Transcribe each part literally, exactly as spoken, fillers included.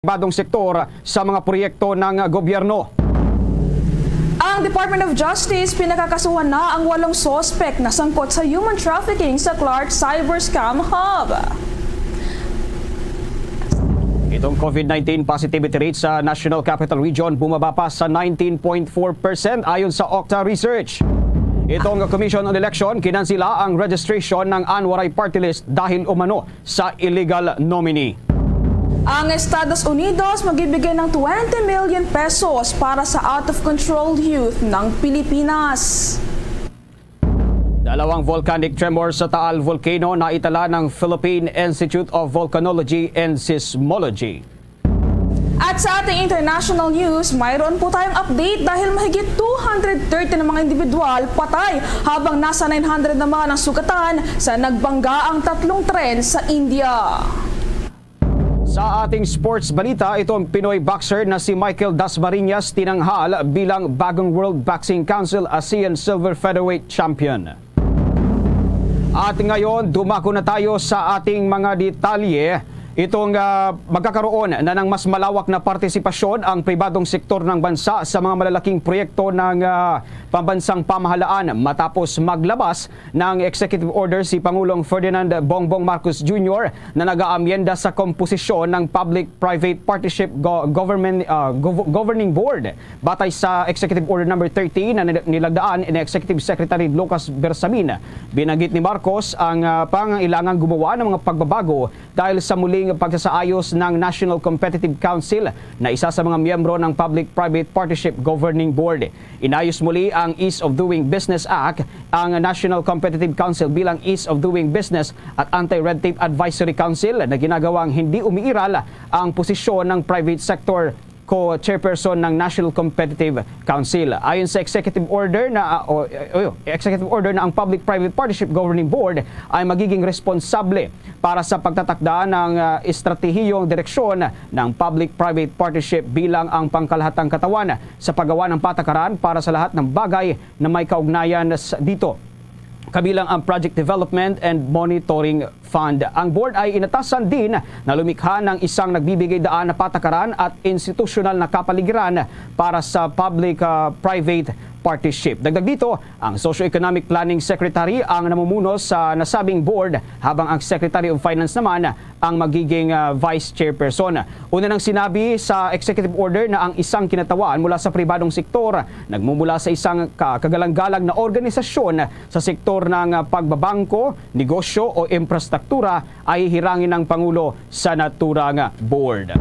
pribadong sektor sa mga proyekto ng gobyerno. Ang Department of Justice pinakakasuhan na ang walong suspek na sangkot sa human trafficking sa Clark Cyber Scam Hub. Itong COVID nineteen positivity rate sa National Capital Region bumaba pa sa nineteen point four percent ayon sa Okta Research. Itong Commission on Election kinansila ang registration ng An Waray Party List dahil umano sa illegal nominee. Ang Estados Unidos magbibigay ng twenty million pesos para sa out-of-control youth ng Pilipinas. Dalawang volcanic tremor sa Taal Volcano na itala ng Philippine Institute of Volcanology and Seismology. At sa ating international news, mayroon po tayong update dahil mahigit two hundred thirty na mga individual patay, habang nasa nine hundred naman ang sugatan sa nagbangga ang tatlong tren sa India. Sa ating sports balita, itong Pinoy boxer na si Michael Dasmariñas tinanghal bilang bagong World Boxing Council ASEAN Silver Featherweight Champion. At ngayon, dumako na tayo sa ating mga detalye. Itong, ah, magkakaroon na ng mas malawak na partisipasyon ang pribadong sektor ng bansa sa mga malalaking proyekto ng, ah, pambansang pamahalaan matapos maglabas ng executive order si Pangulong Ferdinand Bongbong Marcos Junior na nag-aamyenda sa komposisyon ng Public-Private Partnership Go-, Government, ah, Gov-, Governing Board. Batay sa Executive Order Number thirteen na nil-, nilagdaan ni Executive Secretary Lucas Bersamin, binanggit ni Marcos ang, ah, pangangailangang gumawa ng mga pagbabago dahil sa muling pagsasaayos ng National Competitive Council na isa sa mga miyembro ng Public-Private Partnership Governing Board. Inayos muli ang Ease of Doing Business Act, ang National Competitive Council bilang Ease of Doing Business at Anti-Red Tape Advisory Council na ginagawang hindi umiiral ang posisyon ng private sector co-chairperson ng National Competitive Council. Ayon sa executive order na, ah, o, o, executive order na ang Public-Private Partnership Governing Board ay magiging responsable para sa pagtatakda ng, ah, estratehiyong direksyon ng public-private partnership bilang ang pangkalahatang katawan sa paggawa ng patakaran para sa lahat ng bagay na may kaugnayan s-, dito, kabilang ang Project Development and Monitoring Fund. Ang board ay inatasan din na lumikha ng isang nagbibigay daan na patakaran at institusyonal na kapaligiran para sa public, ah, private partnership. Dagdag dito, ang Socio-Economic Planning Secretary ang namumuno sa nasabing board, habang ang Secretary of Finance naman ang magiging, ah, vice chairperson. Una nang sinabi sa executive order na ang isang kinatawan mula sa pribadong sektor nagmumula sa isang ka-, kagalang-galang na organisasyon sa sektor ng, ah, pagbabangko, negosyo o infrastruktura ay hihirangin ng Pangulo sa naturang board.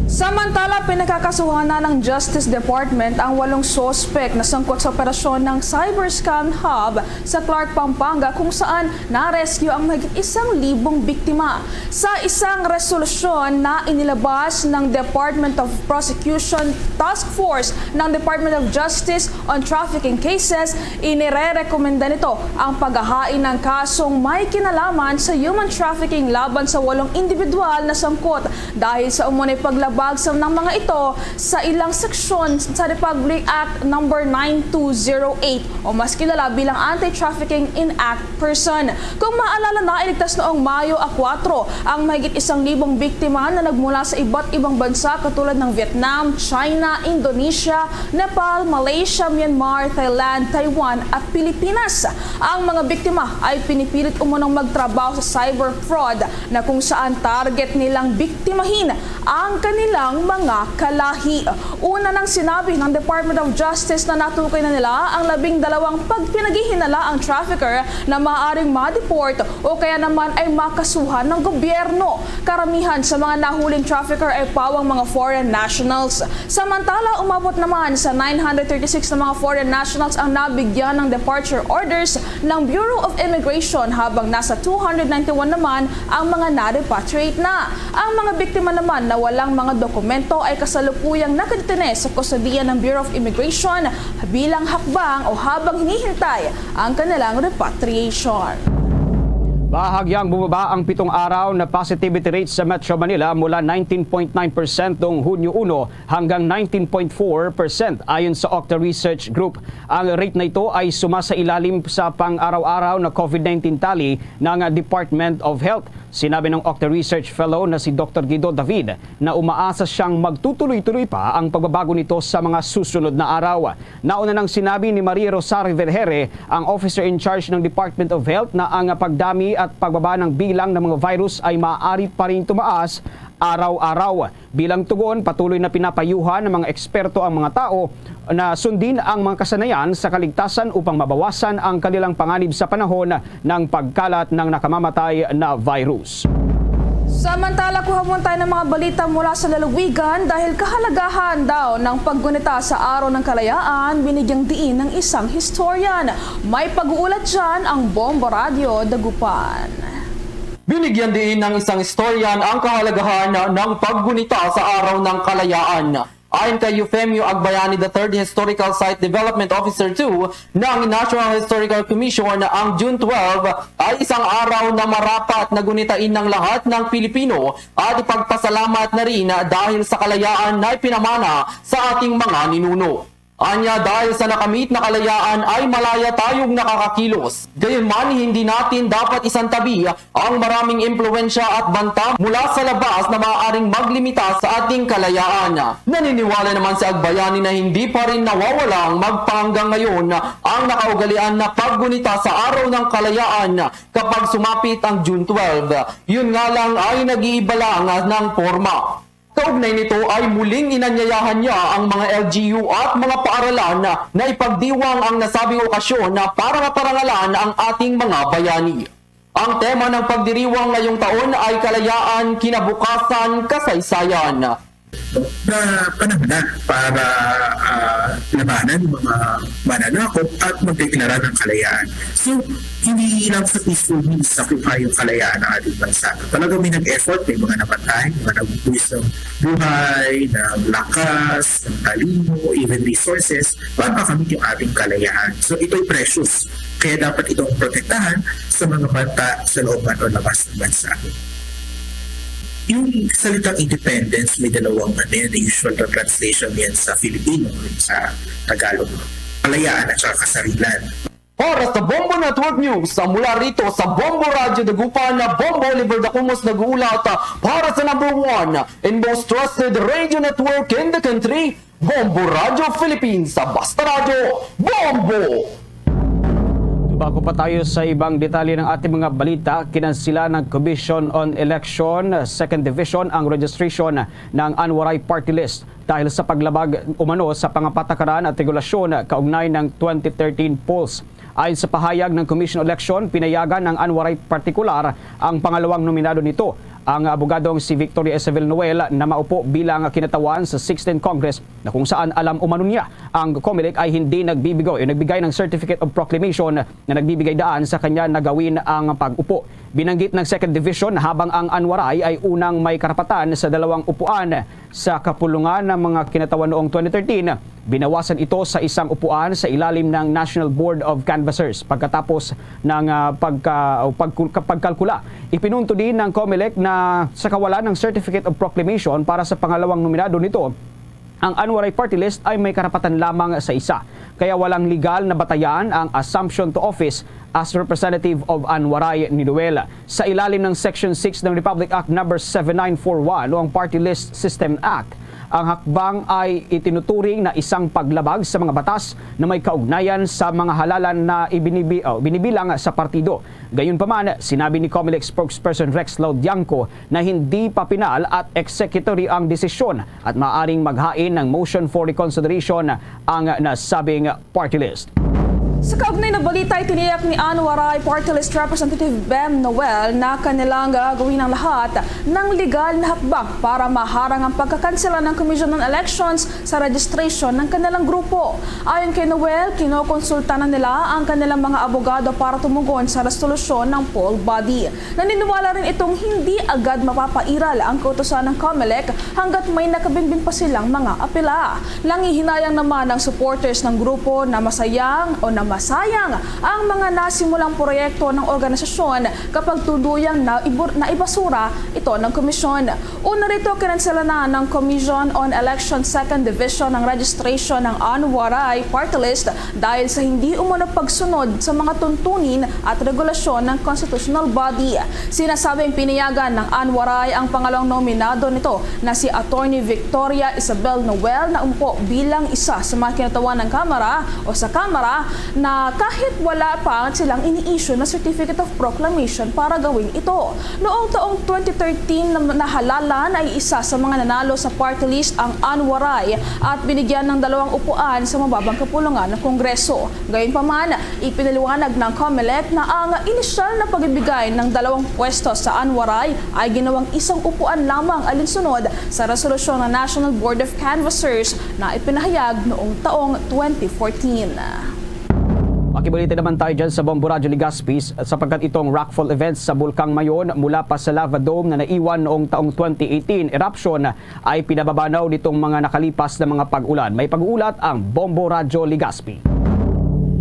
Samantala, pinagkakasuhan na ng Justice Department ang walong suspek na sangkot sa operasyon ng Cyber Scam Hub sa Clark, Pampanga, kung saan na-rescue ang mahigit isang libong biktima. Sa isang resolusyon na inilabas ng Department of Prosecution Task Force ng Department of Justice on Trafficking Cases, inirerekomenda nito ang paghahain ng kasong may kinalaman sa human trafficking laban sa walong individual na sangkot dahil sa umunay paglabag sa, ng mga ito sa ilang seksyon sa Republic Act Number nine two zero eight, o mas kilala bilang Anti-Trafficking in Act person. Kung maalala, nailigtas noong Mayo a kuwatro ang mahigit isang libong biktima na nagmula sa iba't ibang bansa katulad ng Vietnam, China, Indonesia, Nepal, Malaysia, Myanmar, Thailand, Taiwan, at Pilipinas. Ang mga biktima ay pinipilit umunong magtrabaho sa cyber fraud na kung saan target nilang biktimahin ang kanilang mga kalahi. Una nang sinabi ng Department of Justice na natukoy na nila ang labing dalawang pagpinaghihinalaang trafficker na maaaring ma-deport o kaya naman ay makasuhan ng gobyerno. Karamihan sa mga nahuling trafficker ay pawang mga foreign nationals. Samantala, umabot naman sa nine hundred thirty-six na mga foreign nationals ang nabigyan ng departure orders ng Bureau of Immigration, habang nasa two hundred ninety-one naman ang mga na-repatriate na. Ang mga biktima naman na walang mga dokumento ay kasalukuyang nakadetene sa kustodiya ng Bureau of Immigration bilang hakbang o habang hinihintay ang kanilang repatriation. Bahagyang bumaba ang pitong araw na positivity rate sa Metro Manila mula nineteen point nine percent noong Hunyo uno hanggang nineteen point four percent ayon sa Okta Research Group. Ang rate na ito ay sumasailalim sa pang-araw-araw na COVID nineteen tally ng Department of Health. Sinabi ng Octa Research Fellow na si Doktor Guido David na umaasa siyang magtutuloy-tuloy pa ang pagbabago nito sa mga susunod na araw. Nauna nang sinabi ni Maria Rosario Vergere, ang officer in charge ng Department of Health, na ang pagdami at pagbaba ng bilang ng mga virus ay maaari pa rin tumaas araw-araw. Bilang tugon, patuloy na pinapayuhan ng mga eksperto ang mga tao na sundin ang mga kasanayan sa kaligtasan upang mabawasan ang kanilang panganib sa panahon ng pagkalat ng nakamamatay na virus. Samantala, kuha muna tayo ng mga balita mula sa lalawigan dahil kahalagahan daw ng paggunita sa Araw ng Kalayaan, binigyang diin ng isang historian. May pag-uulat dyan ang Bombo Radyo Dagupan. Binigyan diin ng isang historian ang kahalagahan ng paggunita sa Araw ng Kalayaan. Ayon kay Eufemio Agbayani the third, Historical Site Development Officer two ng National Historical Commission, ang June twelve ay isang araw na marapat na gunitain ng lahat ng Pilipino at ipagpasalamat na rin dahil sa kalayaan na ipinamana sa ating mga ninuno. Anya, dahil sa nakamit na kalayaan ay malaya tayong nakakakilos. Gayunman, hindi natin dapat isantabi ang maraming impluwensya at banta mula sa labas na maaaring maglimita sa ating kalayaan. Naniniwala naman si Agbayani na hindi pa rin nawawalang magpahanggang ngayon ang nakaugalian na paggunita sa Araw ng Kalayaan kapag sumapit ang June twelve. Yun nga lang ay nag-iiba lang ng porma. Kaugnay nito ay muling inanyayahan niya ang mga L G U at mga paaralan na ipagdiwang ang nasabing okasyon na para maparangalan ang ating mga bayani. Ang tema ng pagdiriwang ngayong taon ay Kalayaan, Kinabukasan, Kasaysayan. Na panahon na para, ah, labanan ang mga mananakop at magdeklara ng kalayaan. So, hindi lang sa peaceful means nakuha yung kalayaan ng ating bansa. Talagang may nag-effort, may mga namatay, mga nagbubuwis ng buhay, ng lakas, ng talino, even resources, para makamit yung ating kalayaan. So, ito'y precious. Kaya dapat itong protektahan sa mga banta sa loob man o labas ng bansa. Yung salitang independence, may dalawang ano yan, usual na translation yan sa Filipino, sa Tagalog. Kalayaan at saka kasarilan. Para sa Bombo Network News, mula rito sa Bombo Radyo Dagupan, Bombo Oliver Dacumos nag-uulat para sa number one and most trusted radio network in the country, Bombo Radyo Philippines. Basta Radyo, Bombo! Bago pa tayo sa ibang detalye ng ating mga balita, kinansila ng Commission on Election Second Division ang registration ng Anwaray Party List dahil sa paglabag umano sa pangapatakaran at regulasyon kaugnay ng twenty thirteen polls. Ayon sa pahayag ng Commission on Election, pinayagan ng Anwaray partikular ang pangalawang nominado nito, ang abogadong si Victoria Isabel Noel, na maupo bilang kinatawan sa sixteenth Congress, na kung saan alam umano niya ang Comelec ay hindi nagbibigay o nagbigay ng Certificate of Proclamation na nagbibigay daan sa kanya na gawin ang pag-upo. Binanggit ng Second Division na habang ang Anwaray ay unang may karapatan sa dalawang upuan sa kapulungan ng mga kinatawan noong twenty thirteen, binawasan ito sa isang upuan sa ilalim ng National Board of Canvassers pagkatapos ng, ah, pagka-, o pagkul-, pagkalkula. Ipinunto din ng Comelec na sa kawalan ng Certificate of Proclamation para sa pangalawang nominado nito, ang Anwaray Party List ay may karapatan lamang sa isa, kaya walang legal na batayan ang assumption to office as representative of Anwaray ni Noel. Sa ilalim ng Section six ng Republic Act Number seven nine four one o ang Party List System Act, ang hakbang ay itinuturing na isang paglabag sa mga batas na may kaugnayan sa mga halalan na ibinibi-, oh, binibilang sa partido. Gayunpaman, sinabi ni Comelec spokesperson Rex Laudiangco na hindi pa pinal at executory ang desisyon at maaaring maghain ng motion for reconsideration ang nasabing party list. Sa kaugnay na balita, itiniyak ni Anwaray Party List Representative Bem Noel na kanilang gagawin ang lahat ng legal na hakbang para maharang ang pagkakansela ng Commission on Elections sa registration ng kanilang grupo. Ayon kay Noel, kinokonsulta na nila ang kanilang mga abogado para tumugon sa resolusyon ng poll body. Naniniwala rin itong hindi agad mapapairal ang kautusan ng Comelec hanggat may nakabinbin pa silang mga apela. Nangihinayang naman ang supporters ng grupo na masayang o na Sayang ang mga nasimulang proyekto ng organisasyon kapag tuluyang naibur-, naibasura ito ng komisyon. Una rito, kinansela na ng Commission on Election Second Division ang registration ng An Waray Party List dahil sa hindi umano pagsunod sa mga tuntunin at regulasyon ng constitutional body. Sinasabing pinayagan ng An Waray ang pangalawang nominado nito na si Attorney Victoria Isabel Noel na umpo bilang isa sa mga kinutawan ng Kamara o sa Kamara na kahit wala pa silang ini-issue na Certificate of Proclamation para gawin ito. Noong taong twenty thirteen, na-, nahalalan ay isa sa mga nanalo sa party list ang An Waray at binigyan ng dalawang upuan sa mababang kapulungan ng Kongreso. Gayunpaman, ipinaliwanag ng Comelec na ang inisyal na pagbibigay ng dalawang pwesto sa An Waray ay ginawang isang upuan lamang alinsunod sa resolusyon ng National Board of Canvassers na ipinahayag noong taong twenty fourteen. Makibalita naman tayo dyan sa Bombo Radyo Legazpi, sapagkat itong rockfall events sa Bulkang Mayon mula pa sa lava dome na naiwan noong taong twenty eighteen eruption ay pinababa na nitong mga nakalipas na mga pag-ulan. May pag-uulat ang Bombo Radyo Legazpi.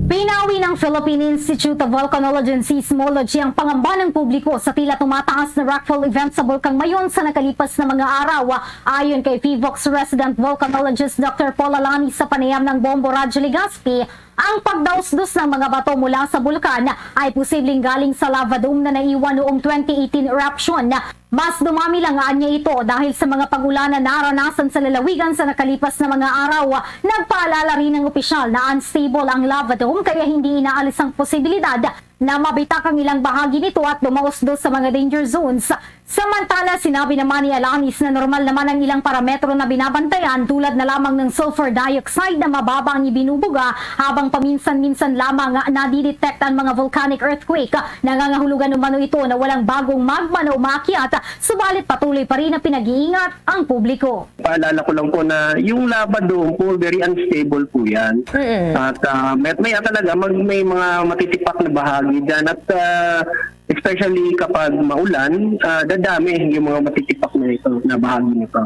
Pinawi ng Philippine Institute of Volcanology and Seismology ang pangamba ng publiko sa tila tumataas na rockfall event sa Bulkang Mayon sa nakalipas na mga araw. Ayon kay PHIVOLCS resident volcanologist Doctor Paul Alani, sa panayam ng Bombo Radyo Legazpi, ang pagdausdos ng mga bato mula sa bulkan ay posibleng galing sa lava dome na naiwan noong twenty eighteen eruption. Mas dumami lang anya ito dahil sa mga pag-ulan na naranasan sa lalawigan sa nakalipas na mga araw. Nagpaalala rin ang opisyal na unstable ang lava dome, kaya hindi inaalis ang posibilidad na mabitak ang ilang bahagi nito at dumausdos sa mga danger zones. Samantala, sinabi naman ni Alanis na normal naman ang ilang parametro na binabantayan, tulad na lamang ng sulfur dioxide na mababa ang ibinubuga, habang paminsan-minsan lamang nadidetect ang mga volcanic earthquake. Nangangahulugan umano ito na walang bagong magma na umaakyat, subalit patuloy pa rin na pinag-iingat ang publiko. Paalala ko lang po na yung lava dome po, very unstable po yan. Mm-mm. At, ah, may, may talaga mag-, may mga matitipak na bahagi dyan. At, ah, especially kapag maulan, ah, dadami yung mga matitipak na ito, na bahagi nito.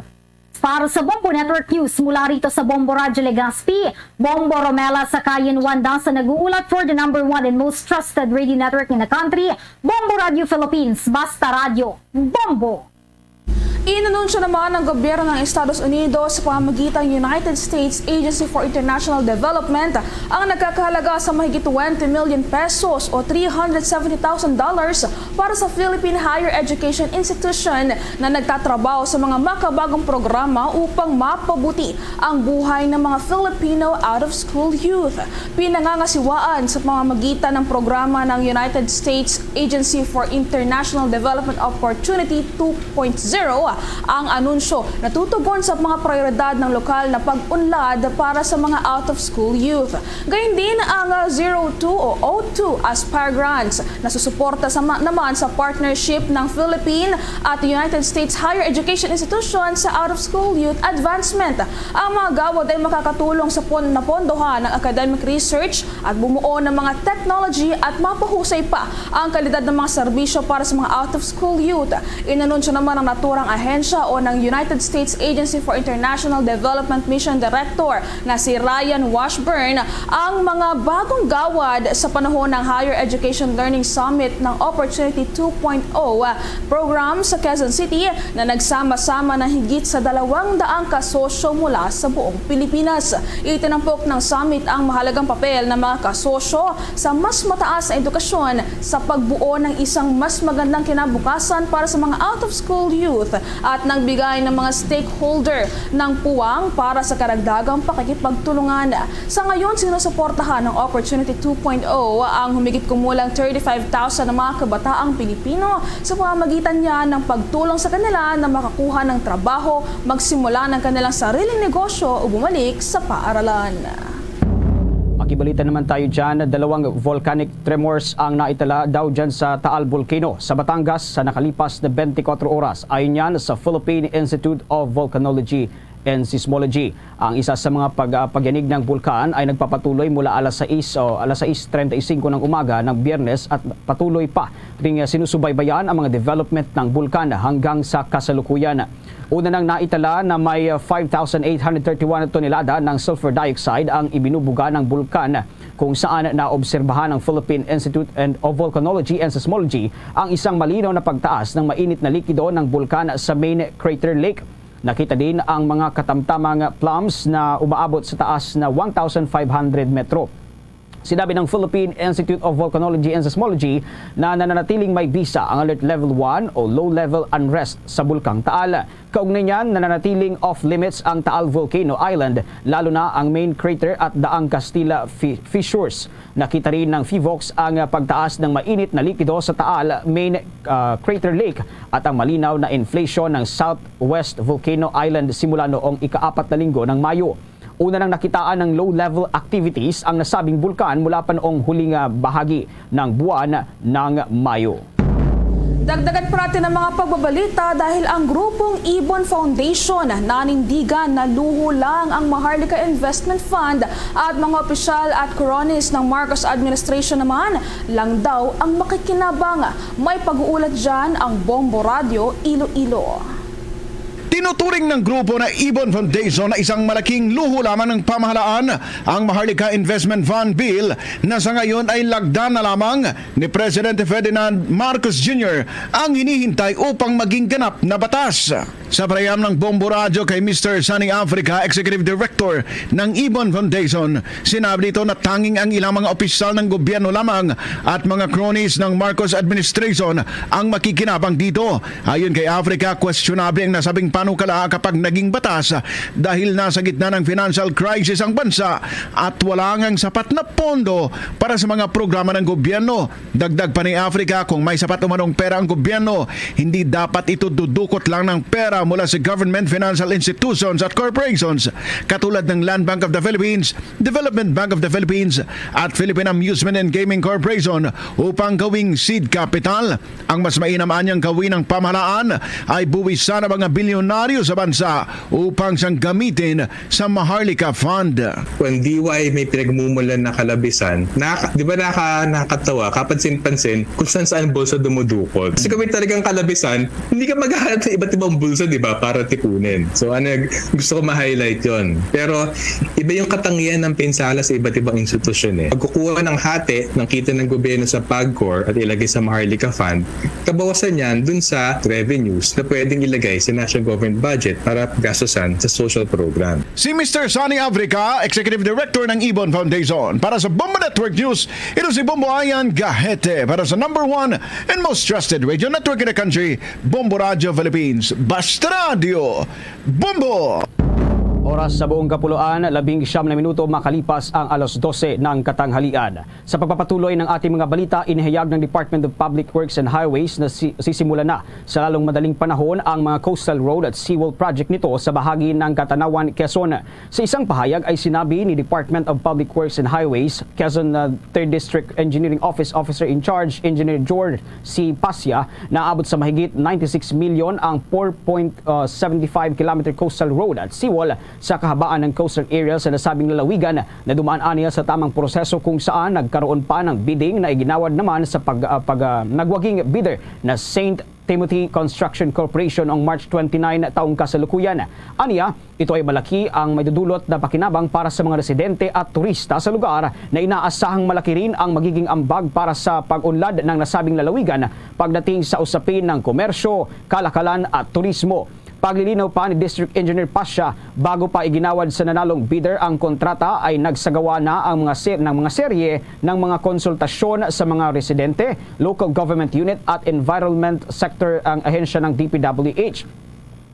Para sa Bombo Network News, mula rito sa Bombo Radyo Legazpi, Bombo Romela sa Cayenne one Dasa nag-uulat for the number one and most trusted radio network in the country, Bombo Radio Philippines. Basta radyo, Bombo! Inanunsyo naman ng gobyerno ng Estados Unidos sa pamamagitan ng United States Agency for International Development ang nagkakahalaga sa mahigit twenty million pesos o three hundred seventy thousand dollars para sa Philippine higher education institution na nagtatrabaho sa mga makabagong programa upang mapabuti ang buhay ng mga Filipino out-of-school youth. Pinangangasiwaan sa pamamagitan ng programa ng United States Agency for International Development Opportunity two point zero ang anunsyo na tutugon sa mga prioridad ng lokal na pag-unlad para sa mga out-of-school youth. Gayon din ang, ah, zero two o O two Aspire Grants na susuporta sa ma-, naman sa partnership ng Philippine at United States higher education institution sa out-of-school youth advancement. Ang mga gawad ay makakatulong sa pon-, napondohan ng academic research at bumuo ng mga technology at mapahusay pa ang kalidad ng mga serbisyo para sa mga out-of-school youth. Inanunsyo naman ng naturang ahensya o ng United States Agency for International Development Mission Director na si Ryan Washburn ang mga bagong gawad sa panahon ng Higher Education Learning Summit ng Opportunity two point oh program sa Quezon City na nagsama-sama ng higit sa dalawang daang kasosyo mula sa buong Pilipinas. Itinampok ng summit ang mahalagang papel ng mga kasosyo sa mas mataas na edukasyon sa pagbuo ng isang mas magandang kinabukasan para sa mga out-of-school youth at nagbigay ng mga stakeholder ng puwang para sa karagdagang pakikipagtulungan. Sa ngayon, sinusuportahan ng Opportunity two point oh ang humigit kumulang thirty-five thousand na mga kabataang Pilipino sa pamamagitan niya ng pagtulong sa kanila na makakuha ng trabaho, magsimula ng kanilang sariling negosyo o bumalik sa paaralan. Makibalita naman tayo dyan. Dalawang volcanic tremors ang naitala daw dyan sa Taal Volcano sa Batangas sa nakalipas na twenty-four oras. Ayon yan sa Philippine Institute of Volcanology and Seismology. Ang isa sa mga pag-, ah, pagyanig ng bulkan ay nagpapatuloy mula alas sais o alas sais treinta y cinco ng umaga ng Biyernes at patuloy pa ring, ah, sinusubaybayan ang mga development ng bulkan hanggang sa kasalukuyan. Una nang naitala na may, ah, five thousand eight hundred thirty-one tonelada ng sulfur dioxide ang ibinubuga ng bulkan kung saan naobserbahan ng Philippine Institute and of Volcanology and Seismology ang isang malinaw na pagtaas ng mainit na likido ng bulkan sa main crater lake. Nakita din ang mga katamtamang plumes na umaabot sa taas na one thousand five hundred metro. Sinabi ng Philippine Institute of Volcanology and Seismology na nananatiling may bisa ang Alert Level one o Low Level Unrest sa Bulkang Taal. Kaugnay niyan, nananatiling off-limits ang Taal Volcano Island, lalo na ang main crater at daang Castilla fi-, fissures. Nakita rin ng PHIVOLCS ang pagtaas ng mainit na likido sa Taal main, ah, crater lake at ang malinaw na inflation ng Southwest Volcano Island simula noong ika-apat na linggo ng Mayo. Una nang nakitaan ng low-level activities ang nasabing bulkan mula pa noong huling, ah, bahagi ng buwan ng Mayo. Dagdagan pa natin ang mga pagbabalita dahil ang grupong Ibon Foundation nanindigan na luho lang ang Maharlika Investment Fund at mga opisyal at cronies ng Marcos administration naman lang daw ang makikinabang. May pag-uulat dyan ang Bombo Radyo Iloilo. Tinuturing ng grupo na Ibon Foundation na isang malaking luho lamang ng pamahalaan ang Maharlika Investment Fund Bill na sa ngayon ay lagda na lamang ni Presidente Ferdinand Marcos Junior ang hinihintay upang maging ganap na batas. Sa pahayag ng Bombo Radyo kay Mister Sunny Africa, Executive Director ng Ibon Foundation, sinabi nito na tanging ang ilang mga opisyal ng gobyerno lamang at mga cronies ng Marcos administration ang makikinabang dito. Ayon kay Africa, questionable ang nasabing panukala kapag naging batas dahil nasa gitna ng financial crisis ang bansa at wala ngang sapat na pondo para sa mga programa ng gobyerno. Dagdag pa ni Africa, kung may sapat umanong pera ang gobyerno, hindi dapat ito dudukot lang ng pera mula sa government, financial institutions at corporations katulad ng Land Bank of the Philippines, Development Bank of the Philippines at Philippine Amusement and Gaming Corporation upang gawing seed capital. Ang mas mainam anyang gawin ng pamahalaan ay buwisan ang mga bilyonaryo sa bansa upang siyang gamitin sa Maharlika Fund. Kung D Y may pinagmumulan na kalabisan, naka-, di ba naka-, nakakatawa, kapansin-pansin kung saan-saan bulsa dumudukot. Kasi kung may talagang kalabisan, hindi ka maghahanap ng iba't ibang bulsa, di ba, para tipunin. So, ano, gusto ko ma-highlight yon. Pero, iba yung katangian ng pinsala sa iba't ibang institusyon eh. Pagkukuha ng hati ng kita ng gobyerno sa PAGCOR at ilagay sa Maharlika Fund, kabawasan niyan dun sa revenues na pwedeng ilagay sa national government budget para gastusan sa social program. Si Mister Sonny Avrica, Executive Director ng Ibon Foundation. Para sa Bombo Network News, ito si Bombo Ayan Gahete para sa number one and most trusted radio network in the country, Bombo Radio Philippines. Basta Radio, Bombo! Oras sa buong kapuluan, labing siyam na minuto makalipas ang alas dose ng katanghalian. Sa pagpapatuloy ng ating mga balita, inihayag ng Department of Public Works and Highways na si-, sisimulan na sa lalong madaling panahon ang mga coastal road at seawall project nito sa bahagi ng Catanawan, Quezon. Sa isang pahayag ay sinabi ni Department of Public Works and Highways, Quezon, uh, Third District Engineering Office Officer in Charge, Engineer George C. Pasya, na abot sa mahigit ninety-six million ang four point seven five kilometer coastal road at seawall sa kahabaan ng coastal area sa nasabing lalawigan na dumaan aniya sa tamang proseso kung saan nagkaroon pa ng bidding na iginawad naman sa pag-, ah, pag-, ah, nagwaging bidder na Saint Timothy Construction Corporation noong March twenty-nine taong kasalukuyan. Aniya, ito ay malaki ang maidudulot na pakinabang para sa mga residente at turista sa lugar na inaasahang malaki rin ang magiging ambag para sa pag-unlad ng nasabing lalawigan pagdating sa usapin ng komersyo, kalakalan at turismo. Paglilinaw pa ni District Engineer Pasha, bago pa iginawad sa nanalong bidder ang kontrata, ay nagsagawa na ang mga ser-, ng mga serye ng mga konsultasyon sa mga residente, local government unit at environment sector ang ahensya ng D P W H.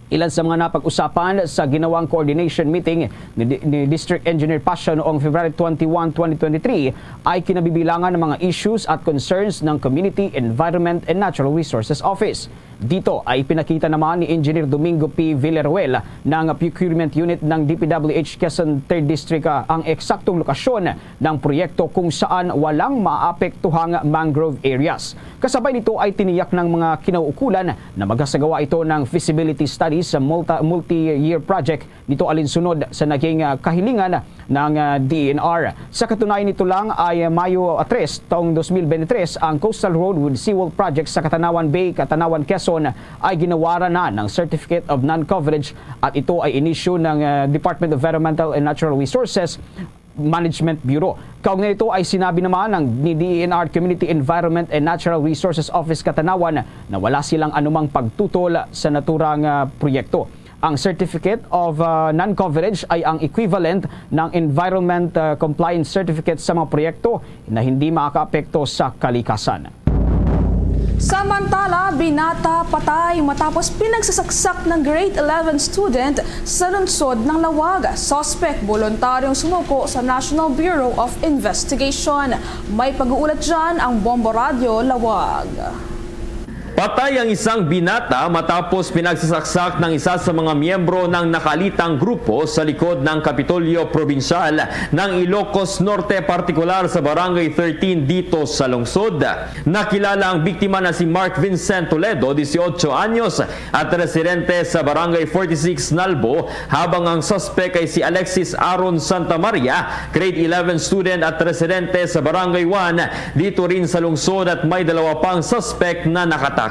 Ilan sa mga napag-usapan sa ginawang coordination meeting ni, ni District Engineer Pasha noong February twenty-one, twenty twenty-three ay kinabibilangan ng mga issues at concerns ng Community, Environment and Natural Resources Office. Dito ay ipinakita naman ni Engineer Domingo P. Villaruel ng Procurement Unit ng D P W H Quezon Third District, ah, ang eksaktong lokasyon ng proyekto kung saan walang maapektuhang mangrove areas. Kasabay nito ay tiniyak ng mga kinauukulan na magasagawa ito ng feasibility study sa multa-, multi-year project nito alinsunod sa naging, ah, kahilingan ng, ah, D E N R. Sa katunayan nito lang ay, ah, Mayo tres taong dos mil bente tres, ang Coastal Road with Seawall Project sa Catanawan Bay, Catanawan, Quezon ay ginawaran na ng Certificate of Non-Coverage at ito ay inisyu ng, ah, Department of Environmental and Natural Resources Management Bureau. Kaugnay nito ay sinabi naman ng ni D E N R Community Environment and Natural Resources Office Catanauan na wala silang anumang pagtutol sa naturang, ah, proyekto. Ang Certificate of, ah, Non-Coverage ay ang equivalent ng Environment, ah, Compliance Certificate sa mga proyekto na hindi makakaapekto sa kalikasan. Samantala, binata patay matapos pinagsasaksak ng grade eleven student sa lungsod ng Laoag. Suspect, voluntaryong sumuko sa National Bureau of Investigation. May pag-uulat dyan ang Bombo Radyo Laoag. Patay ang isang binata matapos pinagsasaksak ng isa sa mga miyembro ng nakalitang grupo sa likod ng Kapitolyo Probinsyal ng Ilocos Norte, partikular sa Barangay thirteen dito sa lungsod. Nakilala ang biktima na si Mark Vincent Toledo, dieciocho anyos, at residente sa Barangay forty-six Nalbo, habang ang suspek ay si Alexis Aaron Santa Maria, grade eleven student at residente sa Barangay one, dito rin sa lungsod, at may dalawa pang suspek na nakatakas.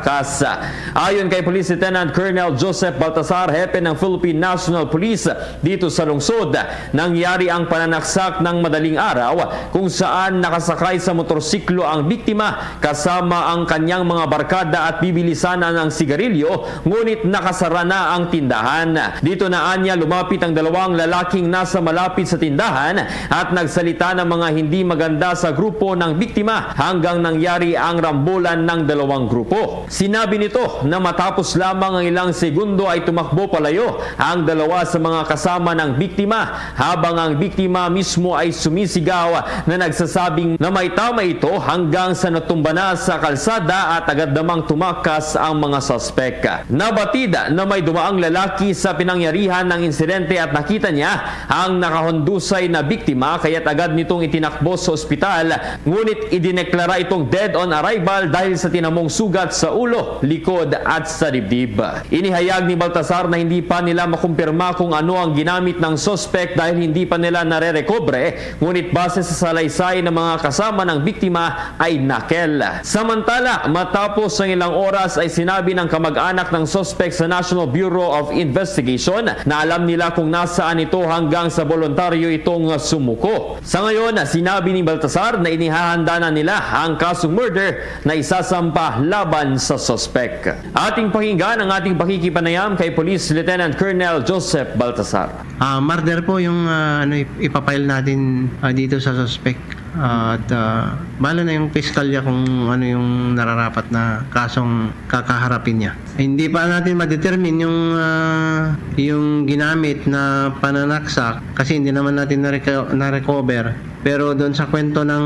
Ayon kay Police Lieutenant Colonel Joseph Baltasar, hepe ng Philippine National Police dito sa lungsod, nangyari ang pananaksak ng madaling araw, kung saan nakasakay sa motorsiklo ang biktima kasama ang kanyang mga barkada at bibilisan na ng sigarilyo, ngunit nakasara na ang tindahan. Dito na anya lumapit ang dalawang lalaking nasa malapit sa tindahan at nagsalita ng mga hindi maganda sa grupo ng biktima, hanggang nangyari ang rambulan ng dalawang grupo. Sinabi nito na matapos lamang ang ilang segundo ay tumakbo palayo ang dalawa sa mga kasama ng biktima, habang ang biktima mismo ay sumisigaw na nagsasabing na may tama ito, hanggang sa natumba na sa kalsada at agad namang tumakas ang mga suspek. Nabatid na may dumaang lalaki sa pinangyarihan ng insidente at nakita niya ang nakahundusay na biktima, kaya't agad nitong itinakbo sa ospital, ngunit idineklara itong dead on arrival dahil sa tinamong sugat sa ulo, likod at sa dibdib. Inihayag ni Baltasar na hindi pa nila makumpirma kung ano ang ginamit ng suspek dahil hindi pa nila narerekobre, ngunit base sa salaysay ng mga kasama ng biktima ay knife. Samantala, matapos ang ilang oras ay sinabi ng kamag-anak ng suspek sa National Bureau of Investigation na alam nila kung nasaan ito, hanggang sa voluntaryo itong sumuko. Sa ngayon, sinabi ni Baltasar na inihahanda na nila ang kasong murder na isasampa laban sa suspek. Ating pakinggan ang ating pakikipanayam kay Police Lieutenant Colonel Joseph Baltasar. Ah, murder po yung, ah, ano, ip-, ipapile natin, ah, dito sa suspect. At, ah, bahala na yung piskalya kung ano yung nararapat na kasong kakaharapin niya. Hindi pa natin ma-determine yung, ah, yung ginamit na pananaksak kasi hindi naman natin na-reco-, na-recover. Pero doon sa kwento ng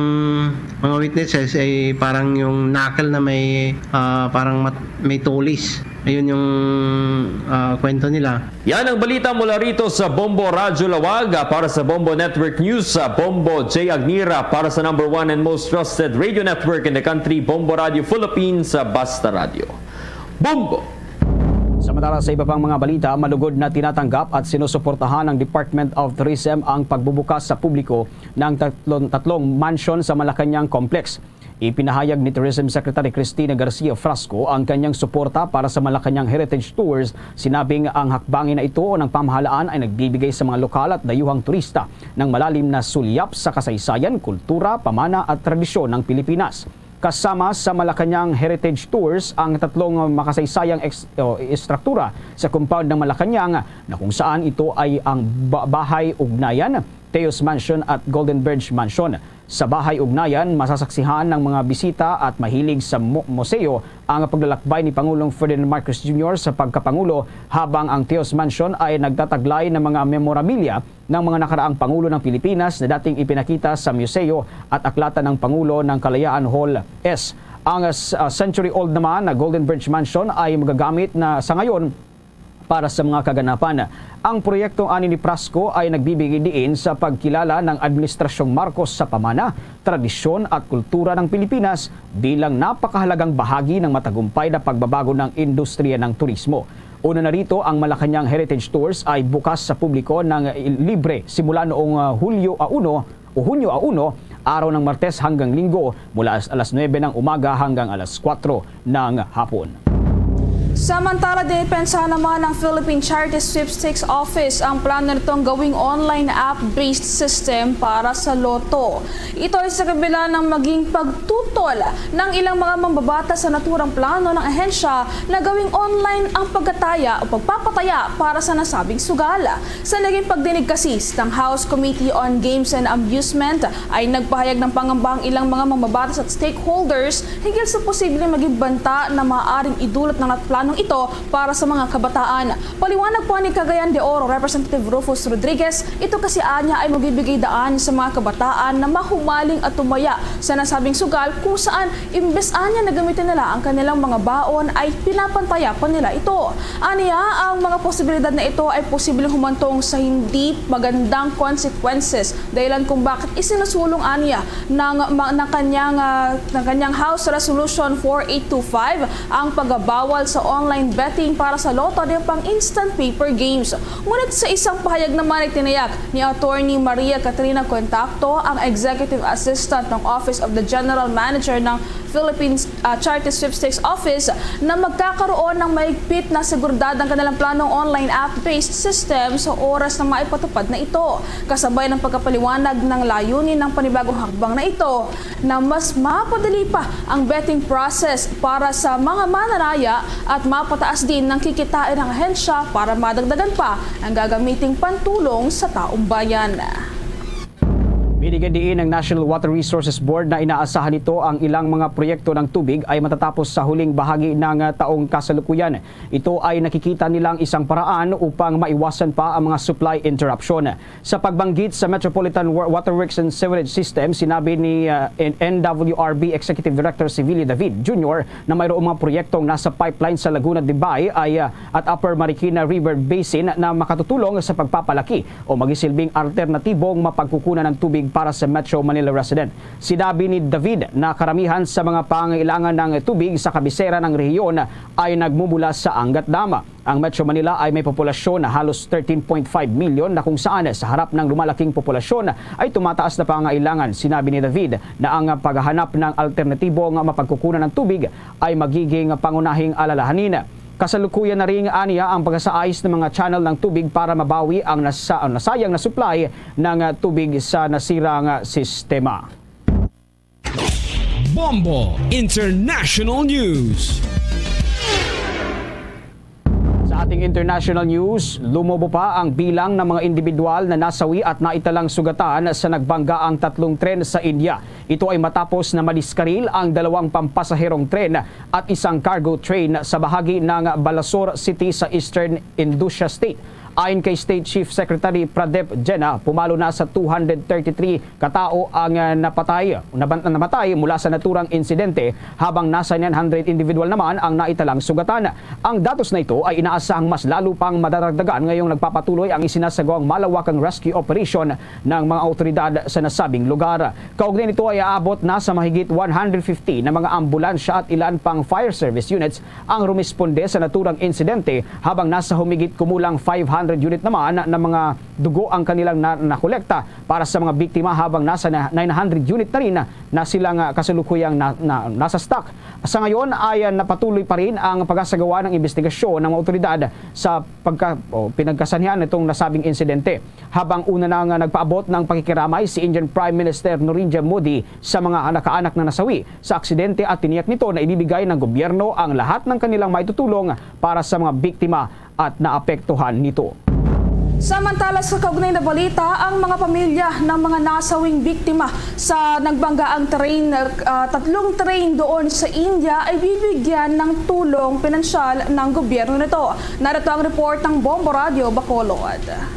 mga witnesses, ay parang yung knuckle na may, ah, parang mat-, may tulis. Ayun yung, ah, kwento nila. Yan ang balita mula rito sa Bombo Radyo Laoag. Para sa Bombo Network News, sa Bombo J Agnira, para sa number one and most trusted radio network in the country, Bombo Radyo Philippines, sa Basta Radyo. Bombo! Samantala, sa iba pang mga balita, malugod na tinatanggap at sinusuportahan ng Department of Tourism ang pagbubukas sa publiko ng tatlong, tatlong mansion sa Malacañang Complex. Ipinahayag ni Tourism Secretary Cristina Garcia Frasco ang kanyang suporta para sa Malacañang Heritage Tours, sinabing ang hakbangin na ito ng pamahalaan ay nagbibigay sa mga lokal at dayuhang turista ng malalim na sulyap sa kasaysayan, kultura, pamana at tradisyon ng Pilipinas. Kasama sa Malacañang Heritage Tours ang tatlong makasaysayang ex-, o, estruktura sa compound ng Malacañang, na kung saan ito ay ang ba-, Bahay Ugnayan, Teos Mansion at Golden Bridge Mansion. Sa Bahay Ugnayan, masasaksihan ng mga bisita at mahilig sa mu-, museo ang paglalakbay ni Pangulong Ferdinand Marcos Junior sa pagkapangulo, habang ang Teos Mansion ay nagtataglay ng mga memorabilia ng mga nakaraang pangulo ng Pilipinas na dating ipinakita sa museo at aklatan ng Pangulo ng Kalayaan Hall S. Ang, ah, century-old naman na Golden Bridge Mansion ay magagamit na sa ngayon para sa mga kaganapan. Ang proyekto ani ni Frasco ay nagbibigay diin sa pagkilala ng Administrasyong Marcos sa pamana, tradisyon at kultura ng Pilipinas bilang napakahalagang bahagi ng matagumpay na pagbabago ng industriya ng turismo. Una na rito, ang Malacañang Heritage Tours ay bukas sa publiko ng libre simula noong, ah, Hulyo a uno o Hunyo a uno, araw ng Martes hanggang Linggo, mula as-, alas nuebe ng umaga hanggang alas kuwatro ng hapon. Samantala, dinipensa naman ng Philippine Charity Sweepstakes Office ang plano nitong gawing online app-based system para sa Lotto. Ito ay sa kabila ng maging pagtutol ng ilang mga mambabata sa naturang plano ng ahensya na gawing online ang pagkataya o pagpapataya para sa nasabing sugal. Sa naging pagdinig kasi ng House Committee on Games and Amusement ay nagpahayag ng pangamba ang ilang mga mambabatas at stakeholders hinggil sa posibleng maging banta na maaaring idulot ng planong ito para sa mga kabataan. Paliwanag pa ni Cagayan de Oro Representative Rufus Rodriguez, ito kasi anya ay magbibigay daan sa mga kabataan na mahumaling at tumaya sa nasabing sugal, kung saan imbes anya na gamitin nila ang kanilang mga baon ay pinapantaya pa nila ito. Aniya, ang mga posibilidad na ito ay posibleng humantong sa hindi magandang consequences, dahilan kung bakit isinusulong aniya ng, ma-, ng kanyang, ah, ng kanyang House Resolution four eight two five ang pagbabawal sa online betting para sa lotto at pang instant paper games. Ngunit sa isang pahayag naman, itinayak ni Attorney Maria Katrina Contacto, ang Executive Assistant ng Office of the General Manager ng Philippine, ah, Charity Sweepstakes Office, na magkakaroon ng mahigpit na seguridad ang kanilang planong online app-based system sa oras na maipatupad na ito, kasabay ng pagkapaliwanag ng layunin ng panibagong hakbang na ito na mas mapadali pa ang betting process para sa mga mananaya at mapataas din ang kikitain ng ahensya para madagdagan pa ang gagamiting pantulong sa taong bayan. Binigyan diin ng National Water Resources Board na inaasahan nito ang ilang mga proyekto ng tubig ay matatapos sa huling bahagi ng, ah, taong kasalukuyan. Ito ay nakikita nilang isang paraan upang maiwasan pa ang mga supply interruption. Sa pagbanggit sa Metropolitan Wa-, Waterworks and Sewerage System, sinabi ni, ah, N-, N W R B Executive Director Civilio David Junior na mayroong mga proyektong nasa pipeline sa Laguna de Bay ay, ah, at Upper Marikina River Basin na makatutulong sa pagpapalaki o magisilbing alternatibong mapagkukunan ng tubig para sa Metro Manila resident. Sinabi ni David na karamihan sa mga pangangailangan ng tubig sa kabisera ng rehiyon ay nagmumula sa Angat Dam. Ang Metro Manila ay may populasyon na halos thirteen point five million, na kung saan sa harap ng lumalaking populasyon ay tumataas na pangangailangan. Sinabi ni David na ang paghahanap ng alternatibong mapagkukunan ng tubig ay magiging pangunahing alalahanin. Kasalukuyan na ring aniya ang pagsasaayos ng mga channel ng tubig para mabawi ang nasa-, ang nasayang na supply ng tubig sa nasirang sistema. Bombo International News. Sa ating international news, lumobo pa ang bilang ng mga individual na nasawi at naitalang sugatan sa nagbangga ang tatlong tren sa India. Ito ay matapos na madiskaril ang dalawang pampasaherong tren at isang cargo train sa bahagi ng Balasore City sa Eastern Indusha State. Ayon kay State Chief Secretary Pradip Jena, pumalo na sa two hundred thirty-three katao ang, ah, napatay, naban-, namatay mula sa naturang insidente, habang nasa nine hundred individual naman ang naitalang sugatan. Ang datos na ito ay inaasahang mas lalo pang madaragdagan ngayong nagpapatuloy ang isinasagawang malawakang rescue operation ng mga awtoridad sa nasabing lugar. Kaugnay nito ay aabot na sa mahigit one hundred fifty na mga ambulansya at ilan pang fire service units ang rumisponde sa naturang insidente, habang nasa humigit kumulang five hundred unit naman na mga dugo ang kanilang na-, nakolekta para sa mga biktima, habang nasa na-, nine hundred unit na rin na, na silang, ah, kasalukuyang na, na, nasa stock. Sa ngayon ay, ah, napatuloy pa rin ang pagsasagawa ng investigasyon ng mga otoridad sa pagka-, o pinagkasanhian nitong nasabing insidente, habang una na nga nagpaabot ng pakikiramay si Indian Prime Minister Narendra Modi sa mga anak-anak na nasawi sa aksidente at tiniyak nito na ibibigay ng gobyerno ang lahat ng kanilang maitutulong para sa mga biktima at naapektuhan nito. Samantala, sa kaugnay na balita, ang mga pamilya ng mga nasawing biktima sa nagbanggaang train, ah, tatlong train doon sa India ay bibigyan ng tulong pinansyal ng gobyerno nito. Narito ang report ng Bombo Radio Bacolod.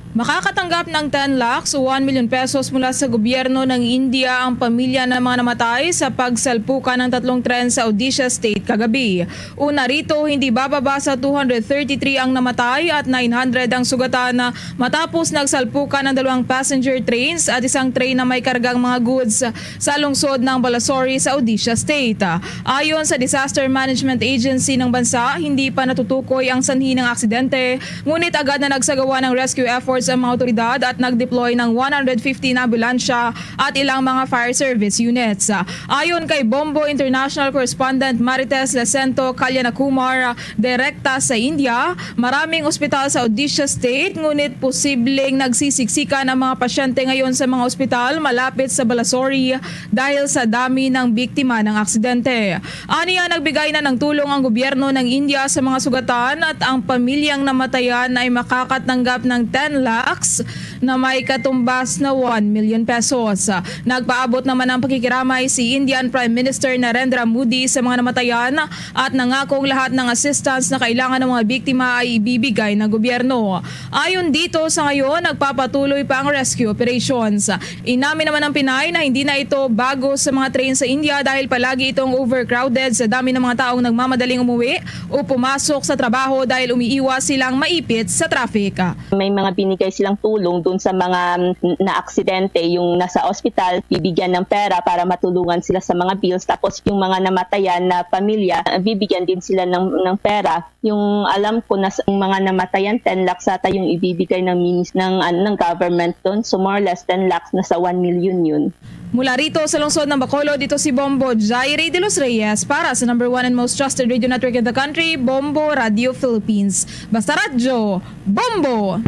Makakatanggap ng ten lakhs o one million pesos mula sa gobyerno ng India ang pamilya ng mga namatay sa pagsalpukan ng tatlong tren sa Odisha State kagabi. Una rito, hindi bababa sa two hundred thirty-three ang namatay at nine hundred ang sugatan matapos nagsalpukan ang dalawang passenger trains at isang train na may kargang mga goods sa lungsod ng Balasore sa Odisha State. Ayon sa Disaster Management Agency ng bansa, hindi pa natutukoy ang sanhi ng aksidente, ngunit agad na nagsagawa ng rescue efforts ang mga otoridad at nag-deploy ng one hundred fifty na ambulansya at ilang mga fire service units. Ayon kay Bombo International Correspondent Marites Lasento Kalyanakumar direkta sa India. Maraming ospital sa Odisha State, ngunit posibleng nagsisiksikan ang mga pasyente ngayon sa mga ospital malapit sa Balasore dahil sa dami ng biktima ng aksidente. Aniya, nagbigay na ng tulong ang gobyerno ng India sa mga sugatan at ang pamilyang namatayan ay makakatanggap ng ten lakhs na may katumbas na one million pesos. Nagpaabot naman ng pakikiramay si Indian Prime Minister Narendra Modi sa mga namatayan at nangakong lahat ng assistance na kailangan ng mga biktima ay ibibigay ng gobyerno. Ayon dito, sa ngayon, nagpapatuloy pa ang rescue operations. Inamin naman ng Pinay na hindi na ito bago sa mga train sa India dahil palagi itong overcrowded sa dami ng mga taong nagmamadaling umuwi o pumasok sa trabaho dahil umiiwas silang maipit sa traffic. May mga binigay silang tulong dun sa mga, mm, naaksidente, yung nasa ospital, bibigyan ng pera para matulungan sila sa mga bills. Tapos yung mga namatayan na pamilya, bibigyan din sila ng, ng pera. Yung alam ko, na yung mga namatayan, ten lakhs ata yung ibibigay ng minis-, ng, ano, ng government dun. So more or less, ten lakhs, nasa one million yun. Mula rito sa lungsod ng Bacolod, ito si Bombo Jaire de los Reyes para sa number one and most trusted radio network in the country, Bombo Radio Philippines. Basta Radyo, Bombo!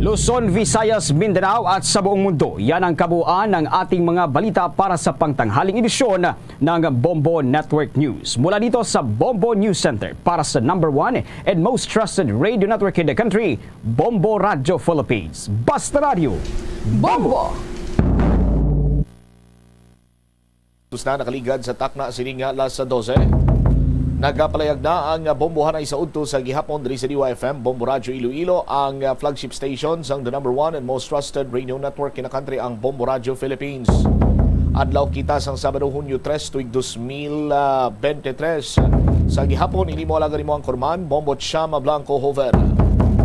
Luzon, Visayas, Mindanao at sa buong mundo. Yan ang kabuuan ng ating mga balita para sa pangtanghaling edisyon ng Bombo Network News. Mula dito sa Bombo News Center para sa number one and most trusted radio network in the country, Bombo Radio Philippines. Basta Radyo, Bombo! Tus na nakaligad sa takna sini nga alas dose. Nagapalayag na ang bombohanay sa udto sa gihapon diri sa D Y F M, Bombo Radyo Iloilo, ang, ah, flagship station sang the number one and most trusted radio network in the country, ang Bombo Radyo Philippines. Adlaw kita sang Sabado, Hunyo tres, tuig dos mil bente tres. Sa gihapon, ini mo alagad mo ang kurman, Bombo Chama Blanco Hover.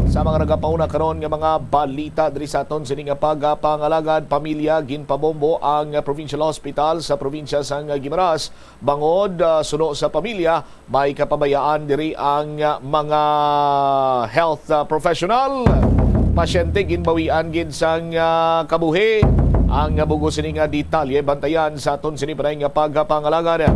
Sa mga nagapauna karon nga mga balita diri sa aton sini nga pagapangalagad, pamilya ginpabombo ang Provincial Hospital sa probinsya sang Guimaras. Bangod, ah, suno sa pamilya, may kapabayaan diri ang, ah, mga health, ah, professional. Pasyente ginbawian gid sang, ah, kabuhi. Ang bug-os sini nga detalye, bantayan sa aton sini panay nga pagpangalagad.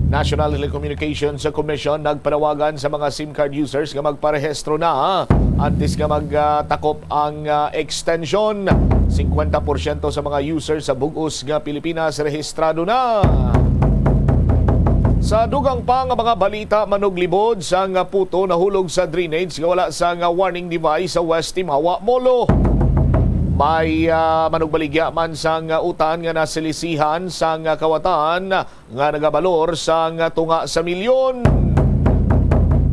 National Telecommunications Commission nagpanawagan sa mga SIM card users nga magparehistro na antes nga magtakop ang, ah, extension. Singkwenta porsyento sa mga users sa bug-os nga Pilipinas rehistrado na. Sa dugang pa nga mga balita, manuglibod sang puto nahulog sa drainage nga wala sang warning device sa West Timawa, Molo. May, ah, manugbaligya man sang utan nga nasilisihan sang kawatan nga nagabalor sang tunga sa milyon.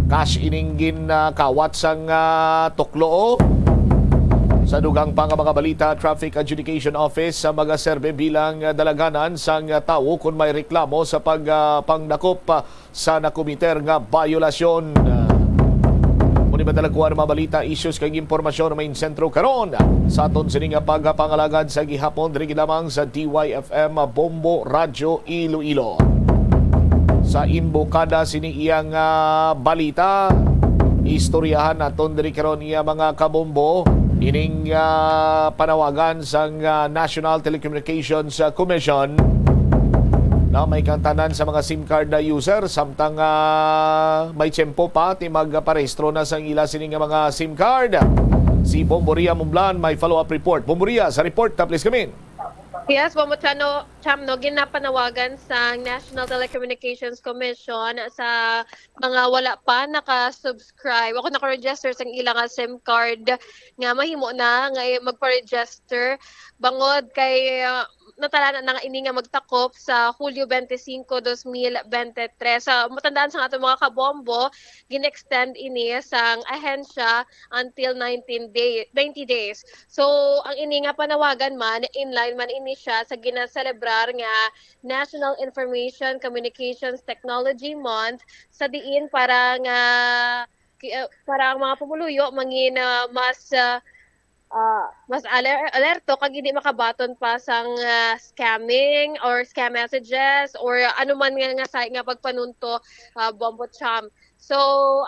Cash ining ginkawat sang, ah, tuklo. Sa dugang pa nga mga balita, Traffic Adjudication Office sa magaserbe bilang dalaganan sang tawo kon may reklamo sa pag, ah, pangdakop, ah, sa nakomiter nga bayolasyon. Muni madala ko ang mga balita, issues kag impormasyon nga may sentro karon sa aton sini nga pagpangalagad sa gihapon diri gid lamang sa D Y F M Bombo Radyo Iloilo. Sa imbokada sini iyang, ah, balita, istoryahan naton diri karon iya mga kabombo ining, ah, panawagan sang, ah, National Telecommunications, ah, Commission. Na may kantanan sa mga SIM card na user samtang, ah, may tiyempo pa ti magparehistro na sang ila sini nga mga SIM card. Si Bomboria Mumblan may follow-up report. Bomboria, sa report, ta please come in. Yes, Bombo Chano, Cham, no, ginapanawagan sa National Telecommunications Commission sa mga wala pa naka-subscribe, ako naka-register sa ilang SIM card nga mahimo na nga magpa-register bangod kay, ah, natala na nga ini nga magtakop sa Hulyo twenty-five, twenty twenty-three. Sa matandaan sa ato mga kabombo, gin-extend ini sang ahensya until nineteen day, ninety days. So, ang ini nga panawagan man, in line man ini siya sa ginaselebrar nga National Information Communications Technology Month, sa diin para nga ki-, ah, para ang mga pumuluyo mangin, ah, mas, ah, ah, mas aler-, alerto kag hindi makabaton pa sang, ah, scamming or scam messages or ano man nga, nga sa, nga pagpanunto, ah, Bombo Cham. So,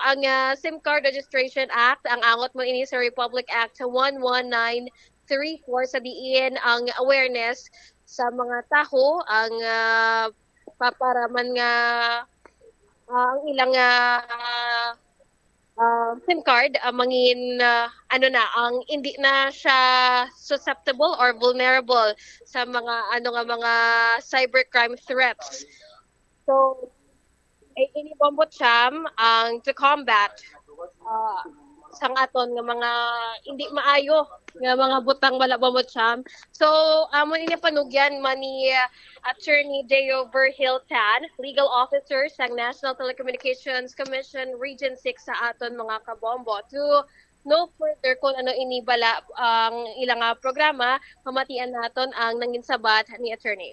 ang, ah, SIM Card Registration Act, ang angot mo ini sa Republic Act one one nine three four, sa diin ang awareness sa mga tawo, ang, ah, pa-, para man nga Ah, ang ilang, ah, ah, SIM card, ah, mangin, ah, ano na, ang hindi na siya susceptible or vulnerable sa mga, ano nga, mga cybercrime threats. So, eh, ini Bombo Cham ang to combat, ah, sang aton nga mga hindi maayo nga mga butang, wala, Bombo Cham. So, amo ini panugyan man ni, ah, Attorney Deo Verhil Tan, Legal Officer sa National Telecommunications Commission Region six sa aton mga kabombo. To know further kung ano ini bala ang ilang, ah, programa, pamatian naton ang nanginsabat ni Attorney.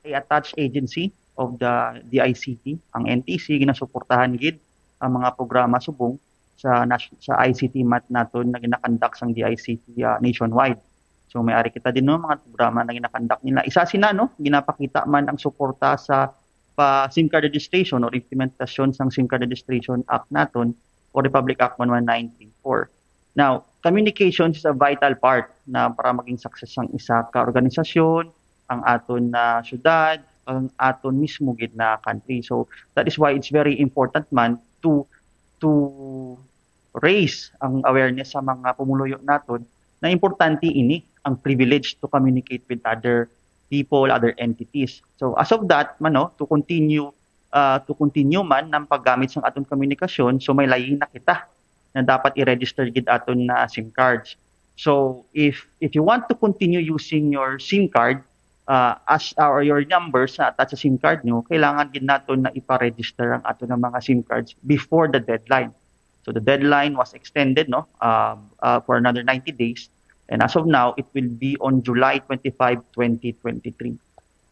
A attached agency of the D I C T, ang N T C, ginasuportahan gid ang mga programa subong sa nas- sa I C T mat naton na ginakandak sang D I C T, ah, nationwide. So may ari kita din, no, mga programa na ginakandak nila. Isa sina, no, ginapakita man ang suporta sa pa SIM card registration or implementasyon sang SIM card Registration Act naton o Republic Act one one nine three four. Now, communications is a vital part na para maging success ang isa ka organisasyon, ang aton na syudad, ang aton mismo gid na country. So that is why it's very important man to to raise ang awareness sa mga pumuluyo naton na importante ini, ang privilege to communicate with other people, other entities. So as of that man, no, to continue, ah, to continue man ang paggamit sang aton komunikasyon, so may layi na kita na dapat i-register gid aton na SIM cards. So if if you want to continue using your SIM card, uh, as or your numbers na attached sa SIM card nyo, kailangan gid naton na ipa-register ang ato nga mga SIM cards before the deadline. So the deadline was extended, no, uh, uh, for another ninety days, and as of now it will be on July twenty-five, twenty twenty-three.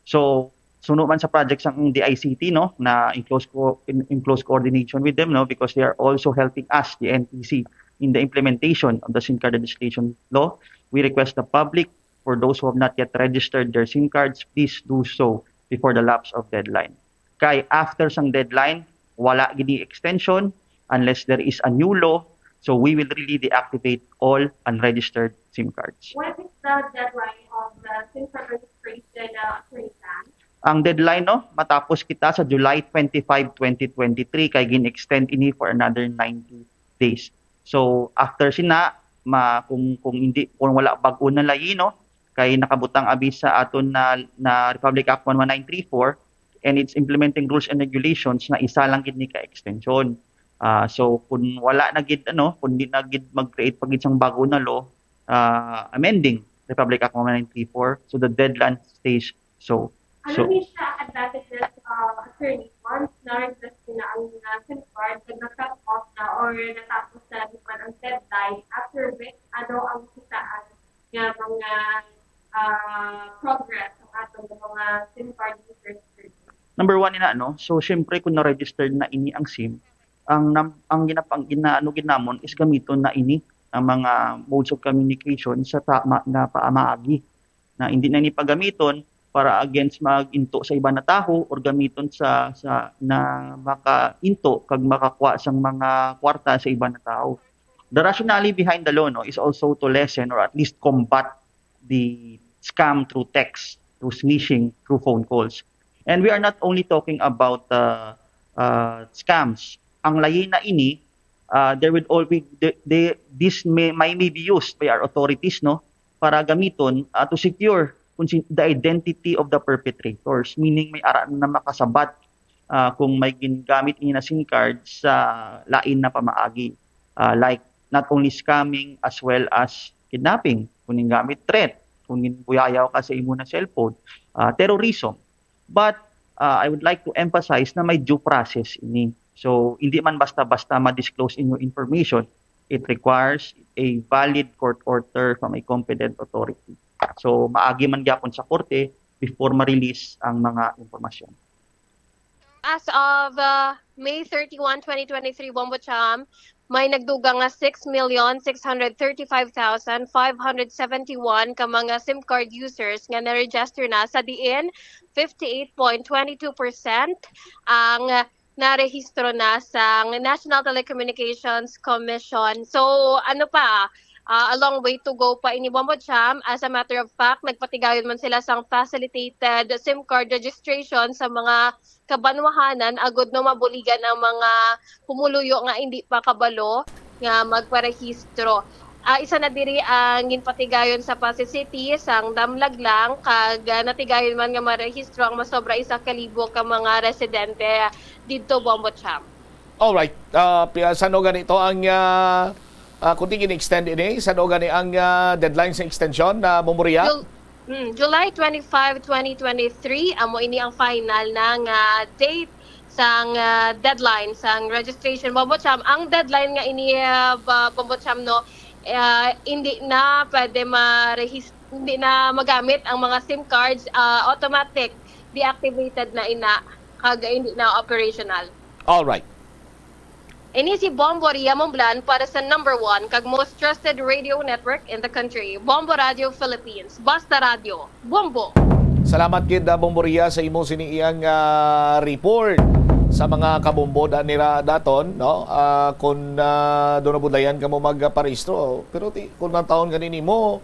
So suno man sa project sang D I C T, no, na in close co- in, in close coordination with them, no, because they are also helping us, the N T C, in the implementation of the SIM card registration law. We request the public, for those who have not yet registered their SIM cards, please do so before the lapse of deadline. Kay after sang deadline, wala gid ni extension unless there is a new law. So we will really deactivate all unregistered SIM cards. What is the deadline of the SIM card registration, uh, Attorney Tan? Ang deadline, no, matapos kita sa July twenty-five, twenty twenty-three, kay gin-extend ini for another ninety days. So after sina, ma, kung kung hindi, kung wala bag-o na layi, no, kay nakabutang abi sa aton na, na Republic Act one one nine three four and its implementing rules and regulations na isa lang gid ni ka extension. Ah, so kung wala na gid, ano, kung di na gid mag-create pa gid sang bago na law, ah, amending Republic Act one one nine three four, so the deadline stays so. Ano so, ni siya advantages, uh, Attorney, once na-register na ang, uh, SIM card, nag-cut off na or natapos na naman ang deadline, after which, ano ang kitaan nga mga, uh, progress sa aton nga mga SIM card users? Number one ina, no? So syempre kung na-registered na ini ang SIM, ang nam- ang ginapang ginaano gid namon is gamiton na ini ang mga modes of communication sa tama nga pamaagi, na hindi na ni pagamiton para against mag-into sa iban na tawo or gamiton sa sa na maka-into kag makakuha sang mga kwarta sa iban na tawo. The rationale behind the law, no, is also to lessen or at least combat the scam through text, through smishing, through phone calls. And we are not only talking about, uh, uh, scams. Ang layi na ini, uh, there would always the, the, this may, may, may be used by our authorities, no, para gamiton, uh, to secure kung sin- the identity of the perpetrators, meaning may ara na makasabat, uh, kung may gingamit ini na SIM card sa lain na pamaagi, uh, like not only scamming as well as kidnapping, kung gingamit threat, kung ginbuyayaw ka sa imo na cellphone, uh, terrorism. But, uh, I would like to emphasize na may due process ini. So hindi man basta-basta ma-disclose inyo information. It requires a valid court order from a competent authority. So maagi man gyapon sa korte before ma-release ang mga impormasyon. As of, uh, May thirty-one, twenty twenty-three, Bombo Cham, may nagdugang nga six million six hundred thirty-five thousand five hundred seventy-one ka mga SIM card users nga na-register na, sa diin fifty-eight point twenty two percent ang narehistro na sa National Telecommunications Commission. So ano pa, Ah, a long way to go pa ini, Bombo Cham. As a matter of fact, nagpatigayon man sila sang facilitated SIM card registration sa mga kabanwahanan agud no mabuligan ang mga pumuluyo nga indi pa kabalo nga magparehistro. Ah, isa na diri ang ginpatigayon sa Passi City sang Damlag lang, kag, ah, natigayon man nga marehistro ang masobra isa ka libo ka mga residente didto, Bombo Cham. Alright. Uh, san-o gani to ang uh, uh, kung di gini-extend ini, san-o gani ang uh, deadline sa extension na uh, Bombo Ria? Jul- mm, July twenty-five, twenty twenty-three, amo ini ang final na nga date sang uh, deadline sang registration, Bombo Cham. Ang deadline nga ini, uh, Bombo Cham, no, uh, hindi na pwede ma-register, hindi na magamit ang mga SIM cards, uh, automatic deactivated na ina, kag hindi na operational. All right. Ini si Bombo Ria Momblan para sa number one kag most trusted radio network in the country, Bombo Radio Philippines. Basta Radio, Bombo! Salamat gid, uh, Bombo Ria, sa imo sini iyang uh, report sa mga kabombo da nira daton, no? Uh, kung uh, doon nabudlayan ka mo magparehistro, pero ti, kung ang taon ganin mo,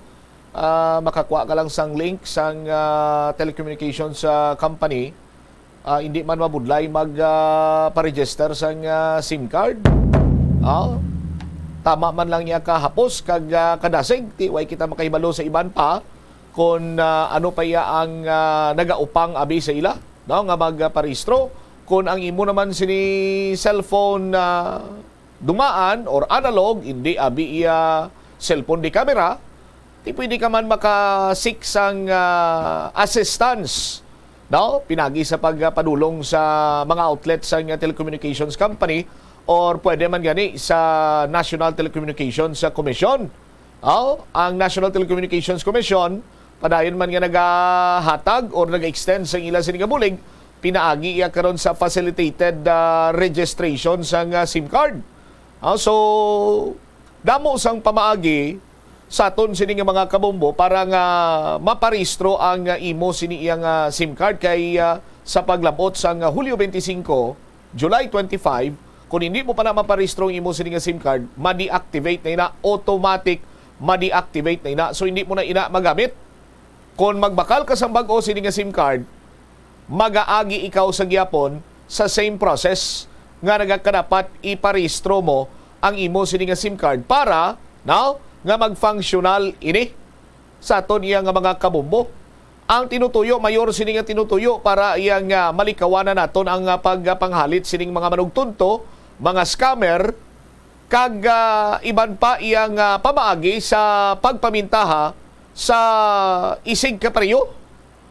uh, makakuha ka lang sang link sang uh, telecommunications uh, company, uh, hindi man mabudlay mag uh, pa-register sang uh, SIM card. Uh, tama man lang niya kahapos kag uh, kadasig, ti way kita makahibalo sa iban pa kung uh, ano pa iya ang uh, nagaupang abi sa ila, no, nga magparehistro. Kung ang imo naman sini cellphone uh, dumaan or analog, hindi abi iya cellphone di camera, ti pwede ka man maka-seek sang uh, assistance, no? Pinagi sa pagpadulong sa mga outlet sang telecommunications company or pwede man gani sa National Telecommunications Commission. Oh, ang National Telecommunications Commission padayon man nga nagahatag or nag-extend sang ila sini nga bulig, pinaagi iya karon sa facilitated uh, registration sang uh, SIM card. Ah, so, damo sang pamaagi sa aton sini nga mga kabombo para nga maparehistro ang uh, imo sini iyang uh, SIM card kay uh, sa paglabot sang uh, Hulyo twenty-five, July twenty-five, kung hindi mo pa na maparehistro ang imo sini nga SIM card, ma-deactivate na ina, automatic ma-deactivate na ina. So hindi mo na ina magamit. Kung magbakal ka sang bag-o sini nga SIM card, magaagi ikaw sa gihapon sa same process nga nagakadapat iparehistro mo ang imo sini nga SIM card para, no, nga mag-functional ini sa aton iya nga mga kabombo. Ang tinutuyo, mayor sini nga tinutuyo para iya nga malikawan na naton ang ah, pagpanghalit sining mga manugtunto, mga scammer, kag ah, iban pa iya nga pamaagi sa pagpamintaha sa isig kapareho.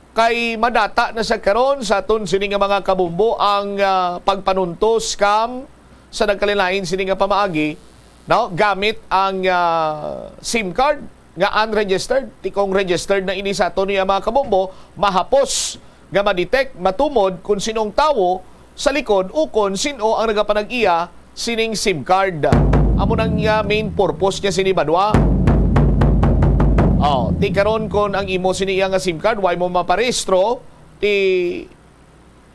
Kay madata na sa karon sa aton sini nga mga kabombo ang ah, pagpanuntos, scam sa nagkalain-lain sini nga pamaagi, no, gamit ang ah, SIM card nga unregistered. Ti kung registered na ini sa aton niya mga kabombo, mahapos nga ma-detect, matumod kung sino ang tawo sa likod ukon sin-o ang nagapanag-iya sining SIM card. Amo nang ah, main purpose niya sini, banwa. Oh, ti karon kon ang imo sini iya nga SIM card way mo maparehistro, ti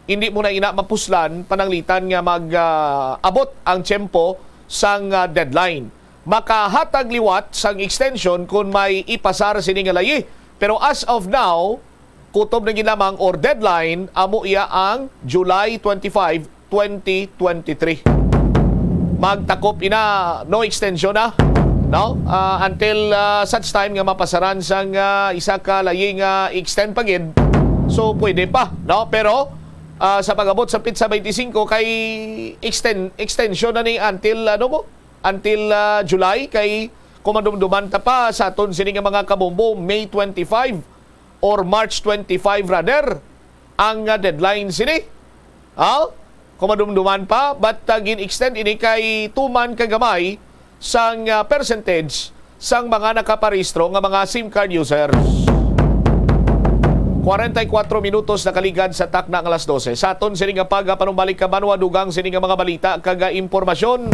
hindi mo na ina mapuslan pananglitan nga mag ah, abot ang tiyempo sang ah, deadline. Makahatag liwat sang extension kon may ipasar sini nga layi. Pero as of now, kutob na gid lamang or deadline amo iya ang July twenty-five, twenty twenty-three. Magtakop ina, no extension na, no? Ah, until ah, such time nga mapasaran sang ah, isa ka layi nga extend pa gid. So pwede pa, no? Pero ah, sa pag-abot sa petsa twenty-five kay extend extension na ni until ano mo? Until ah, July kay kung madumduman ta pa sa aton sini nga mga kabombo, May twenty-five or March twenty-five rather ang ah, deadline sini. Ha? Kung madumduman pa, but ah, gin-extend ini kay tuman ka gamay sang ah, percentage sang mga nakaparehistro nga mga SIM card users. Kwarenta y kuwatro minutos nakaligad sa takna nga alas dose. Sa aton sini nga pagapanumbalik ka banwa, dugang sini nga mga balita kag ah, impormasyon.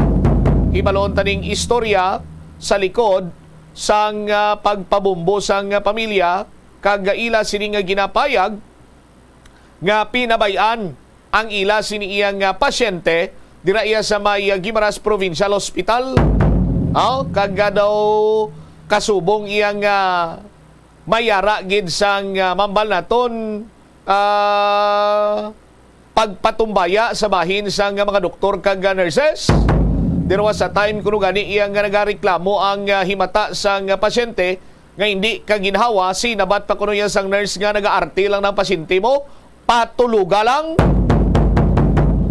Hibalon taning istorya sa likod sang ah, pagpabombo sang ah, pamilya kag ah, ila sini nga ginapayag nga pinabay-an ang ila sini iyang ah, pasyente dira iya sa may ah, Guimaras Provincial Hospital. Oh, kag ah, daw kasubong iyang, ah, mayara gid sang, ah, mambal naton, ah, pagpatumbaya sa bahin sang mga doktor kag, ah, nurses. There was a time kuno gani iya nga nagareklamo ang, ah, himata sang, ah, pasyente nga hindi ka ginhawa, sinabat pa kuno iya sang nurse nga nagaarte lang ng pasyente mo, patuloga lang.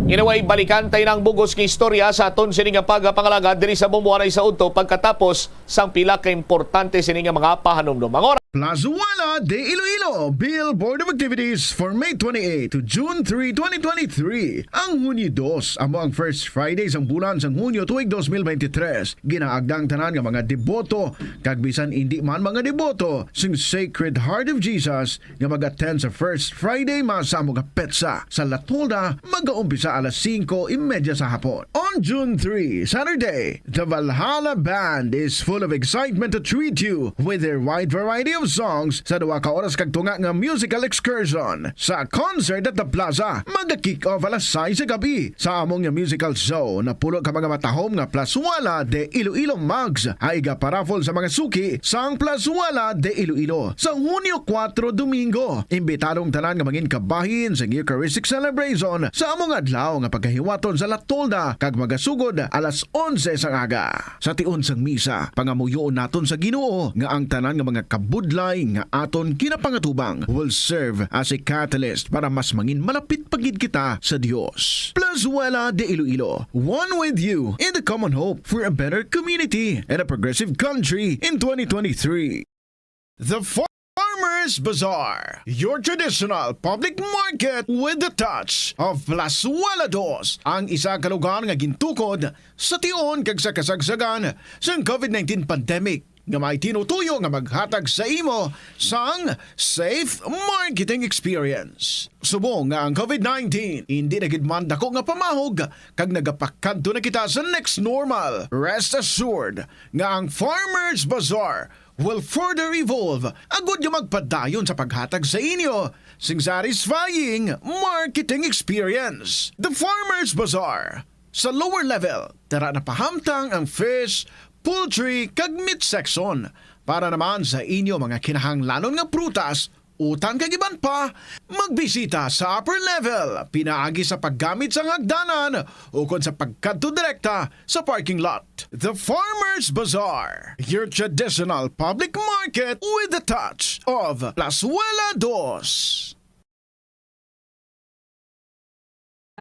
Anyway, balikan tayo ng bugos nga istorya sa aton sini nga pagpangalagad diri sa Bumbuanay sa udto pagkatapos sang pila ka importante sini nga mga pahanumdom. Ang oras. Plazuela de Iloilo, Bill Board of Activities for May twenty-eight to June three, twenty twenty-three. Ang Hunyo dos, amo ang first Friday sang bulan sang Hunyo tuig dos mil bente tres. Ginaagda ang tanan nga mga deboto, kag bisan indi man mga deboto, sing Sacred Heart of Jesus nga mag-attend sa First Friday Mass sa amo nga petsa. Sa La Tolda, magaumpisa alas singko y media sa hapon. On June three, Saturday, the Valhalla Band is full of excitement to treat you with their wide variety of songs sa duha ka oras kag tunga nga musical excursion. Sa concert at the plaza, maga-kick off alas sais sa gabi. Sa among nga musical show, napulo ka mga matahom nga Plazuela de Iloilo mugs ang iga-paraffle sa mga suki sang Plazuela de Iloilo sa Hunyo kuwatro, Domingo. Imbitado ang tanan nga mangin kabahin sa Eucharistic celebration sa among adlaw nga pagkahiwaton sa La Tolda kag magasugod alas onse sang aga. Sa tion sang misa, pangamuyoon naton sa Ginoo nga ang tanan nga mga kabudlay nga aton ginapangatubang will serve as a catalyst para mas mangin malapit pa gid kita sa Dios. Plazuela de Iloilo, one with you in the common hope for a better community and a progressive country in twenty twenty-three. The Farmers Bazaar, your traditional public market with the touch of Plazuela Dos, ang isa ka lugar nga gintukod sa tion kag sa kasagsagan sang COVID nineteen pandemic, nga may tinutuyo nga maghatag sa imo sang safe marketing experience. Subong nga ang COVID nineteen indi na gid man dako nga pamahog, kag nagapakadto na kita sa next normal, rest assured nga ang Farmers Bazaar will further evolve agud nga magpadayon sa paghatag sa inyo sing satisfying marketing experience. The Farmers Bazaar. Sa lower level, tara na pahamtang ang fish, poultry, kag meat section. Para naman sa inyo mga kinahanglanon nga prutas, utang kag iban pa, magbisita sa upper level pinaagi sa paggamit sang hagdanan ukon sa pagkadto direkta sa parking lot. The Farmers Bazaar, your traditional public market with the touch of Plazuela Dos.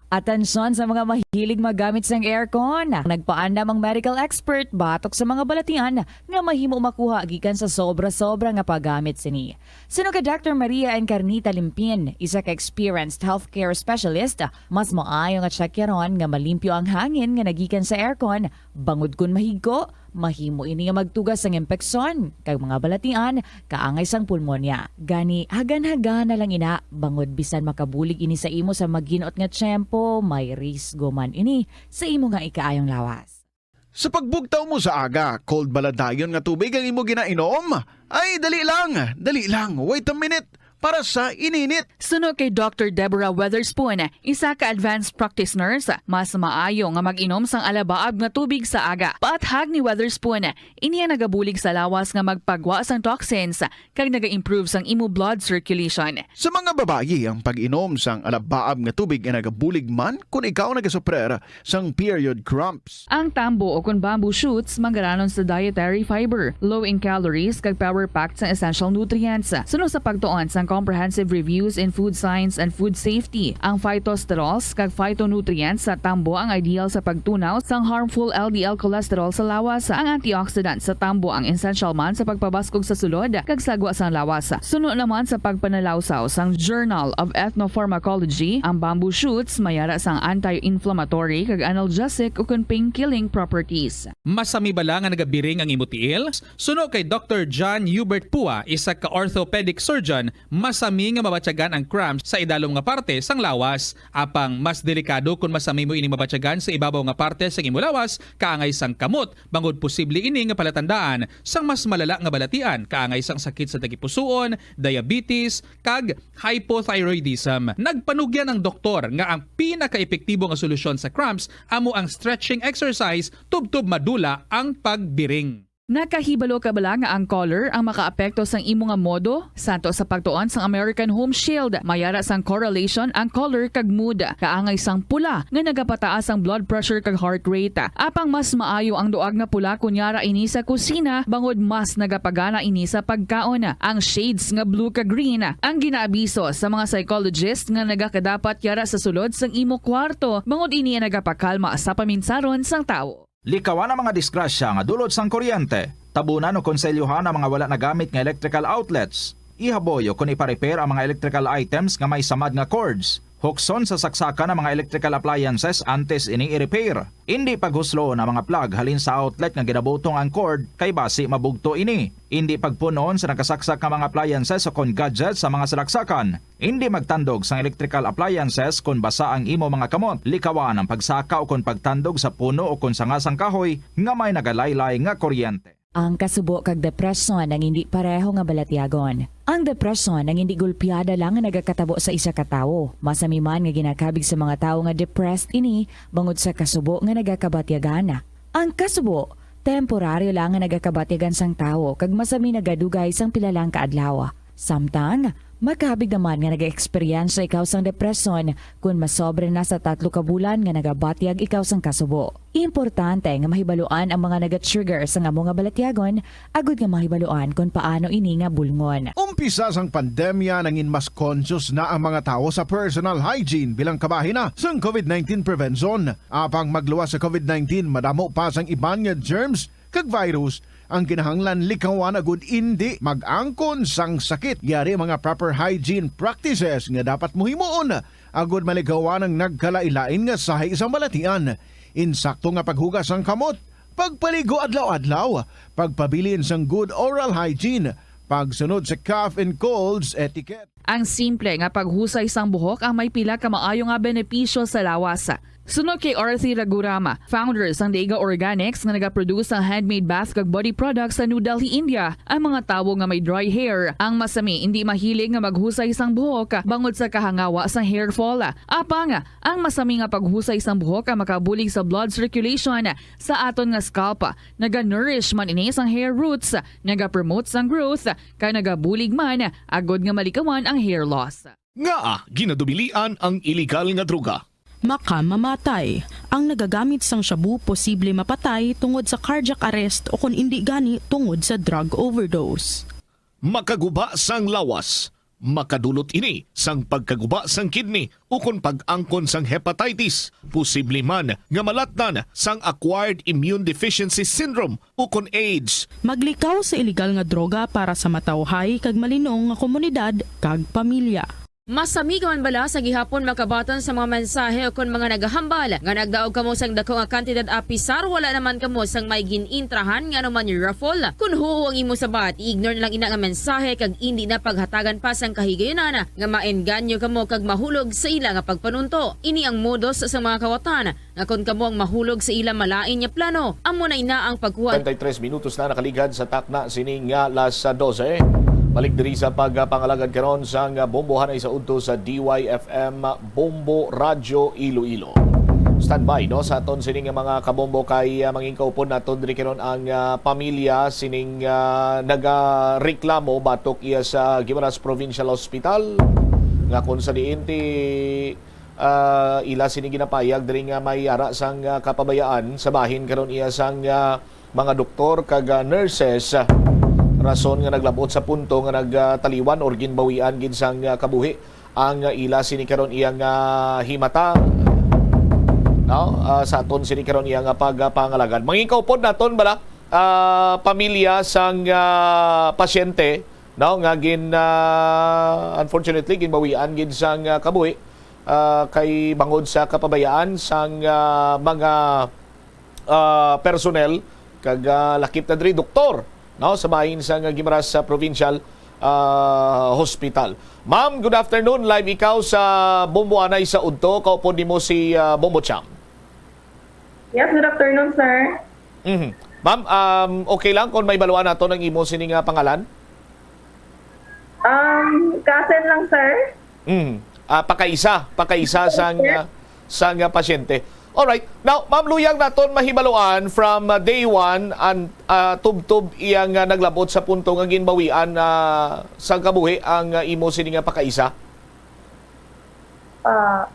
Atensyon sa mga mahilig maggamit sang aircon. Nagpaandam ang medical expert batok sa mga balatian nga mahimo makuha gikan sa sobra-sobra nga paggamit sini. Suno kay Doctor Maria Encarnita Limpin, isa ka experienced healthcare specialist, mas maayo nga tsakyaron nga malimpyo ang hangin nga nagikan sa aircon, bangod kon mahigko, mahimo ini nga magtuga sang impeksyon kag mga balatian kaangay sang pulmonya. Gani, hagan-hagan na lang ina, bangod bisan makabulig ini sa imo sa maginot nga tiyempo, may risgo man ini sa imo nga ikaayong lawas. Sa pagbugtaw mo sa aga, cold bala dayon nga tubig ang imo ginainom? Ay, dali lang, dali lang, wait a minute, para sa ininit. Suno kay Doctor Deborah Weatherspoon, isa ka advanced practice nurse, mas maayo nga mag-inom sang alabaab nga tubig sa aga. Paathag ni Weatherspoon, ini ang nagabulig sa lawas nga magpagwa sang toxins kag naga-improve sang imo blood circulation. Sa mga babayi, ang pag-inom sang alabaab nga tubig ay nagabulig man kon ikaw nagasuprer sang period cramps. Ang tambo o kon bamboo shoots manggaranon sa dietary fiber, low in calories, kag power-packed sang essential nutrients. Suno sa pagtuon sang Comprehensive Reviews in Food Science and Food Safety, ang phytosterols kag phytonutrients sa tambo ang ideal sa pagtunaw sang harmful L D L cholesterol sa lawas. Ang antioxidant sa tambo ang essential man sa pagpabaskog sa sulod kag sagwa sang lawas. Suno naman sa pagpanalawsaw sang Journal of Ethnopharmacology, ang bamboo shoots mayara sang anti-inflammatory kag analgesic ukon pain-killing properties. Masami bala nga nagabiring ang imo tiil? Suno kay Doctor John Hubert Pua, isa ka orthopedic surgeon, masami nga mabatyagan ang cramps sa idalom nga parte sang lawas. Apang mas delikado kon masami mo ining mabatyagan sa ibabaw nga parte sang imo lawas, kaangay sang kamot, bangod posible ini nga palatandaan sang mas malala nga balatian, kaangay sang sakit sa tagipusoon, diabetes, kag hypothyroidism. Nagpanugyan ang doktor nga ang pinakaepektibo nga solusyon sa cramps amo ang stretching exercise tubtob madula ang pagbiring. Nakahibalo ka bala nga ang color ang makaapekto sang imo nga modo? Santo sa pagtuon sang American Home Shield, may ara sang correlation ang color kag mood. Kaangay sang pula nga nagapataas ang blood pressure kag heart rate. Apang mas maayo ang duag nga pula kon yara ini sa kusina, bangod mas nagapagana ini sa pagkaon. Ang shades nga blue kag green ang ginaabiso sa mga psychologist nga nagakadapat yara sa sulod sang imo kwarto, bangod ini ang nagapakalma sa paminsaron sang tawo. Likawan ang mga disgrasya nga dulot sang kuryente. Tabunan o konselyuhan ang mga wala nagamit nga electrical outlets. Ihaboy o kon ipa-repair ang mga electrical items nga may samad nga cords. Hukson sa saksakan ang mga electrical appliances antes ini i-repair. Indi paghusloon ang mga plug halin sa outlet nga ginabutong ang cord, kay basi mabugto ini. Indi pagpun-on sa nakasaksak nga mga appliances o kon gadgets sa mga salaksakan. Indi magtandog sang electrical appliances kon basa ang imo mga kamot. Likawan ang pagsaka o kon pagtandog sa puno o kon sanga sang kahoy nga may nagalaylay nga kuryente. Ang kasubo kag depresyon ang indi pareho nga balatyagon. Ang depresyon ang indi gulpiada lang nga nagakatabo sa isa ka tawo. Masami man nga ginakabig sa mga tawo nga depressed ini bangod sa kasubo nga nagakabatyagan. Ang kasubo, temporaryo lang nga nagakabatyagan sang tawo kag masami nagadugay sang pila lang ka adlaw. Samtang, makabig naman nga nag-eksperyensya ikaw sang depresyon kon masobra na sa tatlo ka bulan nga nagabatyag ikaw sang kasubo. Importante nga mahibaluan ang mga naga-trigger sang amo nga balatyagon agud nga mahibaluan kon paano ini nga bulngon. Umpisa sang pandemya, nangin mas conscious na ang mga tawo sa personal hygiene bilang kabahin na sang COVID nineteen prevention. Apang magluwas sa COVID nineteen, madamo pa sang iban nga germs kag virus ang kinahanglan likawan agud indi mag-angkon sang sakit. Yari mga proper hygiene practices nga dapat mo himuon agud malikawan ang nagkalain-lain nga sahi sang balatian. Insakto nga paghugas sang kamot, pagpaligo adlaw-adlaw, pagpabilin sang good oral hygiene, pagsunod sa cough and colds etiquette. Ang simple nga paghusay sang buhok ang may pila ka maayo nga benepisyo sa lawas. Suno kay Arthi Raghuram, founder sang Deiga Organics nga nagaproduce sang handmade bath kag body products sa New Delhi, India, ang mga tawo nga may dry hair ang masami indi mahilig nga maghusay sang buhok bangod sa kahangawa sang hair fall. Apang, ang masami nga paghusay sang buhok ang makabulig sa blood circulation sa aton nga scalp. Naga-nourish man ini sang hair roots, nagapromote sang growth, kag nagabulig man agud nga malikawan ang hair loss. Ngaa ginadubilian ang iligal nga droga? Makamamatay. Ang nagagamit sang shabu posible mapatay tungod sa cardiac arrest o kon indi gani tungod sa drug overdose. Makaguba sang lawas, makadulot ini sang pagkaguba sang kidney ukon pag-angkon sang hepatitis, posible man nga malatnan sang acquired immune deficiency syndrome ukon AIDS. Maglikaw sa iligal nga droga para sa matawhay kag malinong nga komunidad kag pamilya. Masami ka man bala sa gihapon makabaton sa mga mensahe ukon mga nagahambal nga nagdaog kamo sang dako nga kantidad apisar wala naman kamo sang may gin-intrahan nga anuman nga raffle? Kon huo ang imo sabat, i-ignore na lang ina nga mensahe kag indi na paghatagan pa sang kahigayunan nga maengganyo kamo kag mahulog sa ila nga pagpanunto. Ini ang modus sa mga kawatan nga kon kamo ang mahulog sa ila malain nga plano, amo na ina ang pagkuha. Treinta y tres minutos na nakaligad sa takna sini nga alas dose. Balik diri sa pagpangalagad karon sang bombohanay sa udto sa D Y F M Bombo Radyo Iloilo. Standby, no, sa aton sini nga mga kabombo kay, ah, mangin kaupod naton diri karon ang, ah, pamilya sining, ah, nagareklamo batok iya sa Guimaras Provincial Hospital nga kung sa diin ti ah, ila sini ginapayag diri nga may ara sang, ah, kapabayaan sa bahin karon iya sang, ah, mga doktor kag, ah, nurses, ah, rason nga naglabot sa punto nga nagtaliwan or ginbawian gid sang, ah, kabuhi ang, ah, ila sini karon iya nga himata, no? Ah, sa aton sini karon iya nga pagpangalagad. Mangin kaupod naton bala, ah, pamilya sang, ah, pasyente, no, nga gin, ah, unfortunately ginbawian gid sang, ah, kabuhi, ah, kay bangod sa kapabayaan sang, ah, mga, ah, personnel kag, ah, lakip na diri doktor, no, sa bahin sang Guimaras, ah, Provincial, ah, Hospital. Ma'am, good afternoon. Live ikaw sa Bombo Anay sa Udto. Kaupod nimo si, ah, Bombo Cham. Yes, good afternoon, sir. Mhm. Ma'am, um, okay lang kung may baluan nato ng imo sini nga pangalan? Um, cousin lang, sir. Mm. Ah, pakaisa, pakaisa sang, ah, sang, ah, pasyente. Alright. Now, Ma'am Luyang, naton mahibaluan from, uh, day one, an-, uh, tubtob iya nga naglabot sa punto nga ginbawian, uh, sang kabuhi ang, uh, imo sini nga pakaisa? Ah,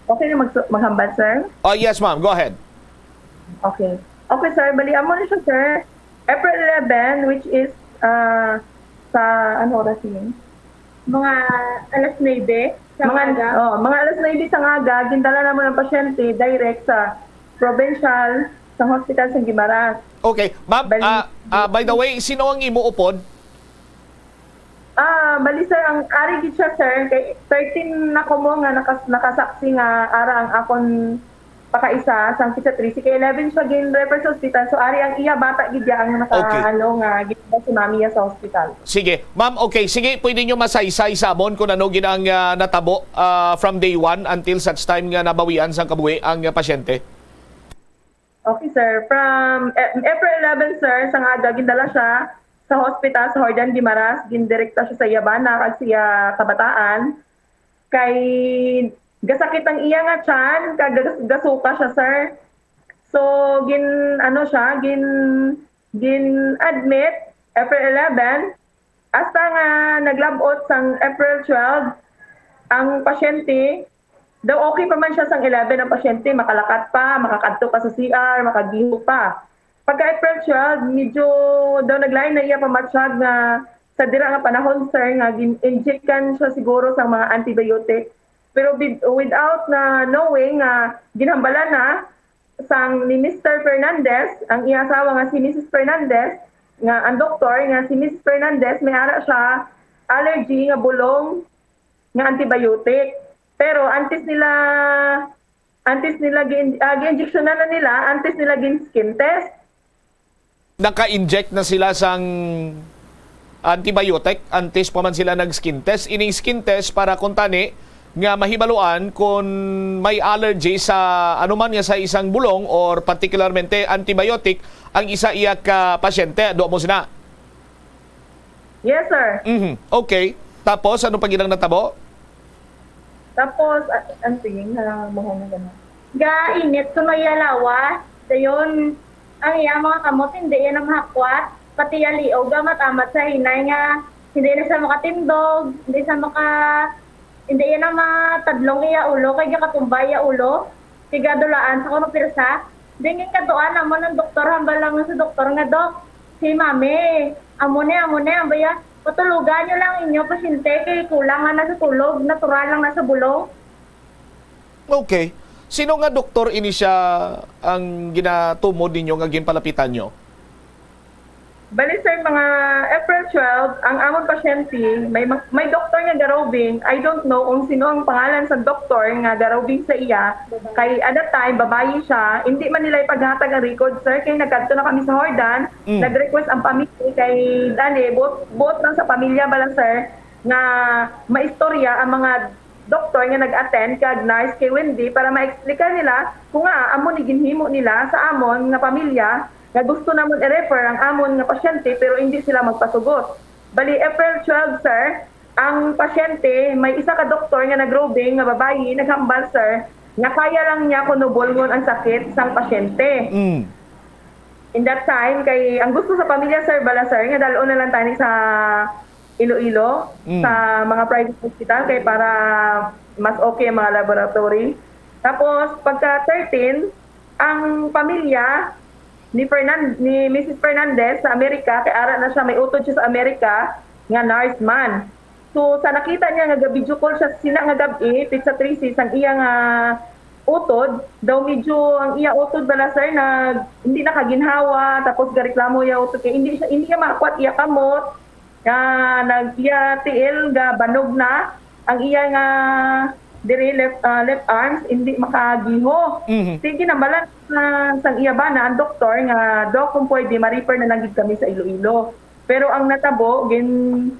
okay na mag-, maghambal, sir? Oh, yes, ma'am. Go ahead. Okay. Okay, sir. Bali, amo na siya, sir. April eleven, which is, ah, sa, ano oras yun? Mga alas nuebe sa Mga, aga. Oh, mga alas nuebe sa aga, gindala namon ang pasyente direct sa provincial, sa hospital sa Guimaras. Okay. Ma'am, Bali- ah, ah, by the way, sino ang imo upod? Ah, bali, sir, ang ari gid siya, sir, kay thirteen na ko mo nga nakas-, nakasaksi nga ara ang akon pakaisa sang pizza trisi, kay eleven siya gin-refer sa ospital. So, ari ang iya bata gid ya ang naka-, Okay. ano, nga gid si mami ya sa ospital. Sige. Ma'am, okay. Sige, pwede nyo masaysay sa amon kung ano gid ang, ah, natabo, ah, from day one until such time nga nabawian sang kabuhi ang, ah, pasyente? Okay, sir. From, eh, April eleven, sir, sa nga aga, gindala siya sa hospital sa Jordan Guimaras, gindirekta siya sa iya bana kag sa iya kabataan. Kay gasakit ang iya nga tiyan, kag gas-, gasuka siya, sir. So, gin-, ano siya, gin-, gin-admit April eleven, hasta nga naglabot sang April twelve ang pasyente. Daw okay pa man siya sang eleven ang pasyente, makalakat pa, makakadto pa sa C R, makagiho pa. Pagka April twelve, medyo daw naglain na iya pamatyag nga sa dira nga panahon, sir, nga gin-injectan siya siguro sang mga antibiotic. Pero bid-, without na knowing nga ginhambalan na sang ni Mister Fernandez, ang iya asawa nga si Missus Fernandez, nga ang doktor nga si Missus Fernandez, may ara siya allergy nga bulong nga antibiotic. Pero antes nila, antes nila gin-, ah, gi-injectionan na nila, antes nila gin-skin test. Naka-inject na sila sang antibiotic antes pa man sila nag-skin test. Ining skin test para kuntani nga mahibaluan kon may allergy sa anuman nga sa isang bulong or particularmente antibiotic ang isa iya ka pasyente. Ado mo sina? Yes, sir. Mhm. Okay. Tapos, ano pa gid ang natabo? Tapos, ah, ang tingin na mahal na gano'n. Ga init ko na iya lawas. Dayon, ang iya mga kamot, hindi yan ang mahakwat. Pati iya liog, amat-amat sa hinay nga, hindi na siya makatindog, hindi siya maka-, hindi yan ang matadlong iya ulo, kay gakatumba iya ulo. Tigadulaan sa kuno pirsa. Dingin kaduan namon ang doktor, hambal lang sa doktor nga, "Dok, si Mami, amo ni, amo ni, ang baya, patulogan niyo lang inyo pasyente kay kulang nga na sa tulog, natural lang na sa bulong." Okay. Sino nga doktor ini siya ang ginatumod ninyo nga ginpalapitan nyo? Bali, sir, mga April twelve, ang amon pasyente, may ma-, may doktor nga garobing. I don't know kung sino ang pangalan sa doktor nga garobing sa iya. Kay at that time, babayi siya. Hindi man nila ipaghatag ang record, sir, kay nagkadto na kami sa Jordan. Mm. Nag-request ang pamilya kay dali, buot, buot lang sa pamilya bala, sir, nga maistorya ang mga doktor nga nag-attend kag nurse kay Wendy para ma-explica nila kung nga amo ni ginhimo nila sa amon nga pamilya nga gusto namon i-refer ang amon nga pasyente, pero indi sila magpasugot. Bali, April twelve, sir, ang pasyente, may isa ka doktor nga nag-roving nga babayi, naghambal, sir, nga kaya lang niya kuno bulngon ang sakit sang pasyente. Mm. In that time, kay ang gusto sa pamilya, sir, bala, sir, nga dal-on na lang tani sa Iloilo, Mm. sa mga private hospital, kay para mas okay ang mga laboratory. Tapos, pagka thirteen, ang pamilya ni Fernan-, ni Missus Fernandez sa Amerika, kay ara na siya, may utod siya sa Amerika, nga nurse man. So, sa nakita niya nga ga-video call siya sina nga gab-i, pizza trisi, sang iya nga utod, daw medyo ang iya utod bala, sir, nag-, hindi nakaginhawa, tapos gareklamo iya utod, kay hindi siya, hindi niya makwat iya kamot, nga nag-, iya tiil, ga banog na, ang iya nga diri left, ah, left arms, hindi makagiho. Mhm. Sige, nambalan na sang iya bana ang doktor nga, "Dok, kung pwede, ma-refer na lang gid kami sa Iloilo." Pero ang natabo, gin-,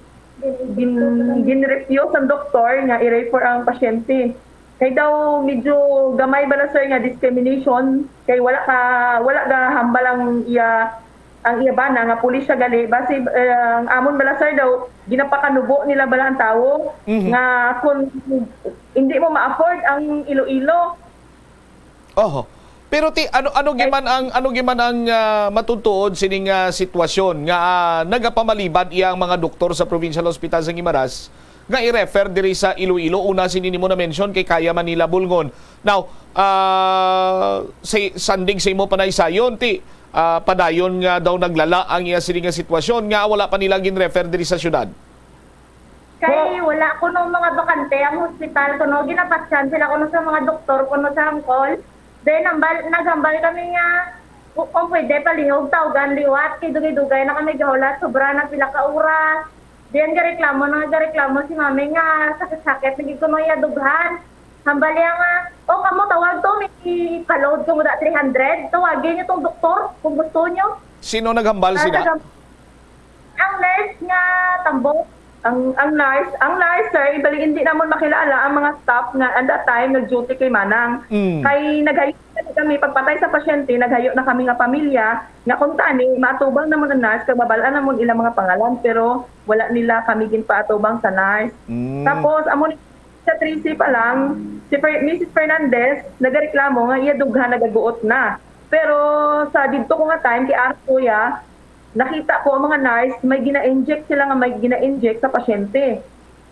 gin-, gin-refuse ang doktor nga i-refer ang pasyente. Kay daw medyo gamay bala, sir, nga discrimination, kay wala ka, wala gahambal ang iya, ang iya bana nga pulis siya gali. Basi, eh, ang amon bala, sir, daw ginapakanubo nila bala ang tawo Mhm. nga kung hindi mo ma-afford ang Iloilo. Oho. Pero ti, ano, ano giman ang, ano giman ang, ah, matutuod sining, ah, sitwasyon nga, ah, nagapamalibad iya ang mga doktor sa Provincial Hospital sa Guimaras nga i-refer diri sa Iloilo? Una sini nimo na-mention kay Kaya Manila Bulngon. Now, ah, sa sandig sa imo panaysayon, ti, ah, padayon nga daw naglala ang iya sini nga sitwasyon nga wala pa nila gin-refer diri sa syudad. Kay wala kuno mga bakante ang hospital kuno, ginapatsyan sila kuno sa mga doktor kuno sa Angkol. Then hambal, naghambal kami nga ku-, kung pwede palihog tawgan liwat kay dugay-dugay na kami gahulat, sobra na pila ka oras. Then gareklamo na nga gareklamo si mami nga sakit-sakit na gid kuno iya dughan. Hambal niya nga, "O, kamo tawag to, may pa-load ko muda three hundred. Tawagin niyo tong doktor kung gusto niyo." Sino naghambal Ah, sina? taga-, ang nurse nga tambok. Ang, ang nurse, ang nurse, sir, bali hindi namon makilala ang mga staff nga at that time nag-duty kay Manang. Mm. Kay naghayo na kami, pagpatay sa pasyente, naghayo na kami nga pamilya, nga kung tani, maatubang namon ang nurse, kag mabal-an namon ilang mga pangalan, pero wala nila kami ginpaatubang sa nurse. Mm. Tapos, amo ni sa trese pa lang, si Fer-, Missus Fernandez nagareklamo nga iya dughan nagaguot na. Pero sa didto ko nga time, kay ara ko iya, nakita ko ang mga nurse, may gina-inject sila nga may gina-inject sa pasyente.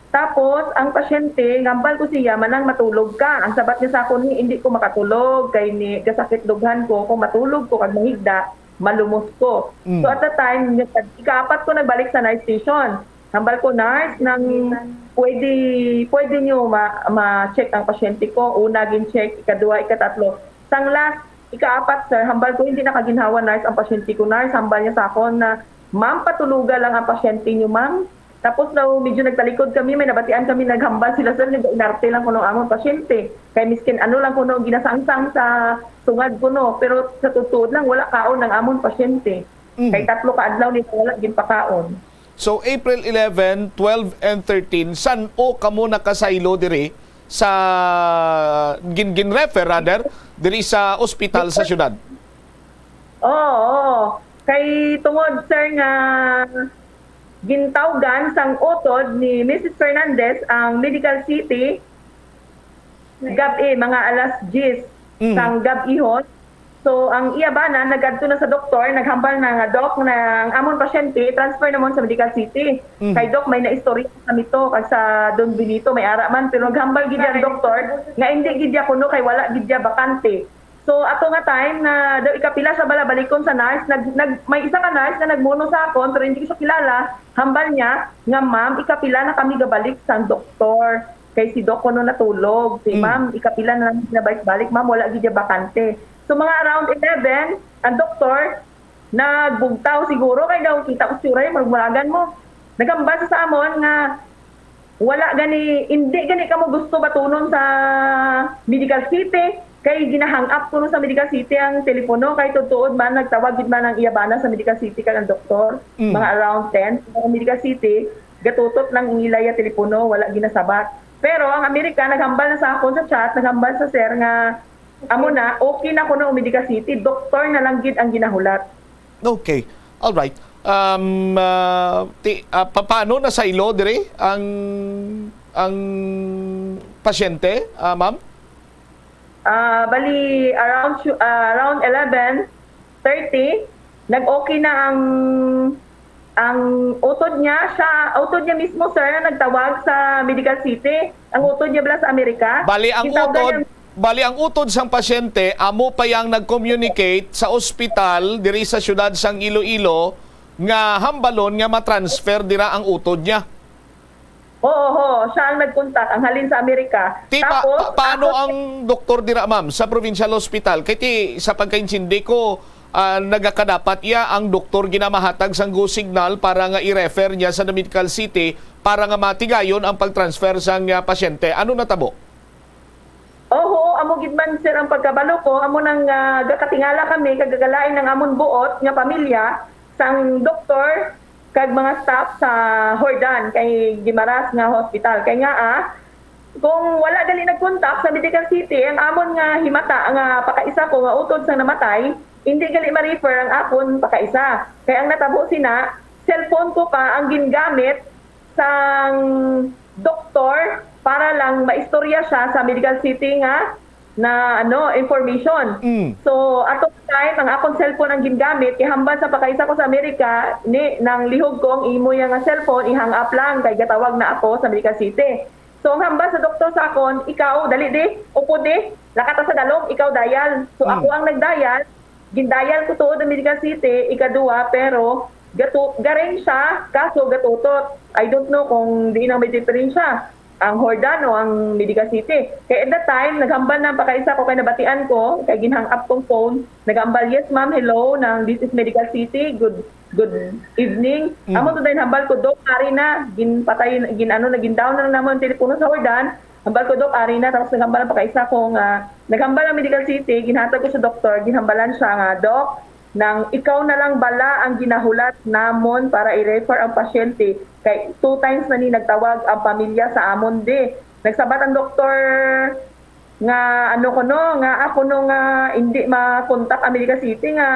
Tapos, ang pasyente, ngambal ko siya, "Manang, matulog ka." Ang sabat niya sa akon, "Ni, hindi ko makatulog, kay ni, gasakit dughan ko, kung matulog ko kag mahigda, malumos ko." Mm. So, at the time, ikaapat ko nagbalik sa nurse station. Hambal ko, "Nurse, nang pwede, pwede niyo ma-, ma-check ang pasyente ko?" Una, gin-check, ikaduha, ikatatlo. Sang last, ikaapat, sir, hambal ko, "Hindi na kaginhawa, nurse, ang pasyente ko, nurse." Hambal niya sa akon na, "Ma'am, patuloga lang ang pasyente niyo, ma'am." Tapos daw, medyo nagtalikod kami, may nabatian kami, naghambal sila, sir, nag-inarte lang kuno ang amon pasyente. Kay miskin ano lang kuno ginasangsang sa sungad kuno, pero sa tutuod lang, wala kaon ang amon pasyente. Mm. Kay tatlo ka adlaw ni wala ginpakaon. So, April eleven, twelve, and thirteen, san-o kamo nakasaylo diri sa gin-, gin-refer, rather, diri sa ospital sa syudad? Oo, oo. Kay tungod, sir, nga gintawgan sang utod ni Missus Fernandez ang Medical City, gab-i, mga alas diyes Mm. sang gab-ihon. So, ang iya bana nagadto na sa doktor, naghambal na nga, "Doc, na ang amon pasyente, transfer namon sa Medical City." Mm. Kay, "Doc, may naistorya kami to, kag sa Don Benito, may ara man, pero naghambal gid ang doktor nga hindi gid ya kuno kay wala gid ya bakante." So, ato nga time na daw ikapila sa balabalikon sa nurse, nag-, nag-, may isa ka nurse nga nagmuno sa akon, pero hindi ko siya kilala. Hambal niya nga, "Ma'am, ikapila na kami gabalik sa doktor. Kay si Doc kuno natulog. Si Mm. Ma'am, ikapila na lang nabalik-balik, ma'am, wala gid ya bakante." So, mga around eleven, ang doktor nagbugtaw siguro, kay daw kita ko sure, murag muragan mo. Nagambal sa amon nga wala gani, hindi gani kamo gusto batunon sa Medical City, kay ginahang up kuno sa Medical City ang telepono, kay tuod-tuod man nagtawag gid man ang iya bana sa Medical City kag ang doktor, Mm. mga around ten, ang Medical City, gatutot lang ang ila iya telepono, wala ginasabat. Pero ang Amerika naghambal na sa akon sa chat, naghambal sa sir nga amo na, okay na kuno ang Medical City, doktor na lang gid ang ginahulat. Okay. All right. Um, ah, ti-, ah, pa-, paano nasaylo diri ang, ang pasyente, ah, ma'am? Ah, bali, around syu-, ah, around eleven thirty, nag-okay na ang, ang utod niya. Siya, utod niya mismo, sir, ang nagtawag sa Medical City. Ang utod niya bala sa Amerika. Bali, ang Gitawgan utod, niya bali, ang utod sang pasyente, amo pa yang nag-communicate sa ospital diri sa siyudad sang Iloilo nga hambalon nga ma-transfer dira ang utod niya. Oo, oo, siya ang nagkontak, ang halin sa Amerika. Ti, pa-, Tapos, pa-, paano ako ang doktor dira, ma'am, sa provincial hospital? Kay ti, sa pagkaintindi ko, ah, nagakadapat iya ang doktor ginamahatag sang go signal para nga i-refer niya sa Medical City para nga matigayon ang pag-transfer sang, ah, pasyente. Ano natabo? Oho, amo gid man, sir, ang pagkabalo ko, amo nang, ah, gakatingala kami, kag gagalain ang amon buot nga pamilya, sang doktor, kag mga staff sa Jordan, kay Guimaras nga hospital. Kay nga, ah, kung wala gali nagkontak sa Medical City, ang amon nga himata nga pakaisa ko nga utod sang namatay, hindi gali ma-refer ang akon pakaisa. Kay ang natabo sina, cellphone ko pa ang gingamit sang doktor para lang maistorya siya sa Medical City nga na, ano, information. Mm. So, ato time, ang akong cellphone ang gingamit, kay hambal sa pakaisa ko sa Amerika, ni, nang lihog ko ang imo yang nga cellphone, i-hang up lang, kay gatawag na ako sa Medical City. So, ang hambal sa doktor sa akon, "Ikaw, dali di, upod di, lakata sa dalom, ikaw dial." So, Mm. ako ang nag-dial, gin-dial ko tuod ang Medical City, ikaduha, pero gatu-, garing siya, kaso gatutot. I don't know kung di na may diferensya ang Jordan o ang Medical City. Kaya at that time, naghambal na ang pakaisa ko kay nabatian ko, kay ginhang up kong phone, naghambal, "Yes, ma'am, hello, nang this is Medical City, good, good evening." Mm. Amo to din hambal ko, "Doc, ari na, ginpatay, gin-, ano na, gin-down na lang namon ang telepono sa Jordan." Hambal ko, "Doc, ari na." Tapos naghambal ang pakaisa ko nga, naghambal ang Medical City, ginhatag ko sa doktor, ginhambalan siya nga, "Doc, nang ikaw na lang bala ang ginahulat namon para i-refer ang pasyente, kay two times na ni nagtawag ang pamilya sa amon di." Nagsabat ang doktor nga, ano ko no, nga ako no nga hindi makontak ang Medical City, nga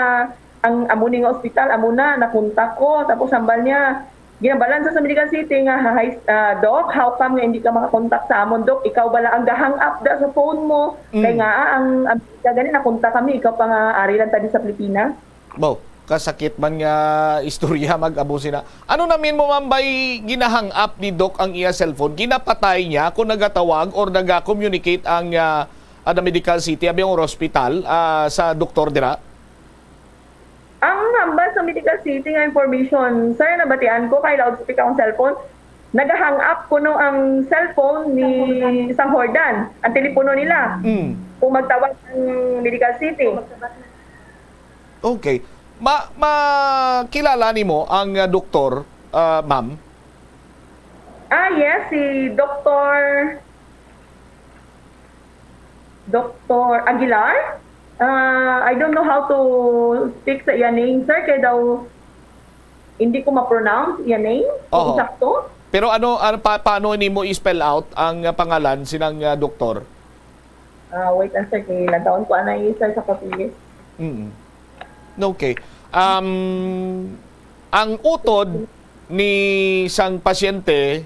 ang amo ni nga ospital, amo na, nakontak ko. Tapos hambal niya, ginabalan sa, sa Medical City nga, "Hi, ah, Doc, how come nga hindi ka makakontak sa amon, Doc? Ikaw bala ang gahang up da sa phone mo? Mm. Kay nga, ah, ang Amerika gani nakontak kami, ikaw pa nga ari lang tadi sa Pilipinas." Wow, kasakit man nga istorya, mag-abo sina. Ano namin mo, ma'am, bay ginahang up ni Doc ang iya cellphone? Ginapatay niya kung nagatawag or naga-communicate ang, ah, ah, the Medical City, abi ang hospital, ah, sa doktor dira? Ang hambal sa Medical City nga information, sir, nabatian ko kay loudspeaker ang cellphone, nagahang up kuno ang cellphone ni Sang Jordan, ang telepono nila. Mm. Kung magtawag ang Medical City. Okay. Ma-, makilala nimo ang, ah, doktor, ah, ma'am? Ah, yes, si Doktor, Doktor Aguilar. Ah, I don't know how to speak sa iya name, sir, kay daw hindi ko ma-pronounce iya name. Kung Oho. Sakto. Pero ano, ano pa, paano nimo i-spell out ang, ah, pangalan sinang, ah, doktor? Ah, wait lang, sir, kay lantawon ko anay, sir, sa papeles. Mm. Okay. Um, ang utod ni sang pasyente,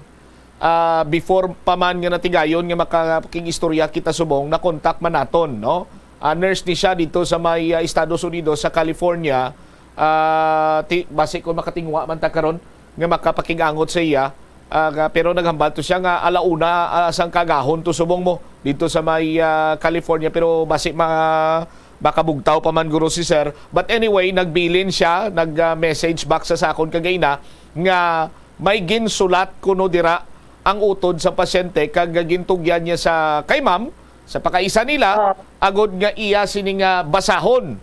ah, before pa man nga natigayon nga makakig-istorya kita subong, nakontak man naton, no? Ah, nurse ni siya dito sa may, ah, Estados Unidos, sa California. Ah, ti-, basi kung makatingwa man ta karon nga makapakig-angot sa iya, ah, nga, pero naghambal to siya nga alauna, ah, sang kagahon to subong mo dito sa may, ah, California, pero basi ma-, makabugtaw pa man guro si sir. But anyway, nagbilin siya, nag, ah, message back sa sakon kagayna nga may ginsulat kuno dira ang utod sa pasyente kag gintugyan niya sa kay ma'am, sa pakaisa nila, Oh. agod nga iya sini nga basahon,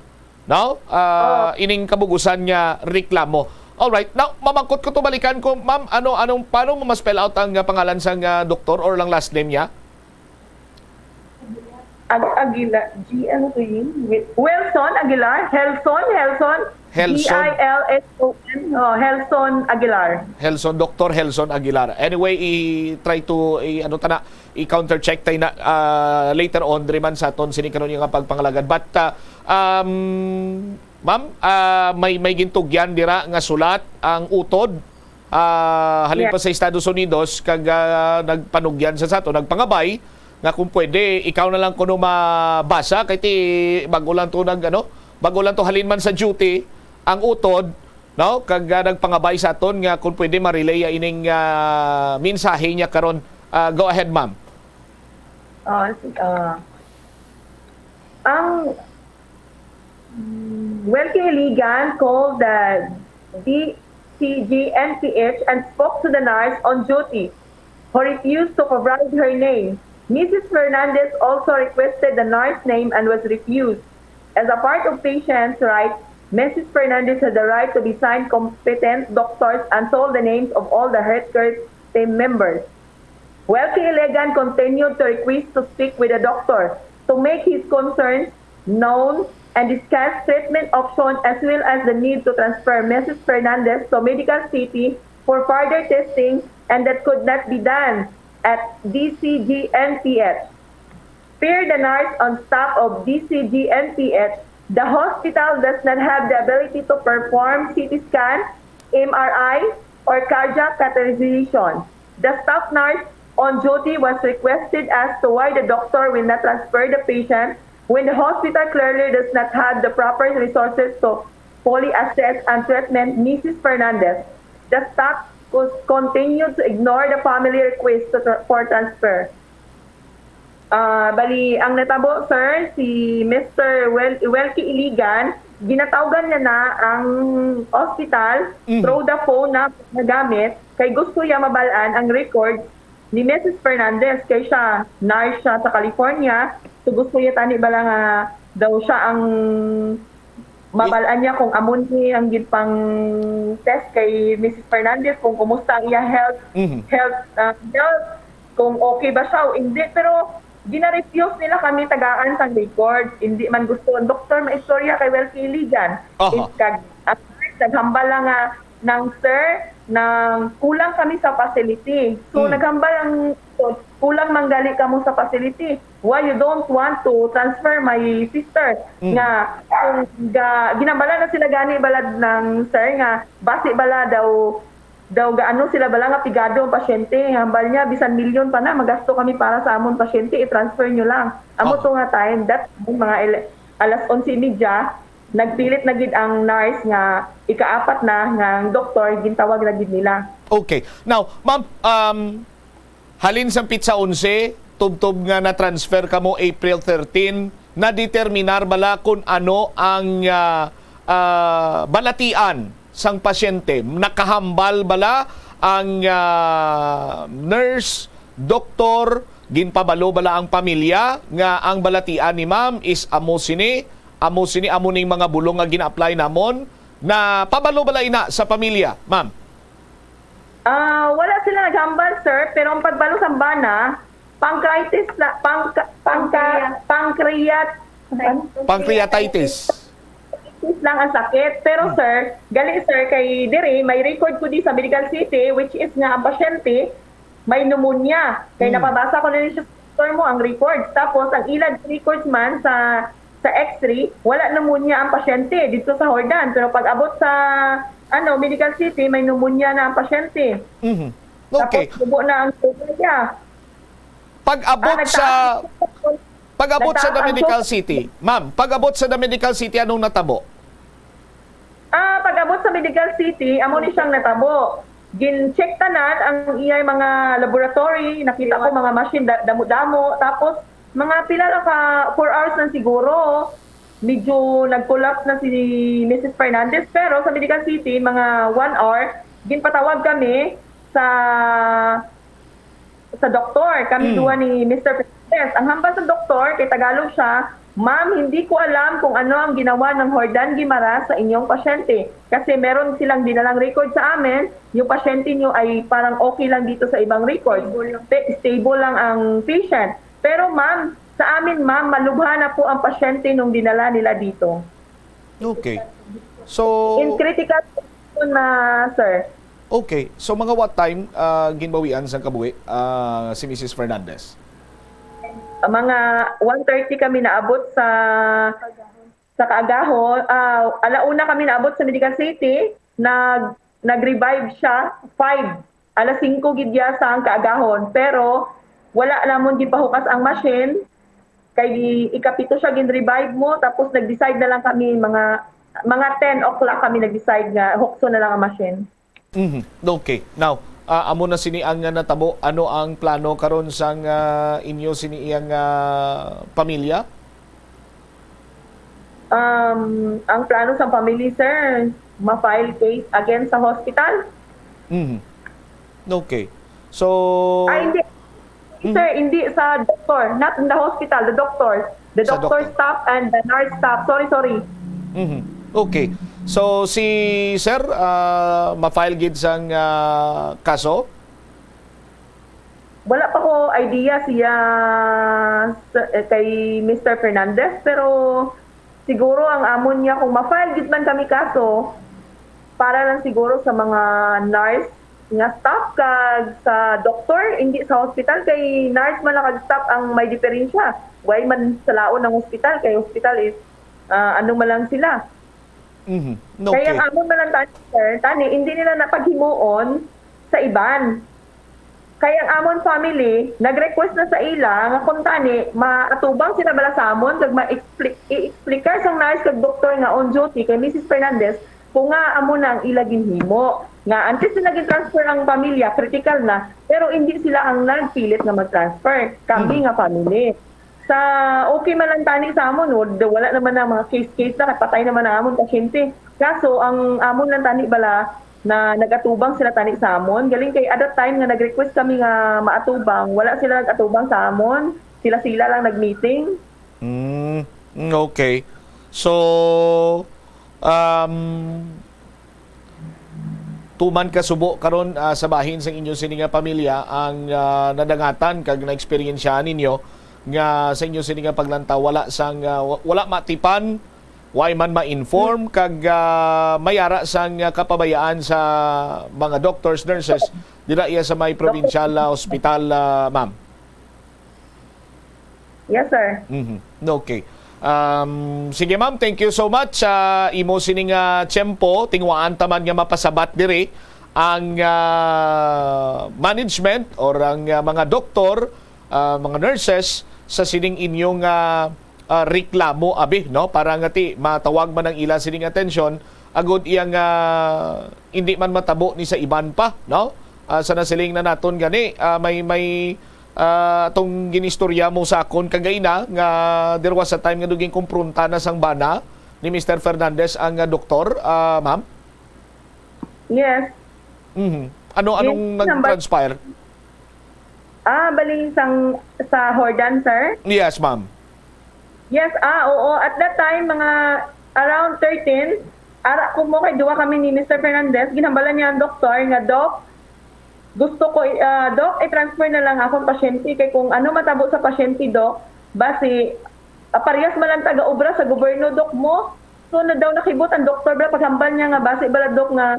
no? Ah, Oh. ining kabugusan nga reklamo. Alright, now, mamangkot ko to, balikan ko, ma'am, ano, anong, paano mo ma-spell out ang, ah, pangalan sang, ah, doktor or lang last name niya? Ag-, Aguila-, G, ano to yun? Wi-, Wilson Aguilar? Helson? Helson? Helson. G I L S O N? Oh, Helson Aguilar. Helson, Doktor Helson Aguilar. Anyway, i-try to, i-, ano ta na, i-counter check tayo na, ah, later on, diri man sa aton sini karon nga pagpangalagad. But, ah, um, ma'am, ah, may, may gintugyan dira nga sulat ang utod, ah, halin Yeah. pa sa Estados Unidos, kag, ah, nagpanugyan sa sato, nagpangabay nga kung pwede, ikaw na lang kuno mabasa, kay ti, bago lang to nag, ano, bago lang to halin man sa duty, ang utod, no? Kag, ah, nagpangabay sa aton nga kung pwede ma-relay ining, ah, mensahe niya karon. Ah, go ahead, ma'am. Ah, si-, ah, ang, mm, Welky Iligan called the D C G N P H and spoke to the nurse on duty, who refused to provide her name. Missus Fernandez also requested the nurse name and was refused. As a part of patients' rights, Missus Fernandez had the right to be signed competent doctors and told the names of all the healthcare team members. Welky Iligan continued to request to speak with the doctor to make his concerns known and discuss treatment option as well as the need to transfer Missus Fernandez to Medical City for further testing, and that could not be done at D C G N P H. Per the nurse on staff of D C G N P H, the hospital does not have the ability to perform C T scan, M R I, or cardiac catheterization. The staff nurse on duty was requested as to why the doctor will not transfer the patient when the hospital clearly does not have the proper resources to fully assess and treatment Missus Fernandez. The staff cons-, continued to ignore the family request to tra-, for transfer. Ah, bali, ang natabo, sir, si Mister Wel-, Welky Iligan, ginatawgan niya na ang hospital Mm. through the phone na nagamit kay gusto niya mabalaan ang record ni Missus Fernandez kay siya, nurse siya sa California. So, gusto niya tani bala nga daw siya ang mabalaan niya kung amo ni ang gid pang test kay Missus Fernandez, kung kumusta ang iya health, Mhm. health, ah, health, kung okay ba siya o hindi. Pero gina-refuse nila kami tagaan sang record. Hindi man gusto ang doktor maistorya kay Welky Iligan. Aha. Is kag, ah, naghambal lang nga, "Nang sir, nang kulang kami sa facility." So, Hmm. naghambal ang, so, "Kulang man gali kamo sa facility. Why you don't want to transfer my sister?" Hmm. Nga, kung ga-, ginambala na sila gani balad ng sir nga, basi bala daw, daw gaano sila bala nga pigado ang pasyente. Hambal niya, "Bisan milyon pa na, magasto kami para sa amon pasyente, i-transfer nyo lang." Amo Oh. to nga time, that time, mga ele-, alas onse y media, nagpilit na gid ang nurse nga ikaapat na nga ang doktor, gintawag na gid nila. Okay. Now, ma'am, um, halin sang pitsa onse, tubtob nga na-transfer kamo April thirteen, nadeterminar bala kun ano ang, ah, ah, balatian sang pasyente? Nakahambal bala ang, ah, nurse, doktor, ginpabalo bala ang pamilya nga ang balatian ni ma'am is amo sini, amo sini, amo ning mga bulong nga gina-apply namon? Napabalo bala ina sa pamilya, ma'am? Ah, wala sila naghambal, sir, pero ang pagbalo sa bana, pancreatitis la-, pangka-, pangka-, pancreat-, Pancreatitis. Pancreatitis lang ang sakit. Pero, Hmm. sir, gali, sir, kay diri, may record ko di sa Medical City, which is nga ang pasyente may pneumonia. Kay Hmm. napabasa ko na rin siya sa doktor mo ang records. Tapos, ang ilag records man sa, sa X-ray, wala pneumonia ang pasyente dito sa Jordan. Pero pag abot sa, ano, Medical City, may pneumonia na ang pasyente. Mhm. Okay. Tapos, tubo na ang tubo niya. Pag abot Ah, sa, nagtaas. Pag abot sa Nagtaas The ang Medical sugar. City, ma'am, pag abot sa The Medical City, anong natabo? Ah, pag abot sa Medical City, amo ni siyang natabo. Gin-check tanan ang iyang mga laboratory, nakita ko mga machine da-, damo-damo, tapos mga pila lang ka, four hours lang siguro, medyo nag-collapse na si Missus Fernandez. Pero sa Medical City, mga one hour, ginpatawag kami sa sa doktor, kami Mm. duha ni Mister Fernandez. Ang hambal sa doktor, kay Tagalog siya, "Ma'am, hindi ko alam kung ano ang ginawa ng Jordan Guimara sa inyong pasyente. Kasi meron silang dinalang record sa amin, yung pasyente nyo ay parang okay lang dito sa ibang record. Stable lang. Pe-, stable lang ang patient. Pero ma'am, sa amin ma'am, malubha na po ang pasyente nung dinala nila dito." Okay. So, in critical condition na, sir. Okay. So, mga what time, ah, ginbawian sang kabuhi, ah, si Missus Fernandez? Mga one thirty kami naabot sa, sa kaagahon. Ah, ala una kami naabot sa Medical City. Nag-, nag-revive siya, five. Alas singko gid ya sa ang kaagahon. Pero wala namon gipahukas ang machine. Kay ikapito siya gin-revive mo, tapos nag-decide na lang kami, mga, mga ten o'clock kami nag-decide nga hukso na lang ang machine. Mhm. Okay. Now, ah, amo na sini ang, ah, natabo. Ano ang plano karon sang, ah, inyo sini iyang, ah, pamilya? Um, ang plano sa family, sir, ma-file case against sa hospital. Mhm. Okay. So, Ah, hindi. Hmm. Sir, hindi sa doktor. Not in the hospital, the doctors. The Sa doctor doktor. Staff and the nurse staff. Sorry, sorry. Mhm. Okay. So, si sir, ah, ma-file gid sang, ah, kaso? Wala pa ko idea siya sa, eh, kay Mister Fernandez, pero siguro ang amon niya, kung ma-file gid man kami kaso, para lang siguro sa mga nurse nga staff kag sa doktor, hindi sa hospital, kay nurse man lang kag staff ang may diferensya. Why man salaon ang hospital, kay hospital is, ah, ano man lang sila. Mhm. Kaya Okay. ang amon man lang tani, sir, tani, hindi nila napaghimuon sa iban. Kay ang amon family, nag-request na sa ila nga kung tani, maatubang sila bala sa amon, kag ma-expli-, i-explicar sang nurse kag doktor nga on duty kay Missus Fernandez, kung nga amo na ang ila ginhimo. Nga antes nila gin-transfer ang pamilya, critical na, pero hindi sila ang nagpilit nga mag-transfer. Kami Mm. nga family. Sa okay man lang tani sa amon, no? Wala naman ang mga case-case na, patay naman ang amon pasyente. Kaso, ang amon lang tani bala, na nagatubang sila tani sa amon. Galing kay at that time nga nag-request kami nga maatubang, wala sila nag-atubang sa amon. Sila-sila lang nag-meeting. Mm, mm, okay. So, um, tuman ka subo karon, ah, sa bahin sang inyo sini nga pamilya ang, ah, nadangatan kag naeksperyensyahan ninyo nga sa inyo sini nga paglantaw wala sang, ah, wa-, wala matipan, way man ma-inform kag, ah, may ara sang, ah, kapabayaan sa mga doctors, nurses dira iya sa may provincial, ah, hospital, ah, ma'am. Yes, sir. Mhm. Okay. Um, sige, ma'am, thank you so much sa imo sining, ah, tiyempo. Tinguhaan ta man nga mapasabat diri ang, ah, management or ang, ah, mga doktor, ah, mga nurses sa sining inyong, ah, ah, reklamo, abi, no? Para nga ti matawag man ang ila sining atensyon agud iya nga hindi man matabo ni sa iban pa, no? Ah, sa nasiling na naton gani, ah, may, may, ah, atong ginistorya mo sa akon kagaina nga there was a time nga duging kumpronta na sang bana ni Mister Fernandez ang, ah, doktor, ah, ma'am? Yes. Mhm. Ano, anong Yes, number- nag-transpire? Ah, bali sang sa Jordan, sir? Yes, ma'am. Yes, ah, oo. At that time, mga around thirteen, ara ko mo kay duwa kami ni Mister Fernandez, ginhambalan niya ang doktor nga, "Doc, gusto ko, ah, Doc, i-transfer na lang akong pasyente kay kung ano matabo sa pasyente, Doc, basi, ah, parehas man lang taga-obra sa gobyerno, Doc, mo." So, na daw nakibot ang doktor, bala, paghambal niya nga, basi, bala, Doc, nga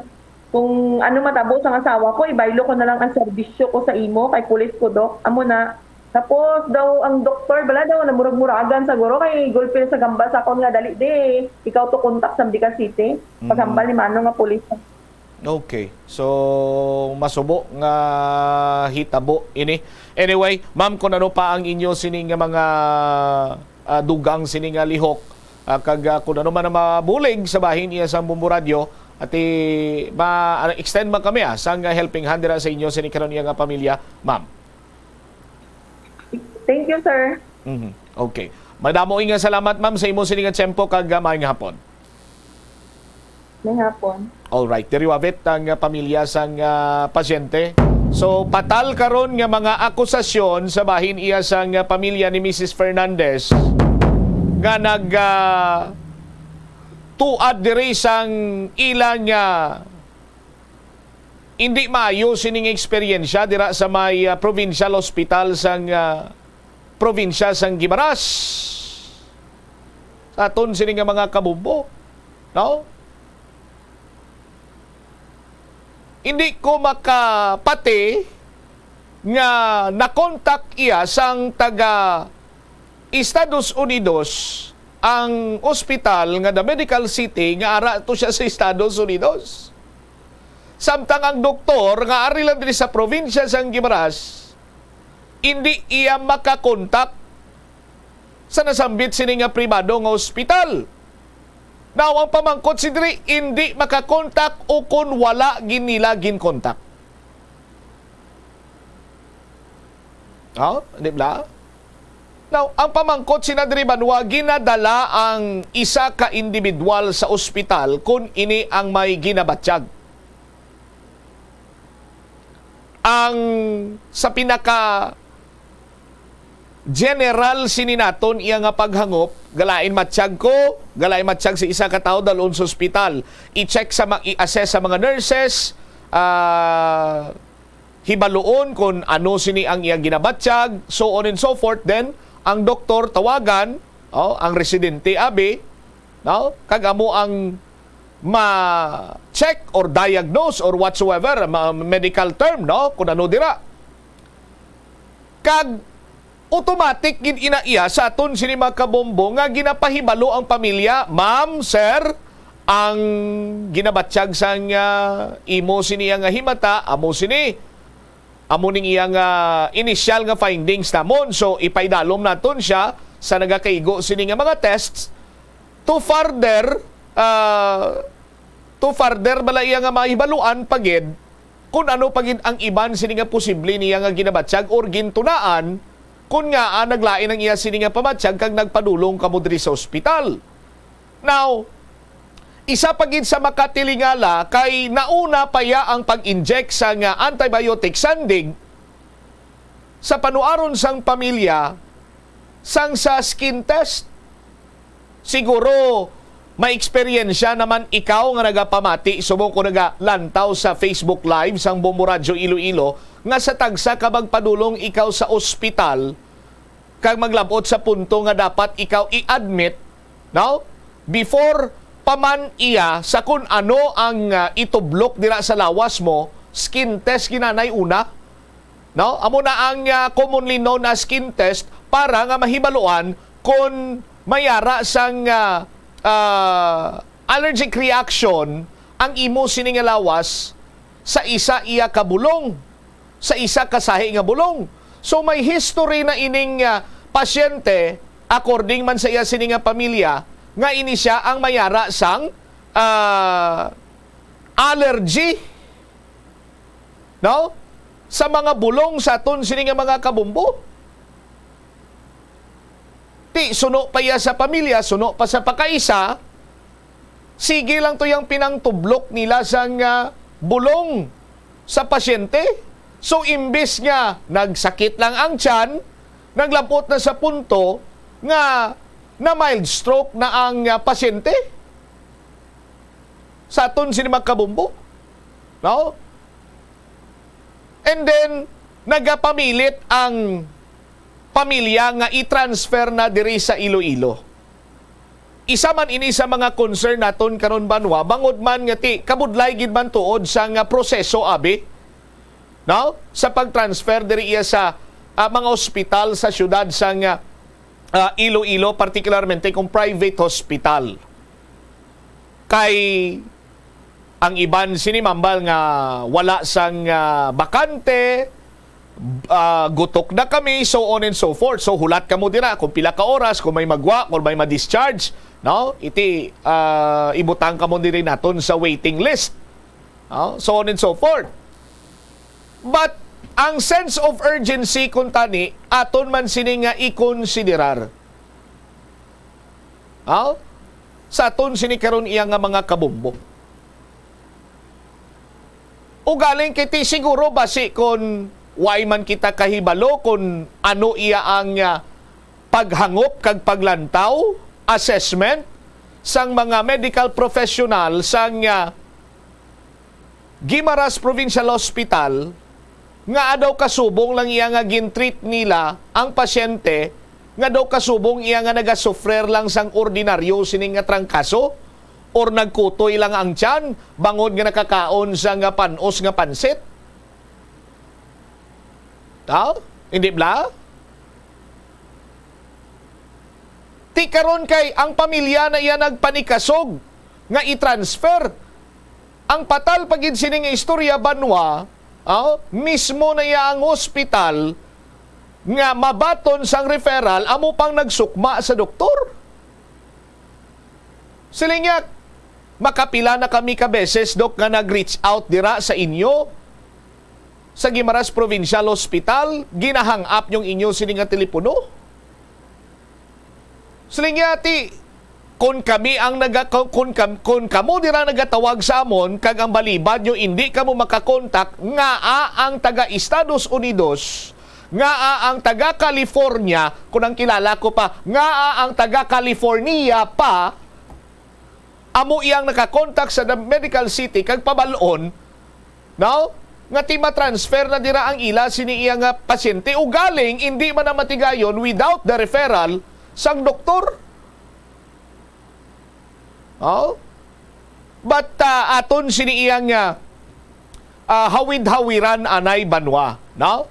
kung ano matabo sang asawa ko, ibaylo ko na lang ang serbisyo ko sa imo, kay pulis ko, Doc. Amo na. Tapos daw ang doktor, bala daw, namurag-muragan siguro, kay gulpi na sa gambal sa akon nga, "Dali, di, ikaw to kontak sa Ambika City." Paghambal ni Mano nga pulis. Okay. So, masubo nga hitabo ini. Anyway, ma'am, kung ano pa ang inyo sini nga mga, ah, dugang sini nga lihok, ah, kag, ah, kung ano man ang mabulig sa bahin iya sang Bombo Radyo, ati ma-extend man kami, ah, sang helping hand dira sa inyo sini karon iya nga pamilya, ma'am. Thank you, sir. Mhm. Okay. Madamo nga salamat, ma'am, sa imo sini nga tiyempo kag, ah, maayong hapon. May hapon. All right, diri wabit ang, ah, pamilya sang, ah, pasyente. So, patal karon nga mga akusasyon sa bahin iya sang, ah, pamilya ni Missus Fernandez nga nag, ah, tuad diri sang ila nga hindi maayo sining eksperyensya dira sa may, ah, provincial hospital sang, ah, probinsya sang Guimaras. Sa aton sini nga mga kabombo, no? Hindi ko makapati nga nakontak iya sang taga Estados Unidos ang ospital nga The Medical City nga ara to siya sa Estados Unidos. Samtang ang doktor nga ari lang diri sa probinsya sang Guimaras, hindi iya makakontak sa nasambit sini nga pribado nga ospital. Now, ang pamangkot si diri, hindi makakontak o kon wala gid nila ginkontak. Oh, di ba? Now, ang pamangkot sina diri banwa, ginadala ang isa ka individual sa ospital kun ini ang may ginabatyag. Ang sa pinaka general sini naton iya nga paghangop, galain matyag ko, galain matyag sa isa ka tawo, dalon sa ospital, i-check sa ma-, i-assess sa mga nurses, ah, hibaluon kung ano sini ang iya ginabatyag, so on and so forth. Then, ang doktor tawagan, oh, ang residente abi, no? Kag amo ang ma-check or diagnose or whatsoever, ma-, medical term, no? Kung ano dira. Kag automatic gid ina iya sa aton sini mga kabombo nga ginapahibalo ang pamilya, "Ma'am, sir, ang ginabatyag sang, ah, imo sini nga himata, amo sini." Amo ning iyang, ah, initial nga findings namon. So, ipaidalom naton siya sa nagakaigo sini nga mga tests to further, ah, to further bala iya nga mahibaluan pa gid kung ano pa gid ang iban sini nga posible niya nga ginabatyag or gintunaan, kung ngaa naglain ang iya sini nga pamatyag kag nagpadulong kamo diri sa ospital. Now, isa pa gid sa makatilingala kay nauna pa iya ang pag-inject sang, ah, antibiotic sandig sa panuaron sang pamilya sang sa skin test. Siguro may eksperyensya naman ikaw nga nagapamati subong ko nagalantaw sa Facebook Live sang Bombo Radyo Iloilo nga sa tagsa ka magpadulong ikaw sa ospital kag maglab-ot sa punto nga dapat ikaw i-admit, no? Before pa man iya sa kun ano ang, ah, itublok dira sa lawas mo, skin test ginanay una, no? Amo na ang, ah, commonly known as skin test para nga mahibaluan kon may ara sang, ah, ah, allergic reaction ang imo sini nga lawas sa isa iya ka bulong, sa isa ka sahi nga bulong. So, may history na ining, ah, pasyente, according man sa iya sini nga pamilya, nga ini siya ang may ara sang, ah, allergy, no? Sa mga bulong sa aton sini nga mga kabumbo. Ti, suno pa iya sa pamilya, suno pa sa pakaisa, sige lang to yang pinangtublok nila sang, ah, bulong sa pasyente. So, imbis nga nagsakit lang ang tiyan, naglabot na sa punto nga na mild stroke na ang, ah, pasyente. Sa aton sini mga kabumbo. No? And then, nagapamilit ang pamilya nga i-transfer na diri sa Iloilo. Isa man ini sa mga concern naton karon, banwa, bangod man nga ti kabudlay gid man tuod sa nga proseso, abi, no? Sa pag-transfer diri iya sa, ah, mga ospital sa siyudad sa nga, ah, Iloilo, partikularmente kung private hospital. Kay ang iban sini mambal nga wala sang, ah, bakante, ah, gutok na kami, so on and so forth. So, hulat kamo dira kung pila ka oras, kung may magwa, kung may ma-discharge, no? Iti, ah, ibutang kamo diri naton sa waiting list, no? So on and so forth. But ang sense of urgency, kuntani, aton man sini nga ikonsiderar. Aw? Sa aton sini karon iya nga mga kabumbo. Ugaling kay ti siguro basi kon way man kita kahibalo kon ano iya ang, ah, paghangop kag paglantaw, assessment sang mga medical professional sang, ah, Guimaras Provincial Hospital, nga daw kasubong lang iya nga gin-treat nila ang pasyente, nga daw kasubong iya nga nagasufrer lang sang ordinaryo sini nga trangkaso or nagkutoy lang ang tiyan bangod nga nakakaon sa nga pan-os nga pansit? Aw? Hindi bala? Ti karon kay ang pamilya na iya nagpanikasog nga i-transfer. Ang patal pa gid sini nga istorya, banwa, aw, mismo na iya ang hospital nga mabaton sang referral, amo pang nagsukma sa doktor. Siling niya, "Makapila na kami ka beses, Dok, nga nag-reach out dira sa inyo sa Guimaras Provincial Hospital, ginahang up niyong inyo sini nga telepono." Siling niya, ti, "Kon kami ang naga-, kon, kon kam-, kon kamo dira nagatawag sa amon, kag ang balibad niyo indi kamo makakontak, ngaa ang taga Estados Unidos, ngaa ang taga California, kon ang kilala ko pa, ngaa ang taga California pa, amo iyang nakakontak sa The Medical City kag pabal-on, no, nga ti ma-transfer na dira ang ila sini iya nga pasyente, ugaling indi man na matigayon without the referral sang doktor." Oh? But, ah, aton sini iyang, ah, ah, hawid-hawiran anay, banwa, no?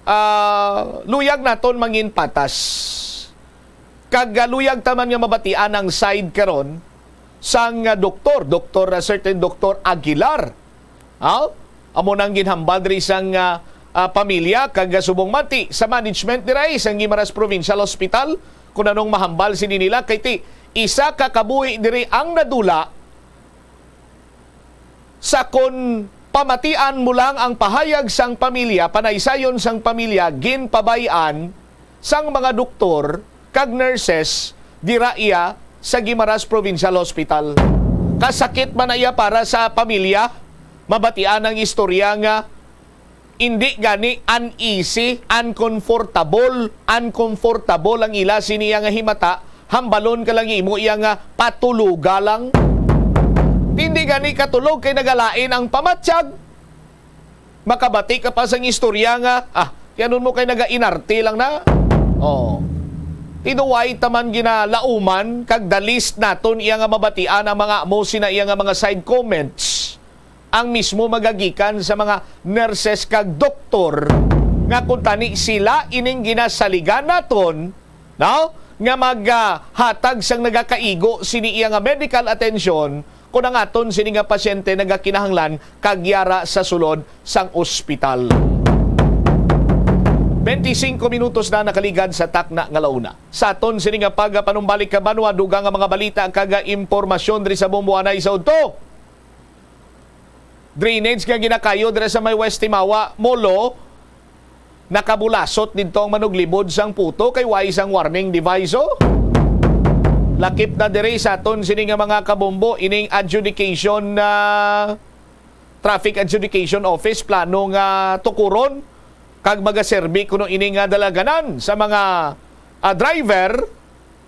Ah, luyag naton mangin patas. Kag, ah, luyag ta man nga mabatian ang side karon sang, ah, doktor, Doktor, ah, certain Doktor Aguilar. Ha? Amo nang ginhambal diri sang, ah, ah, pamilya kag subong mati sa management dira sang Guimaras Provincial Hospital, kun anong mahambal sini nila, kay ti isa ka kabuhi diri ang nadula sa kon pamatian mo lang ang pahayag sang pamilya, panaysayon sang pamilya, ginpabay-an sang mga doktor kag nurses dira iya sa Guimaras Provincial Hospital. Kasakit man na iya para sa pamilya, mabatian ang istorya nga indi gani uneasy, uncomfortable, uncomfortable ang ila sini iya nga himata, hambalon ka lang imo iya nga patuloga lang. Indi gani katulog kay nagalain ang pamatyag. Makabati ka pa sang istorya nga, ah, tiyanon mo kay nagainarte lang na. Oh. Tinuway taman ginalauman kag the least naton iya nga mabatian ang mga amo sina iya nga mga side comments. Ang mismo magagikan sa mga nurses kag doktor nga kung tani sila ining ginasaligan naton, no? Nga maghatag sang nagakaigo sini iya nga medical attention kung ang aton sini nga pasyente nagakinahanglan kag yara sa sulod sang ospital. Twenty-cinco minutos na nakaligad sa takna nga launa. Sa aton sini nga pagapanumbalik ka banwa, dugang nga mga balita kag impormasyon diri sa Bombo anay sa udto. Drainage nga ginakayo dira sa may West Timawa, Molo, nakabulasot didto ang manuglibod sang puto kay way sang warning device, oh. Lakip na diri sa aton sini nga mga kabombo ining adjudication na Traffic Adjudication Office plano nga tukuron kag magaserbi kuno ini nga dalaganan sa mga, ah, driver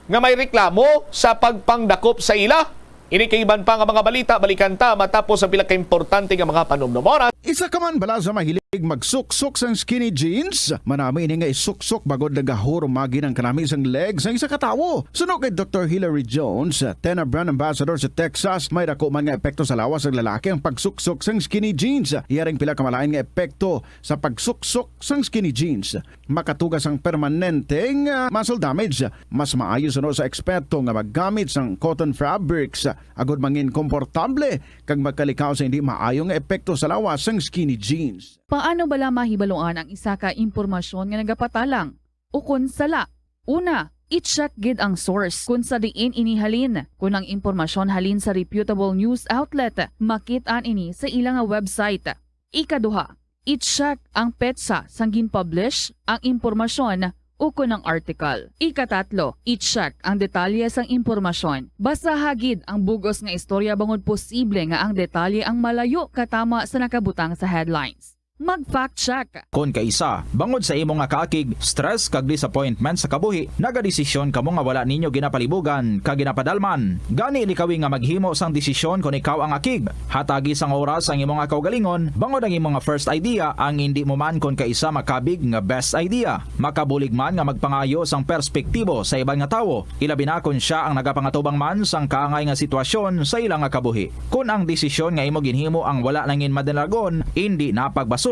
nga may reklamo sa pagpangdakop sa ila. Ini kag iban pa nga mga balita, balikan ta matapos ang pila ka importante nga mga panumdom. Oras. Isa ka man bala sa mahilig magsuksok sang skinny jeans? Manami ini nga isuksok bangod nagahurumagi ang kanami sang leg sang isa ka tawo. Suno kay Doktor Hilary Jones, Tena brand ambassador sa Texas, may dako man nga epekto sa lawas sang lalaki ang pagsuksok sang skinny jeans. Iya ring pila ka malain nga epekto sa pagsuksok sang skinny jeans. Makatuga sang permanenteng, ah, muscle damage. Mas maayo suno sa eksperto nga maggamit sang cotton fabrics, ah, agud mangin komportable kag magkalikaw sa hindi maayo nga epekto sa lawas sang skinny jeans. Paano bala mahibaluan ang isa ka impormasyon nga nagapatalang ukon sala? Una, i-check gid ang source kon sa diin ini halin. Kon ang impormasyon halin sa reputable news outlet, makit-an ini sa ila nga website. Ikaduha, i-check ang petsa sang gin-publish ang impormasyon ukon ang article. Ikatatlo, i-check ang detalye sang impormasyon. Basaha gid ang bug-os nga istorya bangod posible nga ang detalye ang malayo katama sa nakabutang sa headlines. Mag-fact check. Kon kaisa, bangod sa imo nga kaakig, stress kag disappointment sa kabuhi, nagadesisyon kamo nga wala ninyo ginapalibugan kag ginapadalman. Gani likawi nga maghimo sang desisyon kon ikaw ang akig. Hatagi sang oras ang imo nga kaugalingon, bangod ang imo nga first idea ang indi mo man kon kaisa makabig nga best idea. Makabulig man nga magpangayo sang perspektibo sa iban nga tawo, ilabi na kon sia ang nagapangatubang man sang kaangay nga sitwasyon sa ila nga kabuhi. Kon ang desisyon nga imo ginhimo ang wala nangin madalagon, indi na pagbasulon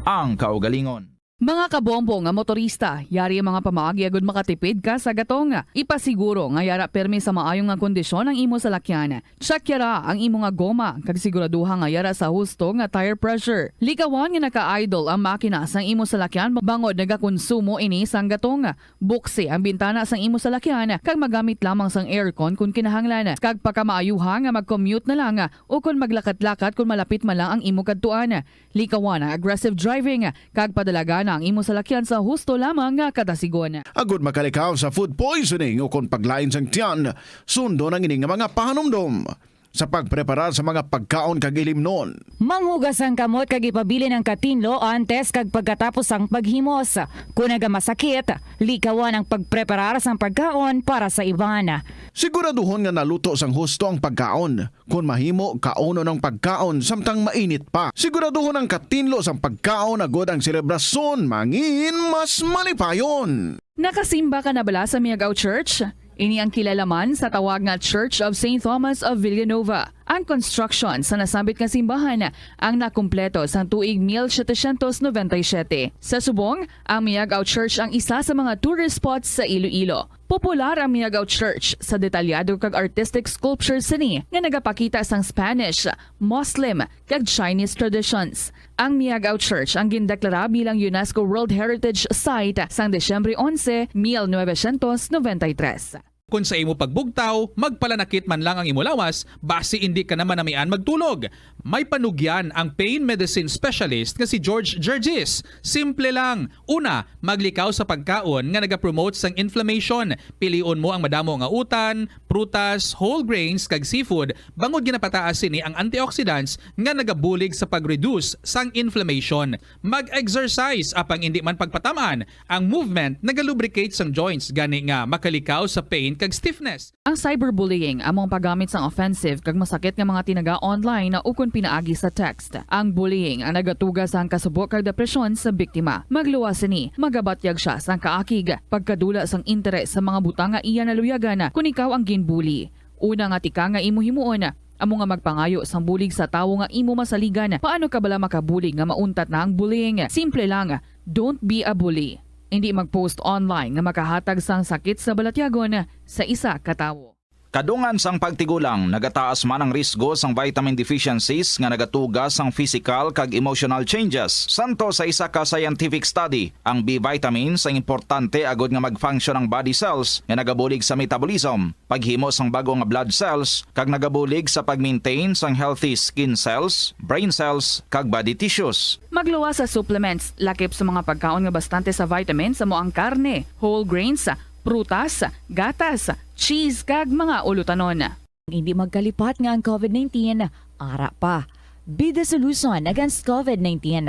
ang kaugalingon. Mga kabombo nga motorista, yari ang mga pamaagi agud makatipid ka sa gatong. Ipasiguro nga yara pirmi sa maayo nga kondisyon ang imo salakyan. Check yara ang imo nga goma, kag siguraduha nga yara sa husto nga tire pressure. Likawan nga naka-idle ang makina sang imo salakyan bangod nagakonsumo ini sang gatong. Buksi ang bintana sang imo salakyan kag magamit lamang sang aircon kon kinahanglan, kag pakamaayuha nga mag-commute na lang o kon maglakat-lakat kon malapit man lang ang imo kadtuan. Likawan ang aggressive driving kag padalagana ang imo salakyan sa husto lamang nga kadasigon. Agud makalikaw sa food poisoning o kon paglain sang tiyan, sundon ang ini nga mga pahanumdom. Sa pagpreparar sa mga pagkaon kag ilimnon. Manghugas ang kamot kag ipabilin ang katinlo antes kag pagkatapos sang paghimos. Kon nagamasakit, likawan ang pagpreparar sang pagkaon para sa iban. Siguraduhon nga naluto sang husto ang pagkaon. Kon mahimo, kaunon ang pagkaon samtang mainit pa. Siguraduhon ang katinlo sang pagkaon agud ang selebrasyon mangin mas malipayon. Nakasimba ka na bala sa Miagao Church? Ini ang kilala man sa tawag nga Church of Saint Thomas of Villanova. Ang construction sa nasambit nga simbahan ang nakumpleto sang tuig mil setecientos noventa y siete. Sa subong, ang Miagao Church ang isa sa mga tourist spots sa Iloilo. Popular ang Miagao Church sa detalyado kag artistic sculptures sini nga nagapakita sang Spanish, Muslim, kag Chinese traditions. Ang Miagao Church ang gindeklara bilang UNESCO World Heritage Site sang Disyembre onse, mil novecientos noventa y tres. Kon sa imo pagbugtaw, magpalanakit man lang ang imo lawas, basi indi ka na manamian magtulog. May panugyan ang pain medicine specialist nga si George Gergis. Simple lang. Una, maglikaw sa pagkaon nga nagapromote sang inflammation. Pilion mo ang madamo nga utan, prutas, whole grains, kag seafood, bangod ginapataas sini ang antioxidants nga nagabulig sa pag-reduce sang inflammation. Mag-exercise, apang indi man pagpatam-an. Ang movement nagalubricate sang joints, gani nga makalikaw sa pain kag stiffness. Ang cyberbullying amo ang paggamit sang offensive kag masakit nga mga tinaga online ukon pinaagi sa text. Ang bullying ang nagatuga sang kasubo kag depresyon sa biktima. Magluwas sini, magabatyag sia sang kaakig, pagkadula sang interes sa mga butang nga iya naluyagan kon ikaw ang ginbully. Una nga tika nga imo himuon, amo nga magpangayo sang bulig sa tawo nga imo masaligan. Paano ka bala makabulig nga mauntat na ang bullying? Simple lang, don't be a bully. Indi mag-post online nga makahatag sang sakit sa balatyagon sa isa ka tawo. Kadungan sang pagtigulang, nagataas man ang risgo sang vitamin deficiencies nga nagatuga sang physical kag emotional changes. Santo sa isa ka scientific study, ang B vitamins ang importante agud nga mag-function ang body cells nga nagabulig sa metabolism, paghimo sang bag-o nga blood cells, kag nagabulig sa pag-maintain sang healthy skin cells, brain cells, kag body tissues. Magluwas sa supplements, lakip sa mga pagkaon nga bastante sa vitamins, amo ang karne, whole grains, prutas, gatas, cheese, kag mga ulutanon. Hindi magkalipat nga ang covid nineteen ara pa. Be the solution against covid nineteen.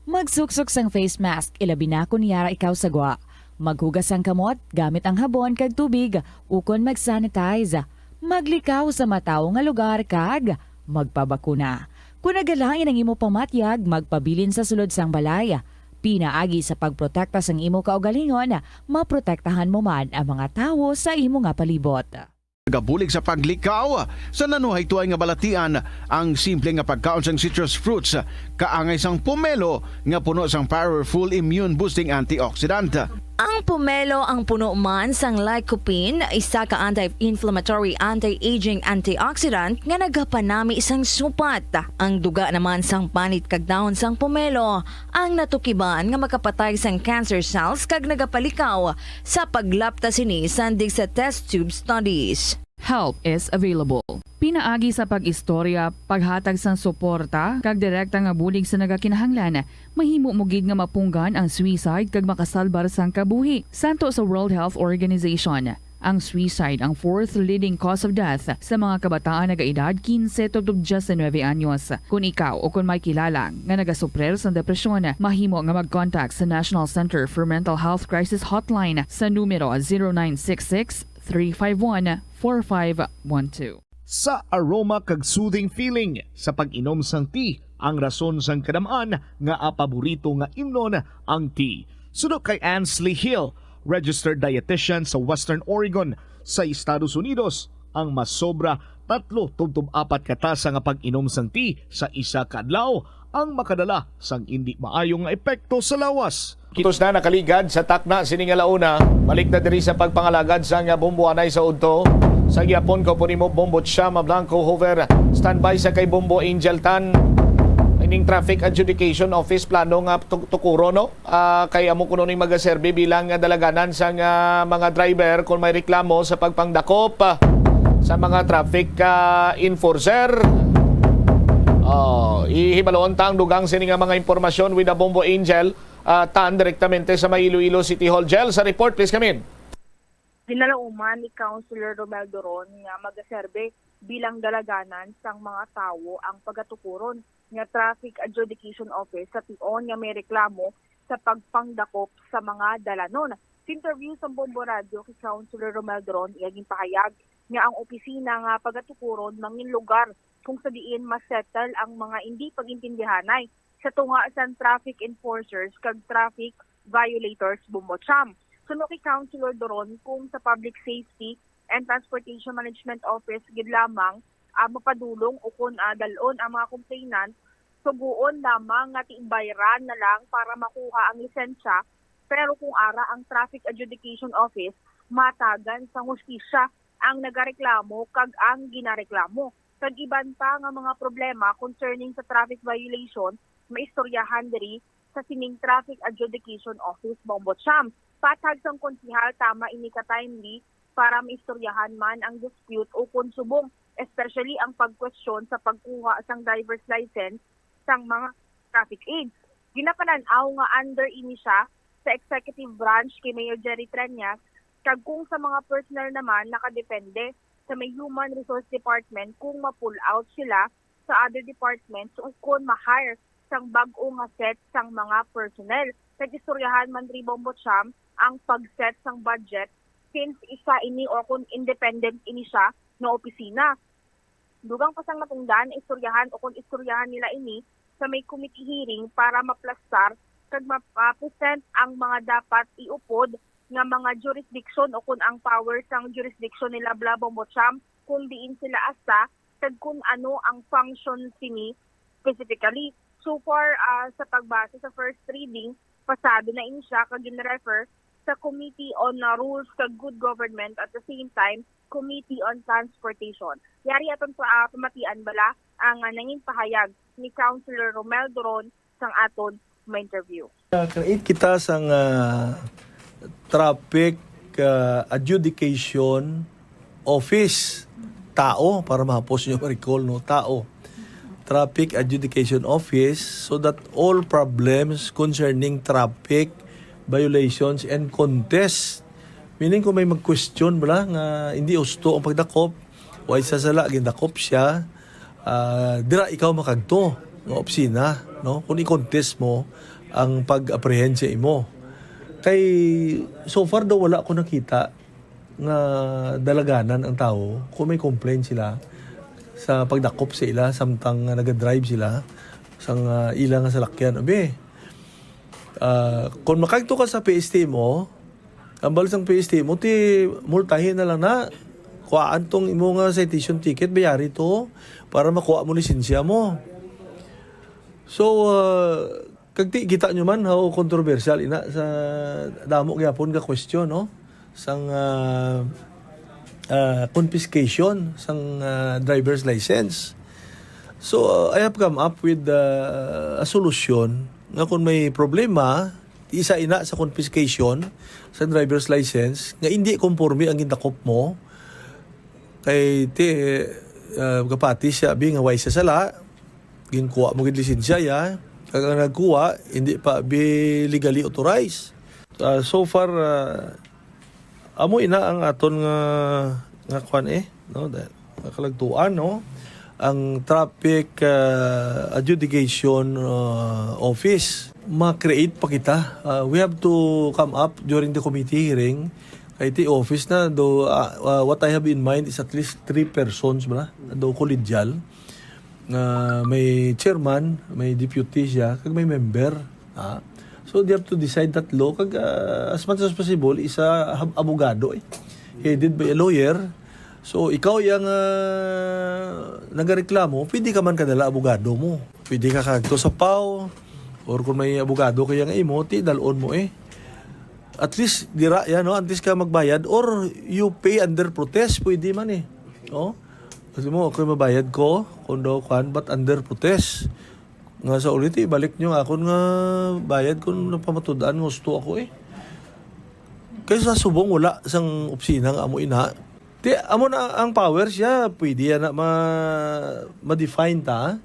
Magsuksok sang face mask, ilabi na kon yara ikaw sa gwa. Maghugas sang kamot gamit ang habon kag tubig, ukon mag-sanitize. Maglikaw sa matawo nga lugar kag magpabakuna. Kon nagalain ang imo pamatyag, magpabilin sa sulod sang balay. Pinaagi sa pagprotekta sang imo kaugalingon, maprotektahan mo man ang mga tawo sa imo nga palibot. Nagabulig sa paglikaw sa nanuhaytoay nga balatian ang simple nga pagkaon sang citrus fruits, kaangay sang pomelo nga puno sang powerful immune boosting antioxidant. Ang pomelo ang puno man sang lycopene, isa ka anti-inflammatory, anti-aging antioxidant nga nagapanami sang supat. Ang duga naman sang panit kag dahon sang pomelo ang natukiban nga makapatay sang cancer cells kag nagapalikaw sa paglapta sini sandig sa test tube studies. Help is available. Pinaagi sa pag-istorya, paghatag sang suporta, kag direkta nga bulig sa nagakinahanglan, mahimo mo gid nga mapunggan ang suicide kag makasalbar sang kabuhi. Santo sa World Health Organization, ang suicide ang fourth leading cause of death sa mga kabataan nagaedad kinse tubtob diyes nuebe anyos. Kon ikaw o kon may kilala nga nagasuprir sang depresyon, mahimo nga mag-contact sa National Center for Mental Health Crisis Hotline sa numero zero nine six six, three five one, four five one two. Sa aroma kag soothing feeling sa pag-inom sang tea, ang rason sang kadam-an nga paborito nga imnon ang tea. Suno kay Ansley Hill, registered dietitian sa Western Oregon sa Estados Unidos, ang masobra tatlo tubtob apat ka tasa nga pag-inom sang tea sa isa ka adlaw ang makadala sang indi maayo nga epekto sa lawas. Kitos na nakaligad sa takna sini nga launa. Balik na diri sa pagpangalagad sa nga bomboanay sa udto. Sa gihapon ko po nimo, Bombo Chama Blanco Hover. Standby sa kay Bombo Angel Tan. Ining Traffic Adjudication Office plano nga tu-, tukuro, no? Ah, kay amo kuno ni magaserbi bilang nga dalaganan sa nga mga driver kung may reklamo sa pagpangdakop, ah, sa mga traffic, ah, enforcer. Oh, ihibaloon ta ang dugang sini nga mga impormasyon with the Bombo Angel, ah, Tan, direktamente sa may Iloilo City Hall. Jel, sa report, please come in. Ginalauman ni Councilor Romel Doron nga magaserbe bilang dalaganan sang mga tawo ang pagatukuron nga Traffic Adjudication Office sa tion nga may reklamo sa pagpangdakop sa mga dalanon. Sa interview sa Bombo Radio kay Councilor Romel Doron, iya ginpahayag nga ang opisina nga pagatukuron mangin lugar kung sa diin masettle ang mga indi pag-intindihanay sa tunga sang traffic enforcers kag traffic violators, Bombo Cham. Suno kay Councilor Doron, kung sa Public Safety and Transportation Management Office gid lamang ah, mapadulong o kon, ah, dalon ang mga complainant, sugoon lamang nga tiimbayran na lang para makuha ang lisensya, pero kung ara ang Traffic Adjudication Office, matagan sang hustisya ang nagareklamo kag ang ginareklamo. Kag iban pa nga mga problema concerning sa traffic violation, maistoryahan diri sa sining Traffic Adjudication Office, Bombo Champ. Patag sang konsehal, tama ini ka timely para maistoryahan man ang dispute o kon subong, especially ang pagkwestiyon sa pagkuha sang driver's license sang mga traffic aids. Ginapanan-aw nga under ini siya sa executive branch kay Mayor Jerry Treñas, kag kung sa mga personnel naman, nakadepende sa may Human Resource Department kung ma-pull out sila sa other departments o kon ma-hire sang bag-o nga set sang mga personnel. Nag-istoryahan man diri, Bombo Cham, ang pag-set sang budget, since isa ini o kon independent ini siya nga opisina. Dugang pa sang natungdan, istoryahan o kon istoryahan nila ini sa may committee hearing para maplastar kag ma-, ma-present ang mga dapat iupod nga mga jurisdiction o kon ang power sang jurisdiction nila bala, Bombo Cham, kung diin sila asta kag kun ano ang function sini specifically. So far, ah, sa pagbase sa first reading, pasado na ini siya kag gin-refer sa Committee on, ah, Rules kag Good Government, at the same time, Committee on Transportation. Yari aton pa, ah, pamatian bala ang, ah, nangin pahayag ni Councilor Romel Doron sang aton ma-interview. Create kita sang, ah, traffic, ah, adjudication office. Tao, para mahapos nyo ma-recall, no? Tao. Traffic adjudication office, so that all problems concerning traffic violations and contest, meaning kung may mag-question bala nga hindi husto ang pagdakop, way sa sala, gindakop siya, ah, dira ikaw makagto nga opisina, no? Kung i-contest mo ang pag-apprehend sa imo. Kay, so far daw, wala ko nakita nga dalaganan ang tawo kung may complaint sila sa pagdakop sa ila samtang nga nagadrive sila sang, ah, ila nga salakyan. Abi, ah, kung makagto ka sa P S T mo, ambal sang P S T mo, ti multahin na lang na. Kuhaan tong imo nga citation ticket, bayari to para makuha mo lisensya mo. So, ah, kag ti, kita nyo man how controversial ina sa damo gyapon nga question, no? Sang, ah, ah, confiscation sang, ah, driver's license. So, ah, I have come up with, ah, a solution nga kung may problema, isa ina sa confiscation sa driver's license nga hindi konforme ang gindakop mo, kay ti, ah, kapati siya, abi, nga way sa sala, ginkuha mo gid lisensya ya, kag ang nagkuha hindi pa bi legally authorized. Ah, so far, ah, amo ina ang aton nga, nga kwan, eh, no, da-, nga kalagtuan, no, ang traffic, ah, adjudication, ah, office. Ma-create pa kita. Ah, we have to come up during the committee hearing. Kay ti office na do, ah, ah, what I have in mind is at least three persons bala, do collegial, nga may chairman, may deputy siya, kag may member. Ah. So, they have to decide that law. Kag, ah, as much as possible, isa ab-, abogado, eh. Headed by a lawyer. So, ikaw yang, ah, nagareklamo, pwede ka man kadala abogado mo. Pwede ka kagto sa PAO, or kung may abogado kaya nga imo, ti dalon mo, eh. At least, dira yan, no? Antes ka magbayad, or you pay under protest, pwede man, eh. No? Kasi mo, ako mabayad ko, kung daw kwan, but under protest. Nga sa ulit, eh, balik nyo akon nga bayad kung napamatud-an nga husto ako, eh. Kay sa subong wala sang opisina nga amo ina. Ti, amo na ang power siya, pwede yan na ma-, ma-define ta.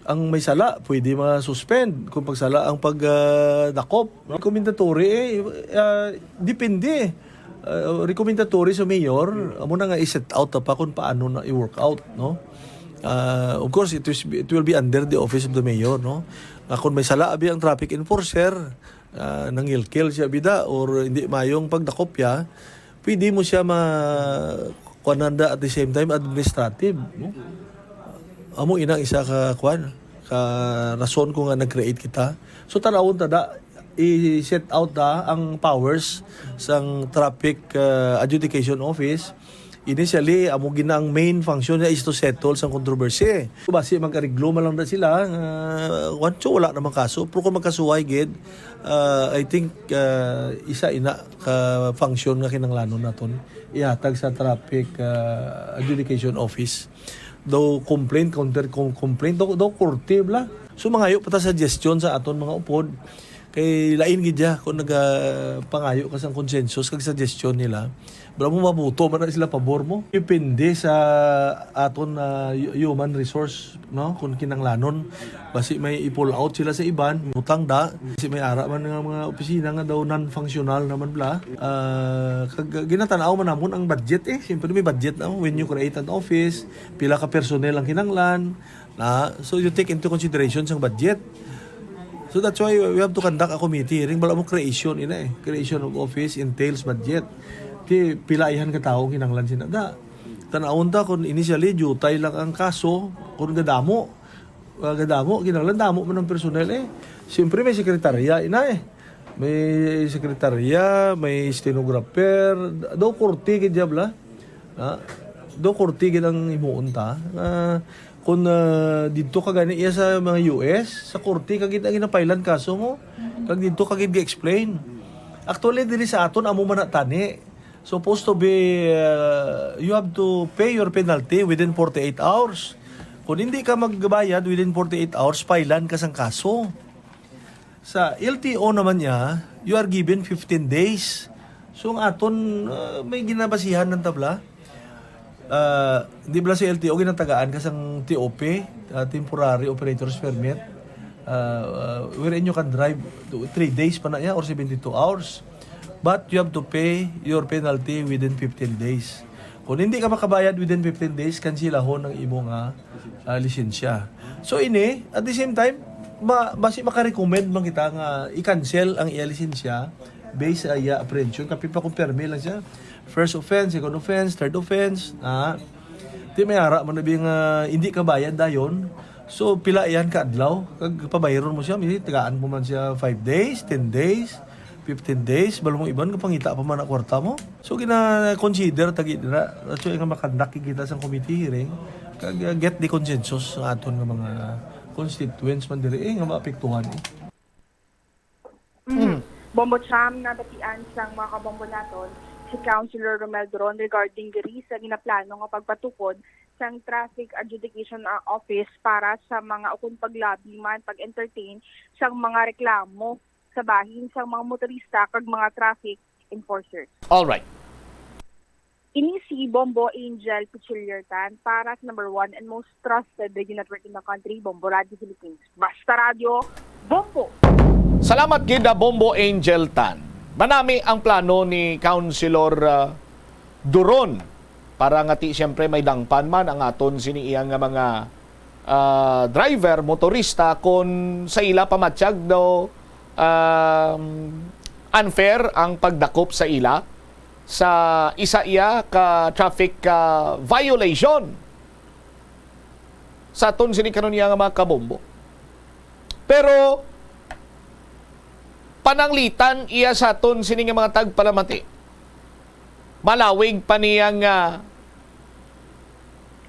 Ang may sala, pwede ma-suspend kung pagsala ang pag, ah, dakop. Recommendatory, eh, ah, depende. Ah, recommendatory sa mayor, amo na nga i-set out pa kung paano na i-work out, no? Ah, of course, it is, it will be under the office of the mayor, no? Nga kung may sala abi ang traffic enforcer, ah, nangilkil siya bida or hindi mayong pagdakopya, pwede mo siya ma-, kuananda at the same time administrative, no? Amo ina ang isa ka kuan, ka rason ko nga nag-create kita. So, tanawon ta da, i-set out ta ang powers sang traffic, ah, adjudication office. Initially, amo gina ang main function niya is to settle sang controversy. Basi mag-ariglo man lang na sila, ah, wancho, wala namang kaso. Pero kung magkasuway gid, ah, I think, ah, isa ina ka function nga kinahanglanon naton ihatag sa traffic, ah, adjudication office. Daw complaint, counter com-, complaint, daw, daw korte bala. So, mangayo pa ta suggestion sa aton mga upod. Kay lain gid ya kung nagapangayo ka sang consensus kag suggestion nila. Bala mo mabuto man na sila pabor mo. Depende sa aton na hu-, human resource, no? Kung kinahanglanon, basi may i-pull out sila sa iban, utang da, basi may ara man nga mga opisina nga daw non-functional naman bala. Ah, kag ginatan-aw man namon ang budget eh. Siyempre may budget na when you create an office, pila ka personnel ang kinahanglan, na, so you take into consideration sang budget. So that's why we have to conduct a committee hearing. Bala mo creation ina eh. Creation of office entails budget. Ti pila ayhan ka tawo ang kinahanglan sina da. Tan-awon ta kung initially diutay lang ang kaso, kung gadamo, ah, gadamo, kinahanglan damo man ang personnel eh. Siyempre may sekretarya ina eh. May sekretarya, may stenographer, daw korte gid ya bala. Ha? Daw korte gid ang himuon ta. Ah, kung, ah, didto ka gani iya sa mga U S, sa korte ka gid ang ginapailan kaso mo. Kag didto ka gid ga-explain. Actually, diri sa aton, amo man na tani. Supposed to be, ah, you have to pay your penalty within forty-eight hours. Kung hindi ka magbayad within forty-eight hours, pailan ka sang kaso. Sa L T O naman niya, you are given fifteen days. So, ang aton, ah, may ginabasihan ng tabla. Ah, di bala sa L T O ginatagaan ka sang T O P, ah, temporary operator's permit, ah, ah, wherein you can drive to three days pa na iya or seventy-two hours. But you have to pay your penalty within fifteen days. Kung hindi ka makabayad within fifteen days, kansilahon ang imo nga, ah, lisensya. So ini, at the same time, ma-, basi makarecommend man kita nga i-cancel ang iya lisensya based sa iya apprehension. Kapin pa kung permi lang siya. First offense, second offense, third offense, ah. Di may ara man na bi nga hindi ka bayad dayon. So, pila yan ka adlaw? Kag pabayron mo siya, may tagaan mo man siya five days, ten days, fifteen days, bala mong iban, kapangita pa man ang kwarta mo. So, gina-consider ta gid dira. That's why nga makandak kita sa committee hearing, kag, uh, get the consensus sa aton nga mga constituents man diri, eh, nga maapektuhan, eh. Mhm. Mm. Bombo Cham, nabatian sang mga kabombo naton si Councilor Romel Duron regarding diri sa ginaplano nga pagpatukod sang Traffic Adjudication, ah, Office para sa mga ukon paglabi man pag-entertain sang mga reklamo sa bahin sang mga motorista kag mga traffic enforcers. All right. Ini si Bombo Angel Pichiliertan para sa number one and most trusted radio network in the country, Bombo Radio Philippines. Basta Radio, Bombo! Salamat gid, ah, Bombo Angel Tan. Manami ang plano ni Councilor, ah, Duron para nga ti siyempre may dangpan man ang aton sini iya nga mga, ah, driver, motorista, kon sa ila pamatyag daw, um, unfair ang pagdakop sa ila sa isa iya ka traffic, ah, violation sa aton sini karon iya nga mga kabombo. Pero pananglitan iya sa aton sini nga mga tagpalamati. Malawig pa niya nga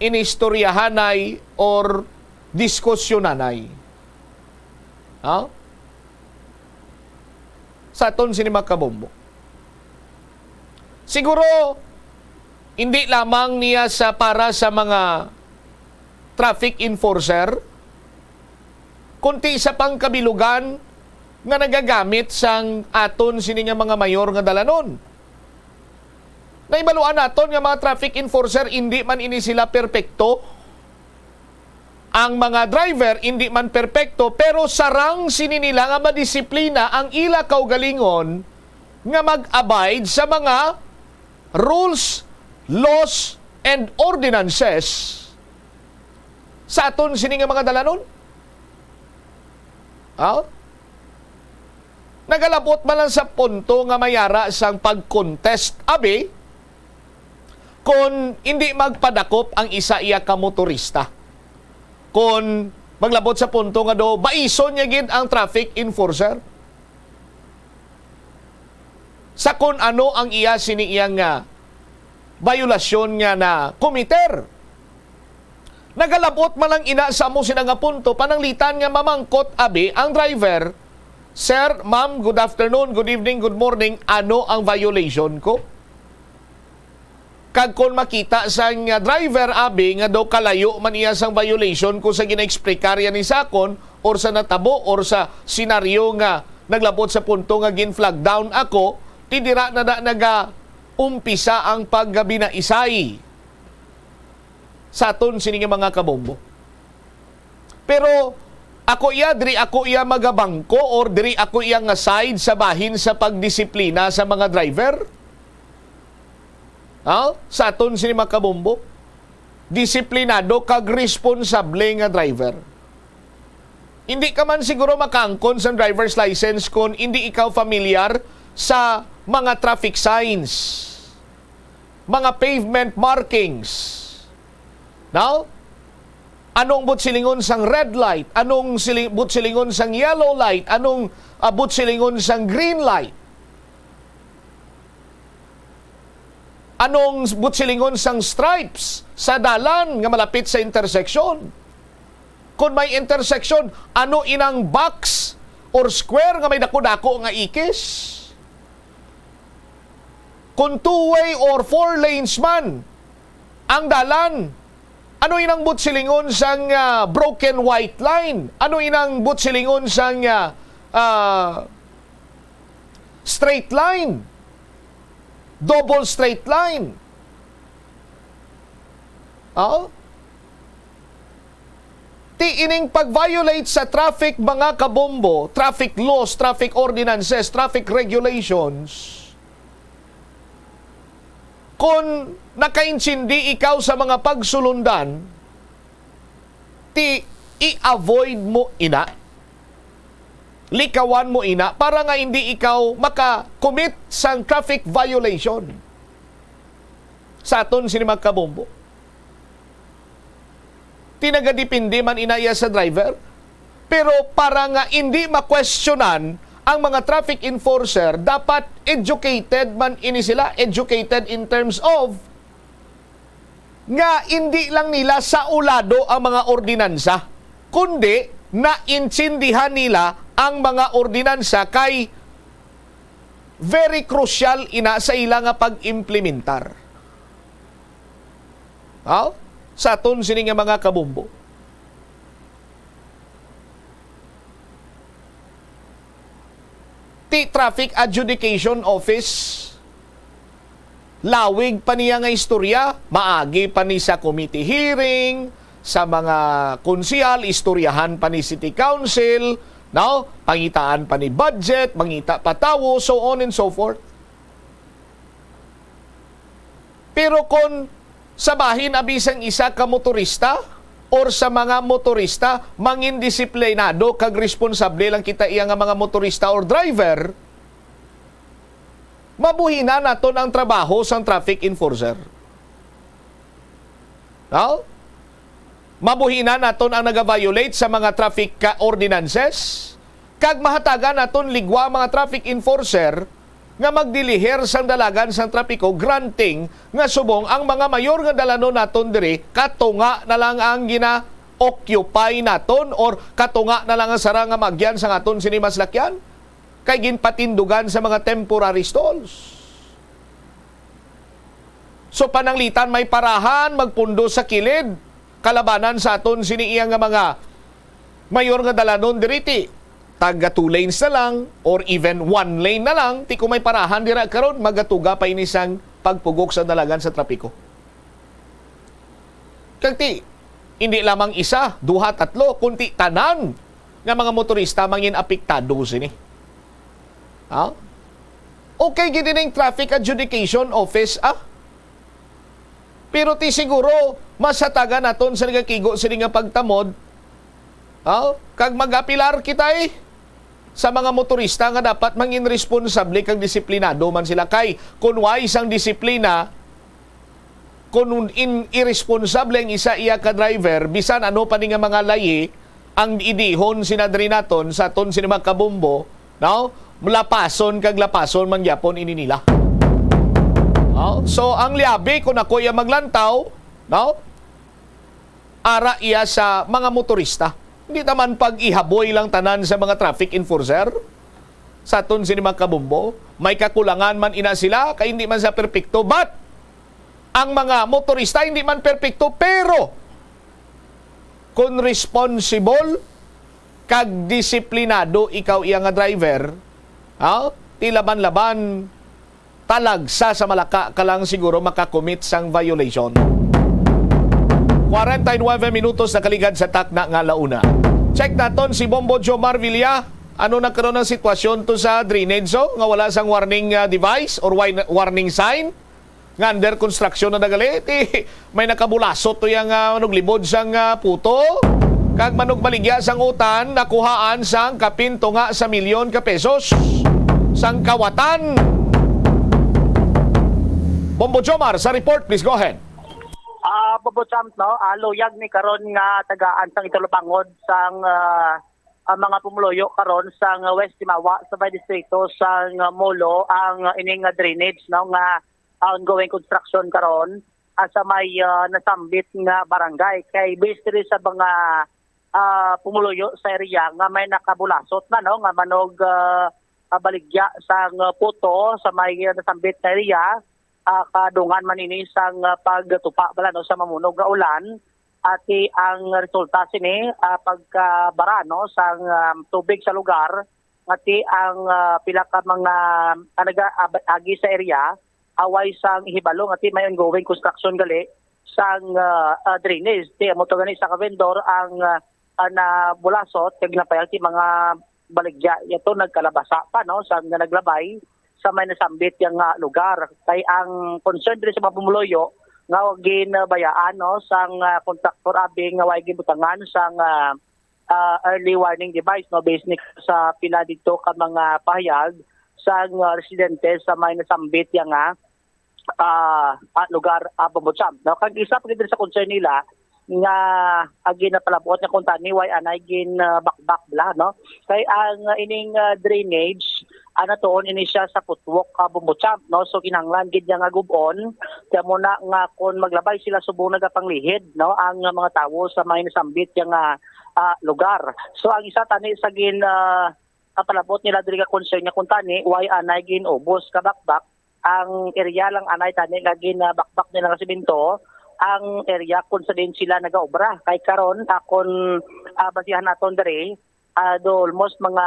inistoryahanay or diskusyonan ay. Ha? Sa aton sini mga kabombo. Siguro, hindi lamang niya sa para sa mga traffic enforcer, kundi sa pangkabilugan nga nagagamit sang aton sini nga mga mayor nga dalanon. Nahibaluan naton nga mga traffic enforcer, indi man ini sila perpekto. Ang mga driver, indi man perpekto, pero sarang sini nila nga madisiplina ang ila kaugalingon nga mag-abide sa mga rules, laws, and ordinances sa aton sini nga mga dalanon. Ha? Nagalabot man lang sa punto nga mayara sang pag-contest, abi, kon indi magpadakop ang isa iya ka motorista. Kon maglabot sa punto nga do, baison niya gid ang traffic enforcer sa kon ano ang iya sini iya nga biolasyon nga na-committer. Nagalabot man lang ina sa amo sina nga punto, pananglitan nga mamangkot abi ang driver, "Sir, ma'am, good afternoon, good evening, good morning, ano ang violation ko?" Kag kon makita sang, ah, driver abi nga daw kalayo man iya sang violation ko sa ginaeksplikar niya ni sakon or sa natabo or sa senaryo nga naglabot sa punto nga gin-flag down ako, ti dira na, na naga-umpisa ang paggabinaisay sa aton sini nga mga kabombo. Pero ako iya, diri ako iya magabangko or diri ako iya nga side sa bahin sa pagdisiplina sa mga driver. Ha? Sa aton sini mga kabombo, disiplinado kag responsable nga driver. Hindi ka man siguro makaangkon sa driver's license kung hindi ikaw familiar sa mga traffic signs, mga pavement markings. Now, anong butsilingon sang red light? Anong siling, butsilingon sang yellow light? Anong, ah, butsilingon sang green light? Anong butsilingon sang stripes sa dalan nga malapit sa intersection? Kung may intersection, ano inang box or square nga may dako-dako nga ikis? Kung two-way or four lanes man ang dalan, ano inang butsilingon sang, ah, broken white line? Ano inang butsilingon sang, ah, ah, straight line? Double straight line? Oo? Ti ining pag-violate sa traffic, mga kabombo, traffic laws, traffic ordinances, traffic regulations, kon nakaintindi ikaw sa mga pagsulundan, ti i-avoid mo ina. Likawan mo ina para nga hindi ikaw maka-commit sang traffic violation. Sa aton sini mga kabombo, ti nagadepende man ina iya sa driver. Pero para nga hindi makwestiyonan ang mga traffic enforcer, dapat educated man ini sila, educated in terms of nga hindi lang nila saulado ang mga ordinansa, kundi naintindihan nila ang mga ordinansa kay very crucial ina sa ila nga pag-implementar. Aw, sa aton sini nga mga kabombo. Ti Traffic Adjudication Office, lawig pa niya nga istorya, maagi pa ni sa committee hearing, sa mga konsehal, istoryahan pa ni city council, no? Pangitaan pa ni budget, mangita pa tawo, so on and so forth. Pero kon sa bahin abi sang isa ka motorista or sa mga motorista, mangindisiplinado kag responsable lang kita iya nga mga motorista or driver, mabuhina naton ang trabaho sang traffic enforcer. No? Mabuhina naton ang naga-violate sa mga traffic ka ordinances, kag mahatagan naton ligwa ang mga traffic enforcer nga magdilihir sang dalagan sang trapiko, granting nga subong ang mga mayor nga dalanon naton diri, katunga na lang ang gina-occupy naton or katunga na lang ang sara nga maagyan sang aton sini maslakyan, kay ginpatindugan sa mga temporary stalls. So, pananglitan may parahan magpundo sa kilid kalabanan sa aton sini iya nga mga mayor nga dalanon diri, ti taga two lanes na lang or even one lane na lang, ti kung may parahan dira karon, magatuga pa ini sang pagpugok sa dalagan sa trapiko. Kag ti, hindi lamang isa, duha, tatlo, kundi tanan nga mga motorista mangin apektado sini. Ha? Okay gid ining Traffic Adjudication Office, ah. Pero ti siguro, mas hatagan naton sa nagakigo sini nga pagtamod, ha? Kag mag-apilar kita, eh, sa mga motorista nga dapat mangin responsable kag disiplinado man sila. Kay kun way sang disiplina, kun in, iresponsable ang isa iya ka driver, bisan ano pa ni nga mga layi ang idihon sina diri naton sa aton sini mga kabombo, no? Lapason kag lapason man gyapon ini nila. No? So, ang liabi, kung ako iya maglantaw, no? Ara iya sa mga motorista. Hindi naman pag-ihaboy lang tanan sa mga traffic enforcer. Sa aton sini, mga kabombo, may kakulangan man ina sila, kay hindi man sa perpekto. But, ang mga motorista hindi man perpekto, pero kung responsible kag disiplinado ikaw iya nga driver, ha? Ti laban-laban, talagsa sa Malaka ka lang siguro makakommit sang violation. Kwarenta y nuebe minutos nakaligad sa takna nga alauna. Check naton si Bombo Jomar Villa. Ano na karon ang sitwasyon to sa drainage, so, nga wala sang warning, ah, device or wine-, warning sign? Nga under construction na nagali, ti may nakabulasot to yang, ah, manuglibod sang, ah, puto. Kag manugbaligya sang utan, nakuhaan sang kapin tunga sa milyon ka pesos sang kawatan. Bombo Jomar sa report, please go ahead. Ah, Bobo Champ, no? Ah, luyag ni karon nga tagaan sang italupangod sang, ah, ah, mga pumuluyo karon sang West Simawa sa may distrito sang Molo ang, ah, ining, ah, drainage, no, nga, ah, ongoing construction karon, ah, sa may, ah, nasambit nga barangay. Kay based diri sa mga, ah, pumuluyo sa area nga may nakabulasot na, no, nga manog, ah, ah, baligya sang, ah, puto sa may, ah, nasambit nga area, ah, kadungan man ini sang, ah, pagtupa bala, no, sa mamunog nga ulan. Ati ang resulta sini, ah, pagkabara, no, sang, ah, tubig sa lugar, ngati ang, ah, pila ka mga, ah, naga-, ab-, agi sa area, away sang ihibalo, ngati may ongoing construction gali sang, ah, ah, drainage. Ti amo to gani sa ka-vendor ang, ah, ah, nabulasot kag napayag ti mga baligya yato nagkalabasa pa, no, sa nga naglabay sa may nasambit yang, ah, lugar. Kay ang concern diri sa mga pumuluyo nga ginabayaan, no, sang, ah, kontraktor abi nga way gibutangan sang, ah, ah, early warning device, no, based ni sa pila dito ka mga pahayag sang, ah, residente sa may nasambit yang, ah, ah, ah, lugar, ah, Bombo Champ, no? Kag isa pa gid sa concern nila nga, ah, ginapalabot nga kung tani way anay gin, ah, bakbak bala, no? Kay ang, ah, ining, ah, drainage, ah, natuon ini siya sa footwalk, ah, Bombo Champ, no? So, kinahanglan gid niya nga gub-on. Kaya mo na nga kung maglabay sila subong nagapanglihid, no, ang, ah, mga tawo sa may nasambit nga, ah, lugar. So, ang isa tani sa gin, ah, ah, palabot nila diri nga concern nga kung tani, way anay gin-ubos ka bakbak, ang area lang anay tani nga ginabakbak nila nga semento, ang area kung sa din sila nagaobra. Kay karon, akon, ah, basihan naton diri, ah, do almost mga,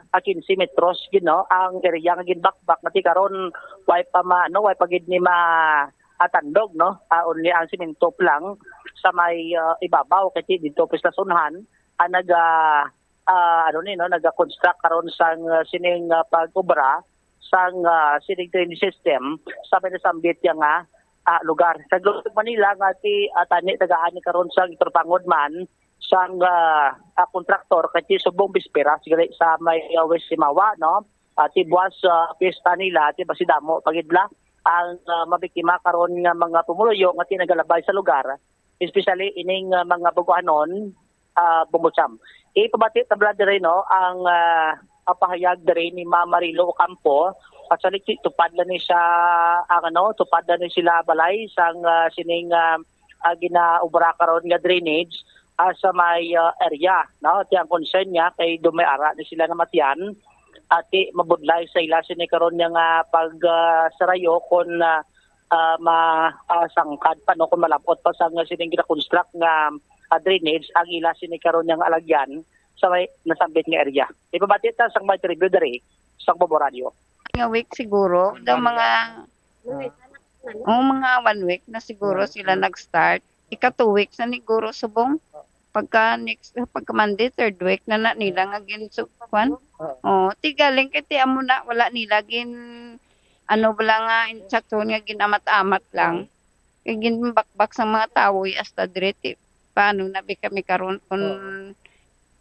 ah, quince metros gid, no, ang area nga ginbakbak. Ngati karon, way pa ma-, ano, way pa gid ni ma-, ah, tandog, no? Ah, only ang semento pa lang sa may, ah, ibabaw, kay dito pa sa unhan, ah, naga-, ah, ano ni, no, naga-construct karon sang, ah, sining, ah, pag-obra sang, ah, sining drainage system sa may nasambit yang, ah, ah, lugar. Sa Globe Manila nga ti, ah, tani tagaan ni karon sang italupangod man sang, ah, ah, kontraktor kay ti subong bisperas gali sa may, ah, West Simawa, no? Ah, ti buwas, ah, piyesta nila, ti basi damo pa gid la ang, ah, mabiktima karon nga mga pumuluyo nga ti nagalabay sa lugar, especially ining, ah, mga baguhanon, ah, Bombo Champ. Ipabati ta bala diri, no, ang, ah, ang pahayag diri ni Ma'am Marilo Ocampo. Actually, ti-, tupad lang ni siya ang, ano, tupad lang ni sila balay sang, ah, sining, ah, ah, ginaobra karon nga drainage, ah, sa may, ah, area, no? Ti ang concern niya kay do may ara ni sila namatian, ati mabudlay sa ila sini karon niya nga pag, ah, sarayo kon, ah, ah, ma-, ah, sangkad pa, no, kung malabot pa sa nga sining gina-construct nga, ah, drainage ang ila sini karon nga alagyan sa may nasambit nga area. Ipabati ta sang may tribute diri sa Bombo Radio. Nga week siguro, daw mga, oh, mga one week na siguro sila nag-start. Ika two weeks na ni guro subong. Pagka next, pagka Monday, third week na na nila nga gin-, su-, kwan. Oh, ti galing kay ti amo na, wala nila gin-, ano bala nga instruction nga ginamat-amat lang. Kay ginbakbak sang mga tawo, eh, hasta dire, ti paano na bi kami karon kung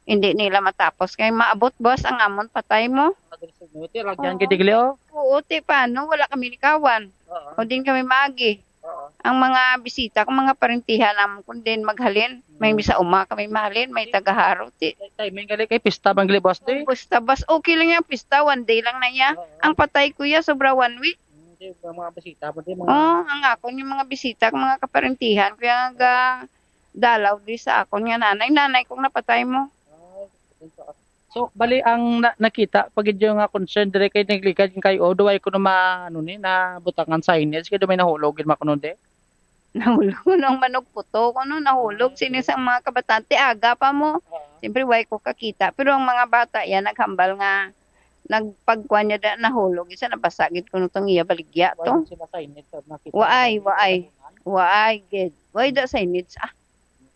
hindi nila matapos? Kay maabot buwas ang amon patay mo. Agresyon mo, ti, lagyan Oo. Gid igli, oh. Oo, ti paano? Wala kami likawan. Oo. O din kami maagi. Oo. Ang mga bisita, kung mga parentihan namon, kung din maghalin, may Mm. bisa uma kami mahalin, may tagaharo, ti. Tay, timing gali kay pista bang gali, boss, ti? Basta bas, okay lang yung pista, one day lang na iya. Oo. Ang patay, kuya, sobra one week. Mm, Di, mga, mga bisita mo, di, mga Oh, ang akon yung mga bisita, mga kaparentihan, kaya nga dalaw di sa akon nga nanay, nanay kong napatay mo. Ah, so, bali, ang na-, nakita, pag yung nga concern, dire kay naglikan yung kayo, duway ko na ma-, ano ni, na butangan signage, kaya may nahulog, yun makuno, di? Nahulog ko ng manok puto, kuno, nahulog, Ah, sini okay. Sang mga kabataan, ti aga pa mo. Oo. Siyempre, way ko kakita, pero ang mga bata, yan, naghambal nga, nagpagkuan niya da, nahulog, isa nabasa, gid kuno tong iya baligya Way to. Sila signage, so, nakita Waay, nila waay. Yung Waay, gid. Way da signage, ah.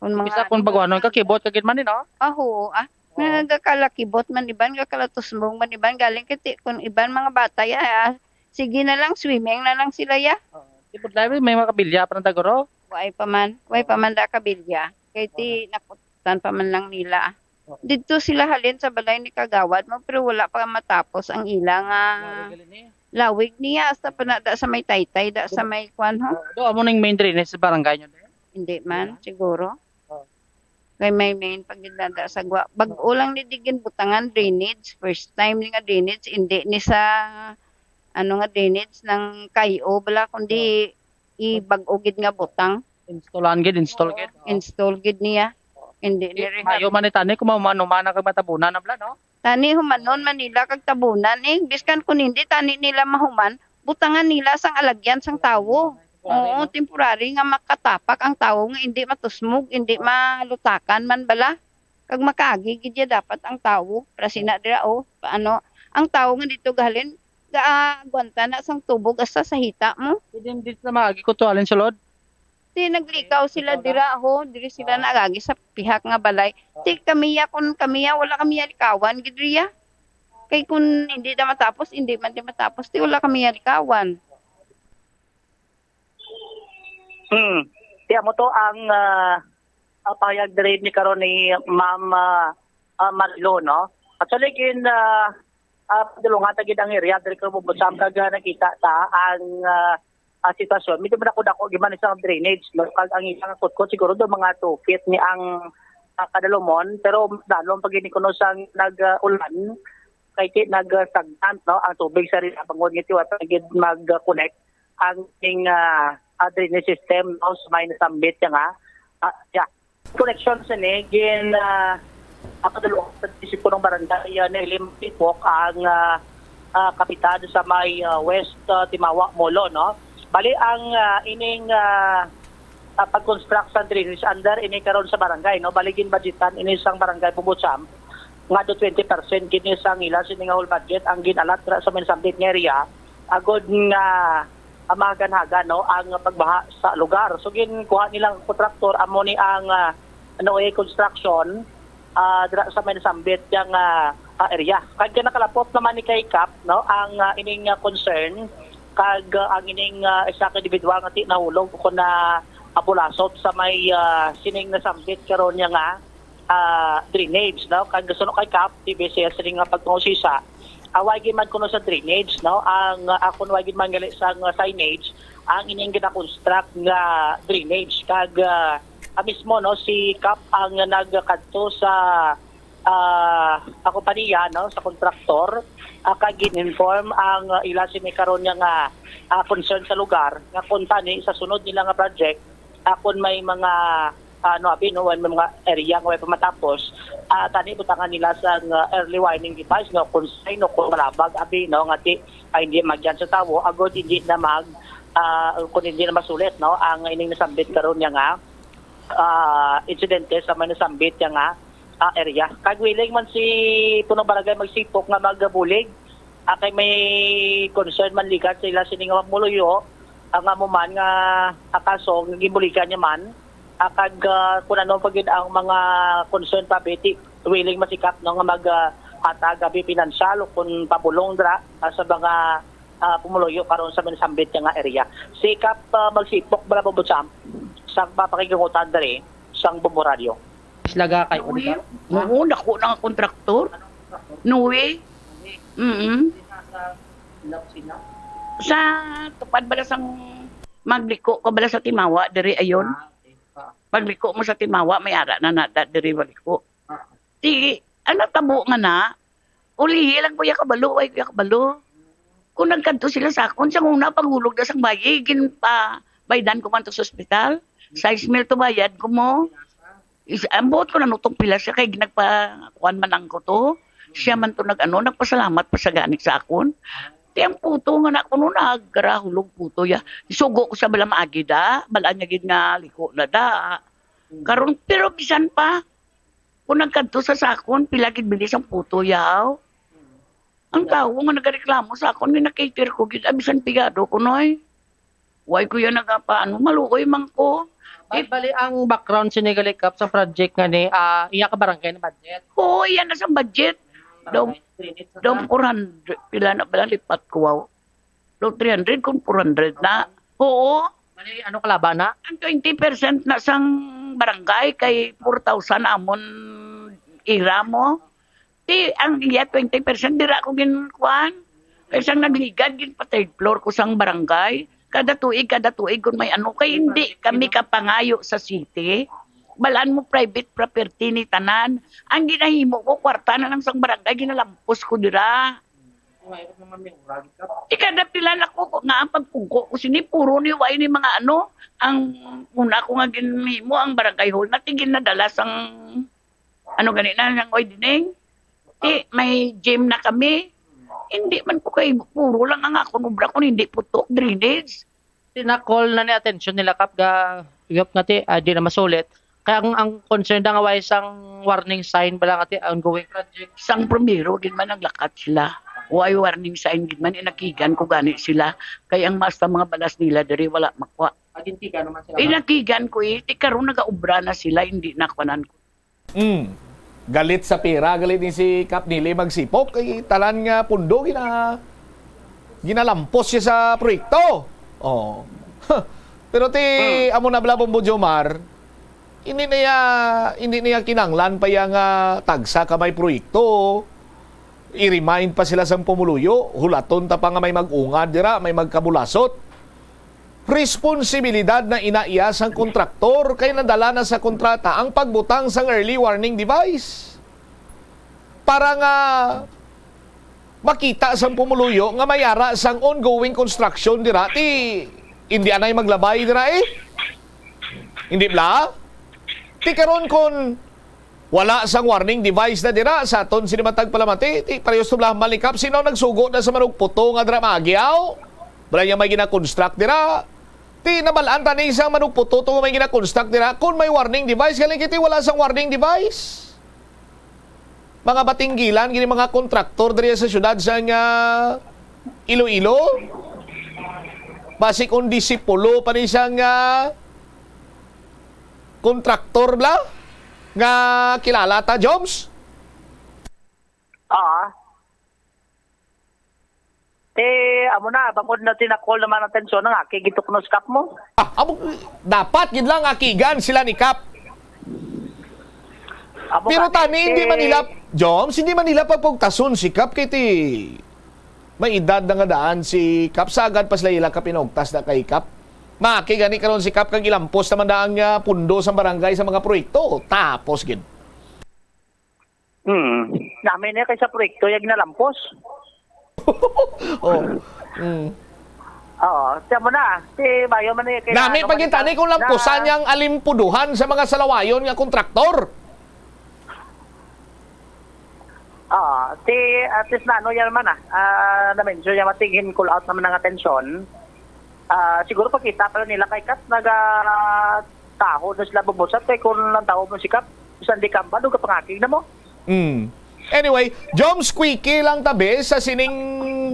Kung mga Bisa kung ano, baguhanon ka, kibot ka gid man, eh, no? Ah, oo, ah. Oo. Nagakalakibot man iban, gakalatusmong man iban, galing kay ti-, kung iban mga bata, ya, ah, sige na lang, swimming na lang sila, ya. Oo. Di ba, labi, may mga kabilya pa ng taguro? Way pa man, way pa Oo. Man da kabilya. Kay ti-, Oo. Nakutan pa man lang nila, ah. Oo. Didto sila halin sa balay ni Kagawad mo, pero wala pa matapos ang ila nga Lawig gali ni. Lawig niya, hasta pa na da sa may taytay, da sa may kwan, ho? Oo, do, amo ning main drainage sa barangay nyo, di? Hindi man, Wala? Siguro. Oh. Kay may main pag ginada sa gwa. Bag-o lang ni di ginbutangan drainage. First time ni nga drainage, hindi ni sa, ano nga drainage, ng kayo bala, kundi Oh. I bag-o gid nga butang. Installan gid, install gid. Oo. Install gid niya. Hindi ni Eh, rehab. Mayo man ni tani kung mahuman-human na kag matabunan na bala, no? Tani humanon man nila kag tabunan, eh. Biskan kun hindi tani nila mahuman, butangan nila sang alagyan sang tawo. Oo, temporary nga makatapak ang tawo nga hindi matusmog, hindi malutakan man bala. Kag makaagi gid ya dapat ang tawo. Para sina dira, oh, paano? Ang tawo nga dito gahalin, gaagwanta na sang tubog hasta sa hita mo. Pwede dito na maagi ko to, alin sulod? Di naglikaw sila Likaw na. Dira, ho. Diri sila Ah. Nagagi sa pihak nga balay. Ah. Di kami ya, kun kami ya, wala kami ya likawan, gid riya. Kay kun hindi na matapos, hindi man di matapos, di wala kami ya likawan. Hmm. Kaya mo to ang, ah, ah, pahayag diri ni karon ni Ma'am, ah, ah, Marlo, no? Actually, gin, ah, ah, padulungan ta gid ang area diri kay Bubusam kag, ah, nakita ta ang, ah, ah, sitwasyon. Medyo madako-dako gid man isang drainage, no? Kag ang isang kutkot siguro do mga two feet ni ang, ah, kadalumon, pero dalom pa gid ni kuno sang nag, ah, ulan kay ti nag, ah, stagnant, no? Ang tubig sa area bangod nga ti wa pa gid mag-connect ang ning, ah, ah, drainage system, no, sa may nasambit nga, ah, yeah. Connection sini gin, ah, ah, padulong sa disipunong barangay, ah, Nelly Matipok ang, ah, ah, kapitan sa may, ah, West, ah, Timawa, Molo, no? Bali ang, ah, ining, ah, ah, pag-construct sa drainage under ini karon sa barangay, no? Bali ginbudgetan ini sang barangay Bubucham nga do twenty percent gid ni sang ila sini nga whole budget ang gin-allot ra sa may nasambit nga area agod nga, ah, mahagan-hagan, no, ang pagbaha sa lugar. So, ginkuha nilang kontraktor, amo ni ang, ah, Noe Construction, ah, dira sa may nasambit yang, ah, ah, area. Kag nakalapot naman ni kay Kap, no, ang, ah, ining, ah, concern, kag, ah, ang ining, ah, isa ka individual nga ti nahulog o kon na abulasot sa may, ah, sining nasambit karon niya nga, ah, drainage, no? Kag gusto no kay Kap, T V C S rin nga pagpangusisa, away gid man kuno sa drainage, no? Ang, ah, akon way gid man gali sa nga signage, ang ining gina-construct nga drainage. Kag, ah, ah, mismo, no, si Kap ang nagkadto sa, ah, ah, kompanya, no, sa kontraktor, ah, kag gin-inform ang, ah, ila sini karon nga, ah, concern sa lugar nga kung tani sa sunod nila nga project, ah, kung may mga, ah, ano, abi, no, may mga area nga way pa matapos, ah, tani butangan nila sa, ah, early warning device, no, kung sign, no, kung malabag, abi, no, nga ti, ah, hindi magyan sa tawo, agod hindi na mag, ah, kung hindi na masulit, no, ang ining nasambit karon niya nga, ah, insidente sa may nasambit niya nga, ah, area. Kag willing man si punong barangay Magsipok nga magabulig, ah, kay may concern man ligat sa ila sini nga mamuluyo, ang amo man nga, ah, kaso nga ginbuligan niya man, ah, kag, ah, kung ano pa gid ang mga concern pa, beti, willing man si Kap, no, nga mag, ah, hatag abi pinansyal o kung pabulong dira, ah, sa mga, ah, pumuluyo karon sa may nasambit nga area. Si Kap, ah, Magsipok, Bravo Bucham, sa mapakigangutan diri sang Bombo Radio. Islaga kay Uy, Oliver? Oo, dako na nga kontraktor. Noe. Mm. Sa tupad bala sang magliko ka bala sa Timawa, diri ayon. Ah, okay. Ah. Pagliko mo sa Timawa, may ara na nada diri maliko. Ah. Ti, ano tabo nga na? Ulihi lang ko ya kabalo, ay ko ya kabalo. Kung nagkadto sila sa akon, sa una, paghulog na sang bayi, ginpabaydan ko man to sa ospital. Sais mil to bayad ko mo. Is, ang buot ko nanutong pila siya kay nagpa-, kuwan man lang ko to. Siya man to nag-ano, nagpasalamat pa siya gani sa akon. Ti ang puto nga na kuno nagarahulog puto ya. Isugo ko sa bala maagi da, balaan niya gid nga liko na da. Karon, pero bisan pa, kung nagkadto sa sakon, pila gid bilis ang puto yaw. Ang tawo nga nagareklamo sa akon, may nakater ko gid, ah, bisan pigado ko, noy. Way ko yan nagapaano, maluoy man ko. Ba-, bali ang background sini gali, Kap, sa project nga ni, ah, iya ka barangay na budget? Oo, iya na sa budget. Daw, daw four hundred, pila na pala lipat ko, wow. Daw three hundred kung four hundred na. Oo. Bali, ano kalaba na? Ang twenty percent na sang barangay kay four thousand amon ira mo. Ti, ang iya twenty percent dira ko ginkuan. Kay sang nagligad, ginpa-third floor ko sang barangay. Kada tuig, kada tuig, kung may ano, kay hindi kami kapangayo sa city. Balaan mo private property ni tanan. Ang ginahimo ko, kwarta na lang sang barangay, ginalampos ko dira. Ikada pila na ko nga ang pagpungko ko sini, puro ni way ni mga ano, ang una ko nga ginhimo ang barangay hall na tigin nadala sang ano gani na nang oy dining. Ti, may gym na kami. Hindi man ko kay puro lang ang akon obra kun hindi putok, drainage. Ti na-call na ni atensyon nila, Kap, ga, Kap, nga ti, ah, di na masulit. Kaya ang, ang concern na nga, way sang warning sign bala nga ti ongoing project? Sang primero gid man naglakat sila. Way warning sign gid man, inakigan ko gani sila. Kay ang mas mga balas nila diri wala makwa. Agintigan naman sila. Inakigan ko eh, ti karon nagaobra na sila, hindi na kuanan ko. Mm. Galit sa pera, galit ni si Kap Nili magsipok, kay tanan nga pundo gina-, ginalampos siya sa proyekto. Oh. Pero ti, Hmm. amo na bala, Bombo Jomar, hindi niya, hindi niya kinanglan pa yang, ah, tagsa ka may proyekto. I-remind pa sila sang pumuluyo, hulaton ta pa nga may mag-ungad dira, may magkabulasot. Responsibilidad na ina iya sang kontraktor kay nadala na sa kontrata ang pagbutang sang early warning device. Para nga makita sang pumuluyo nga may ara sang ongoing construction dira, ti hindi anay maglabay dira eh. Hindi bala? Ti karon kon wala sang warning device na dira sa aton sini matag palamati, ti pareho sa bala ni Kap, sino nagsugo na sa manugputo nga dira maagi, aw? Wala niya may gina-construct dira. Ti nabal-an ta ni sang manugputo to may gina-construct dira kung may warning device, galing kiti wala sang warning device. Mga batinggilan gini mga kontraktor diri sa syudad sang, ah, Iloilo. Basi kung disipulo pa ni sang, ah, kontraktor bala nga kilala ta, Joms? Ah. Ti, amo na, bangod na ti na-call naman ang atensyon nga aki gitukno si Kap mo. Ah, amo, dapat gid lang akigan sila ni Kap. Amo Pero ka, tani, hindi ti man nila, Joms, hindi man nila pagpugtason si Kap kay ti may edad na nga daan si Kap, sagad pa sila ila Kap, inaugtas na kay Kap. Maaki gani karon si Kap kag ilampos naman daan nga pundo sa barangay sa mga proyekto. Tapos gid. Hmm. Nami niya kay sa proyekto yung nalampos. Oh. Mm. Oo. Siya mo na. Si Bayo man eh, kailangan Nami naman pagkita ni ikaw kung lampusan na niyang alimpuduhan sa mga salawayon nga kontraktor. Ah, si at least na ano yan man ah. Ah, na-mention niya, matigin call out naman ng atensyon. Ah, siguro pagkita pala nila kay Kap, naga taho na sila bubusat kay kung lang tawo mo si Kap, bisan di kamba, do kapangakig na mo. Mm. Anyway, Joms, quickie lang tabi sa sining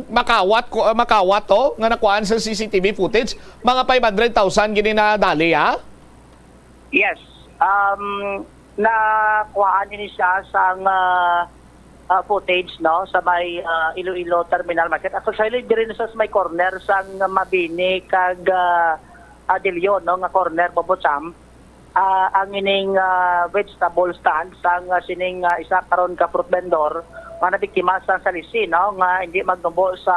makawat ko, ah, makawat to nga nakuhaan sa C C T V footage, mga five hundred thousand gini na dali, ha? Yes. Um, nakuhaan ini siya sa, ah, ah, footage, no, sa may, ah, Iloilo Terminal Market. Actually, diri na sa may corner sang Mabini kag, ah, Adilio, no, nga corner, Bobo Sam. Ah, ang ining, ah, vegetable stand sang, ah, sining, ah, isa karon ka fruit vendor nga nabiktima sa salisi, no, nga hindi magnubo sa,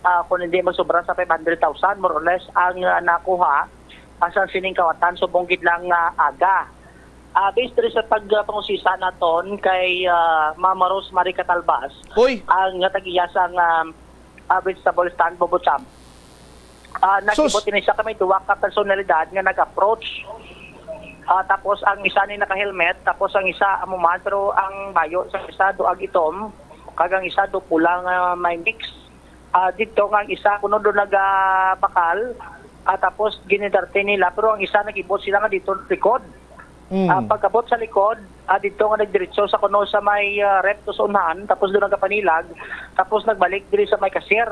ah, kung hindi masobra sa five hundred thousand, more or less, ang, ah, nakuha, ah, sa sining kawatan subong gid lang nga aga. Ah, based diri sa pagpangusisa naton kay, ah, Ma'am Rosemary Catalbas, Uy! ang tag-iya sang, ah, ah, vegetable stand, Bobo Sam. Ah, Sus! Nag-ibot ini siya kami, duwa ka personalidad nga nag-approach. Ah, tapos ang isa ni naka-helmet, tapos ang isa amo man, pero ang bayo sa isa do ag itom, kag ang isa do pula nga may mix. Ah, dito nga ang isa kuno do nagabakal, ah, tapos ginidarte nila, pero ang isa nag-ibot sila nga dito likod. Mm. Ah, pagkabot sa likod, ah, dito nga nagdiretso sa kuno sa may, ah, rep to sa unahan, tapos doon nagapanilag, tapos nagbalik diri sa may cashier.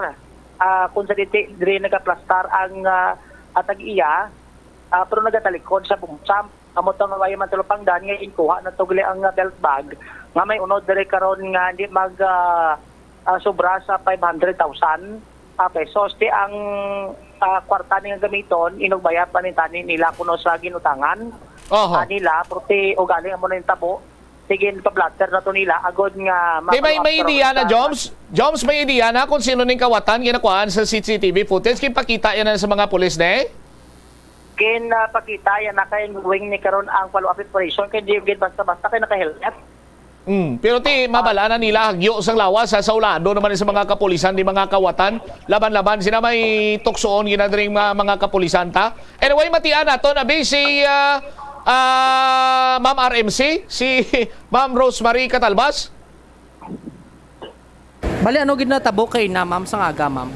Ah, kung sa diti, diri nagaplastar ang, ah, atag iya, ah, pero nagatalikod sa bumsam. Amo to nga waya man tulopangdan nga inkuha na to gali ang, ah, belt bag nga may unod diri karon nga hindi mag, ah, ah, sobra sa five hundred thousand, ah, pesos. Ti ang, ah, kwarta ni nga gamiton, inugbayat man ni tani nila kuno sa ginutangan, Oho. Ah, nila, pero ti ugaling amo na yung tabo. Sige, pa-blotter na to nila, agod nga Di may, may makaapter ang idea na, isa. Joms? Joms, may idea na kung sino ning kawatan ginakuhaan sa C C T V footage? Kay pakita yan na sa mga pulis, ne? Kin, ah, pakita yan na kay wing ni karon ang follow-up operation, kay di gid basta-basta kay naka-helmet. Mm, pero ti, mabala na nila hagyo sang lawas sa, sa ulado naman sa mga kapulisan, di mga kawatan. Laban-laban sila may tuksoon gina dring mga, mga kapulisan ta. Anyway, matian nato na bi si, ah, ah, Ma'am R M C, si Ma'am Rosemary Catalbas. Bali, ano gid natabo kay na, ma'am, sa aga, ma'am?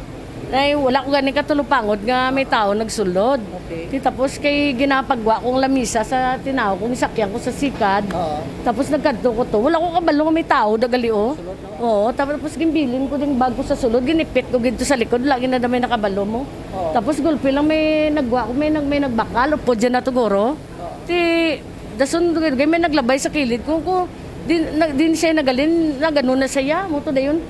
Ay, wala ko gani katulupangod nga may tao nagsulod. Okay. Di tapos kay ginapagwa kong lamisa sa tinaw kong isakyan ko sa sikad. Oo. Tapos nagkadto ko to. Wala ko kabalo nga may tao dagali, oh. Sulod, no? Oo, tapos ginbilin ko ding bag ko sa sulod, ginipit ko gid to sa likod, lagi na may nakabalo mo. Oo. Tapos gulpi lang may nagwa ko, may nag-, may nagbakal, upod dyan na to, guro. Oo. Ti, dason, gid may naglabay sa kilid ko, ko, din, na, din siya nagalin, nagano na siya, mo to dayon.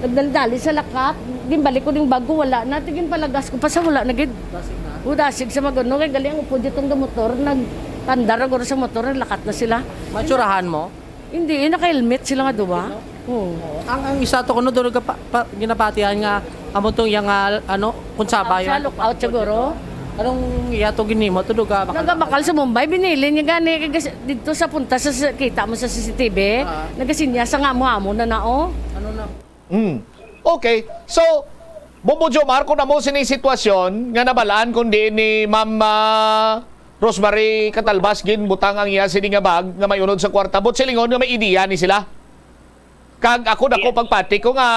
Nagdali-dali sa lakat, ginbalik ko ding bag ko, wala na, ti ginpalagas ko pa sa wala na gid. Dasig na? O, dasig sa magano, kay gali ang upod itong motor, nagtandar ang guro sa motor, naglakat na sila. Matsurahan mo? Hindi, eh, naka-helmet sila nga duwa. Helmet, no? Oo. Oo. Ang, ang isa to, kuno, doon nagpa-, pa-, ginapatihan nga, amo tong yang, ah, ano, kung sa Out bayan, siya, lookout siguro. Anong iya to ginimo to, duga, baka Nagabakal sa Mumbai, binili niya gani, kay gas-, dito sa punta sa, sa, kita mo sa C C T V, Ah. nagasinya sa nga amo-amo na na, oh. Ano na? Mm. Okay. So, Bombo Jomar, kung amo sini sitwasyon nga nabalaan kundi ni Ma'am, ah, Rosemary Catalbas, ginbutang ang iya sini nga bag nga may unod sa kwarta, but silingon nga may ideya ni sila. Kag ako dako Yes. pagpati ko nga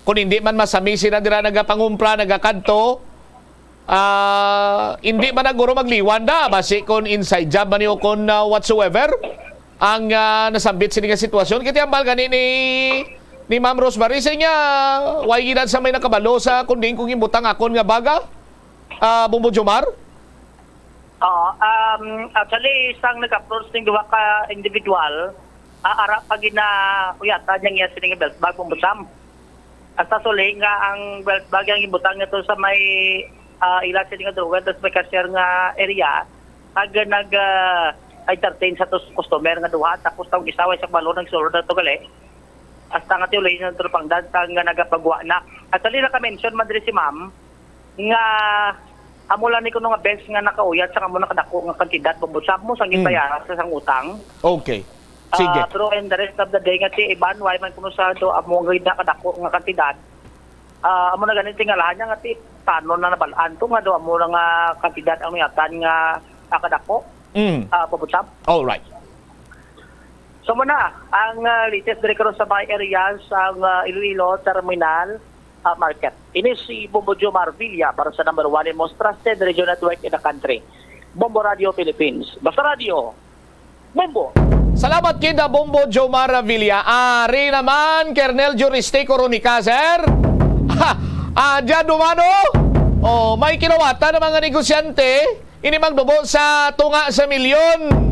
kung hindi man masami sila dira nagapangumpra, nagakadto, ah, hindi man na guro magliwan da, basi kung inside job man o kung, ah, whatsoever, ang, ah, nasambit sini nga sitwasyon. Kay ti hambal gani ni, ni Ma'am Rosemary, sa niya, way gid sa may nakabalo sa kung diin ko ginbutang akon nga bag, ah, Bombo Jomar? Oo, um, actually, isang nag-approach ning duha ka individual, ah, ara pa gina-, uyatan niya niya sini nga belt bag, Bombo Sam. Hasta suli nga ang belt bag yang ibutang niya to sa may, ah, ila sini nga drawer, tas may cashier nga area, nag-, nag-, ah, entertain sa to customer nga duha, tapos tawag isa, way sa balon, nagsulod na to gali. Hasta nga tiulay na to pang dad, nga nagapagwa na. Actually, naka-mention man diri si ma'am, nga amo lang ni kuno nga best nga nakauyat sa amo nakadako nga kantidad, Bombo Sam, mo sang Mm. ginbayaran sa sang utang. Okay. Sige. Ah, pero in the rest of the day nga ti iban, way man kuno sa do amo nga nakadako nga kantidad. Ah, amo na gani tingalahan niya nga ti paano na nabalaan to nga do amo na nga kantidad ang uyatan nga, ah, kadako. Mm. Ah, Bombo Sam. All right. So muna ang, ah, latest diri karon sa mga areas sa, ah, Iloilo Terminal, ah, Market. Ini si Bombo Jomar Villa para sa number one and most trusted radio network in the country, Bombo Radio Philippines. Basta Radio, Bombo! Salamat kita, Bombo Jomar Villa. Ari naman, Colonel Juriste Coronica, sir. Ha, ah, dyan dumano. Oh, may kinawatan ng mga negosyante. Ini magdubo sa tunga sa milyon.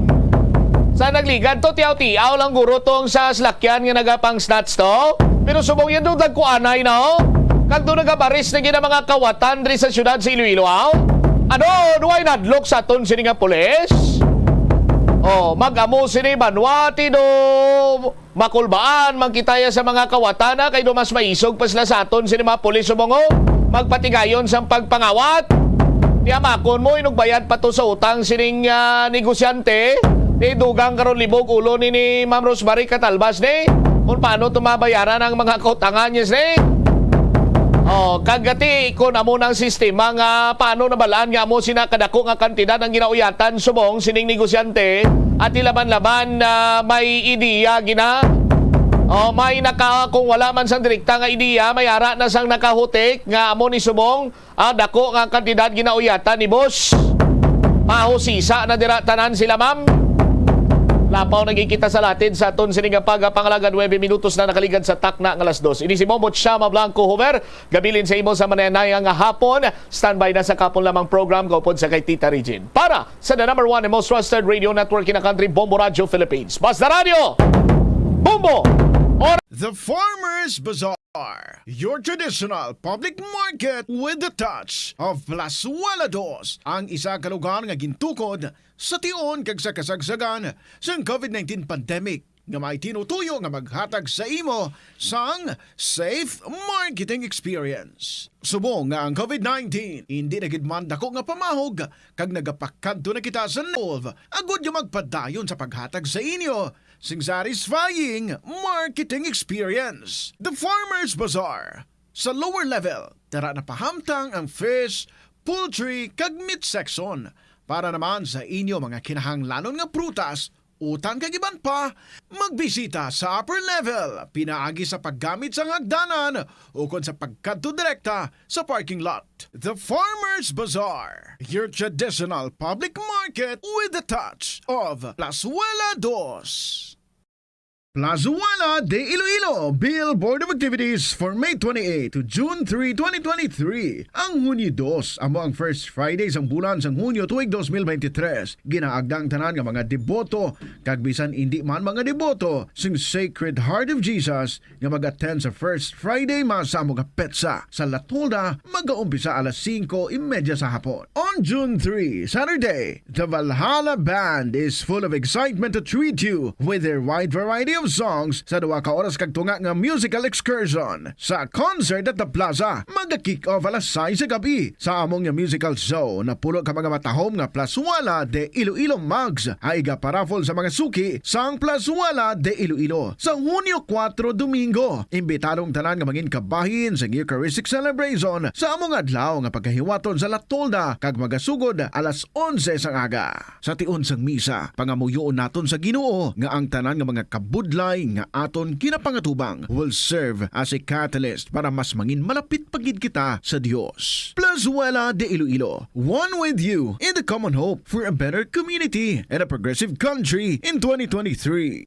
Sa nagligad to, tiaw-tiaw lang guro tong sa slakyan nga nagapang snatch to. Pero subong yan do dagkuanay na, oh. Kag do nagabaris na gid ang mga kawatan diri sa syudad sa Iloilo, aw. Ano, do ay nadlok sa aton sini nga pulis? Oh, mag-amo sini banwa, ti do makulbaan man kita ya sa mga kawatan, ha, kay do mas maisog pa sila sa aton sini mga pulis subong, oh. Magpatigayon sang pagpangawat. Ti amakon mo, inugbayad pa to sa utang sining, ah, negosyante. Ti dugang karon libog ulo ni, ni Ma'am Rosemary Catalbas ni. Kung paano to mabayaran ang mga kautangan niya, ni? Oh, kagati, kung amo nang sistema nga paano nabalaan nga amo sina kadako nga kantidad ang ginauyatan subong sining negosyante, at ilaban-laban na may ideya gina, oh, may naka, kung wala man sang direkta nga ideya, may ara na sang nakahutik nga amo ni subong, ah, dako nga kantidad ginauyatan ni boss. Pahusisa na dira tanan sila, ma'am. Lapaw na gid kita sa latid sa aton sini nga pagpangalagad. Nuebe minutos na nakaligad sa takna nga alas dos. Ini si Momot Shama Blanco Hover. Gabilin sa imo sa mananaya nga hapon. Standby na sa kapon lamang program kaupod sa kay Tita Regine. Para sa the number one and most trusted radio network in the country, Bombo Radio Philippines. Basta Radio, Bombo! Ora The Farmers Bazaar, your traditional public market with the touch of Plazuela Dos, ang isa ka lugar nga gintukod sa tion kag sa kasagsagan sang covid nineteen pandemic, nga may tinutuyo nga maghatag sa imo sang safe marketing experience. Subong nga ang covid nineteen hindi na gid man dako nga pamahog, kag nagapakadto na kita sa Nolve agud nga magpadayon sa paghatag sa inyo sing satisfying marketing experience. The Farmers Bazaar, sa lower level, tara na pahamtang ang fish, poultry, kag meat section para naman sa inyo mga kinahanglanon nga prutas, utan kag iban pa. Magbisita sa upper level pinaagi sa paggamit sang hagdanan ukon sa pagkadto direkta sa parking lot. The Farmers Bazaar, your traditional public market with the touch of Plazuela Dos. Plazuela de Iloilo, Bill Board of Activities for May twenty-eight to June three, twenty twenty-three. Ang Hunyo dos amo ang first Friday sang bulan sang Hunyo tuig dos mil bente tres. Ginaagda ang tanan nga mga deboto, kag bisan indi man mga deboto, sing Sacred Heart of Jesus nga mag-attend sa first Friday Mass sa amo nga petsa. Sa La Tolda, magaumpisa alas singko y media sa hapon. On June three, Saturday, the Valhalla Band is full of excitement to treat you with their wide variety of songs sa duha ka oras kag tunga nga musical excursion. Sa concert at the plaza, maga-kick off alas sais sa gabi. Sa among nga musical show, napulo ka mga matahom nga Plazuela de Iloilo mugs ang iga-paraffle sa mga suki sang Plazuela de Iloilo sa Hunyo kuwatro, Domingo. Imbitado ang tanan nga mangin kabahin sa Eucharistic celebration sa among adlaw nga pagkahiwaton sa La Tolda kag magasugod alas onse sang aga. Sa tion sang misa, pangamuyoon naton sa Ginoo nga ang tanan nga mga kabudlay nga aton ginapangatubang will serve as a catalyst para mas mangin malapit pa gid kita sa Dios. Plazuela de Iloilo, one with you in the common hope for a better community and a progressive country in twenty twenty-three.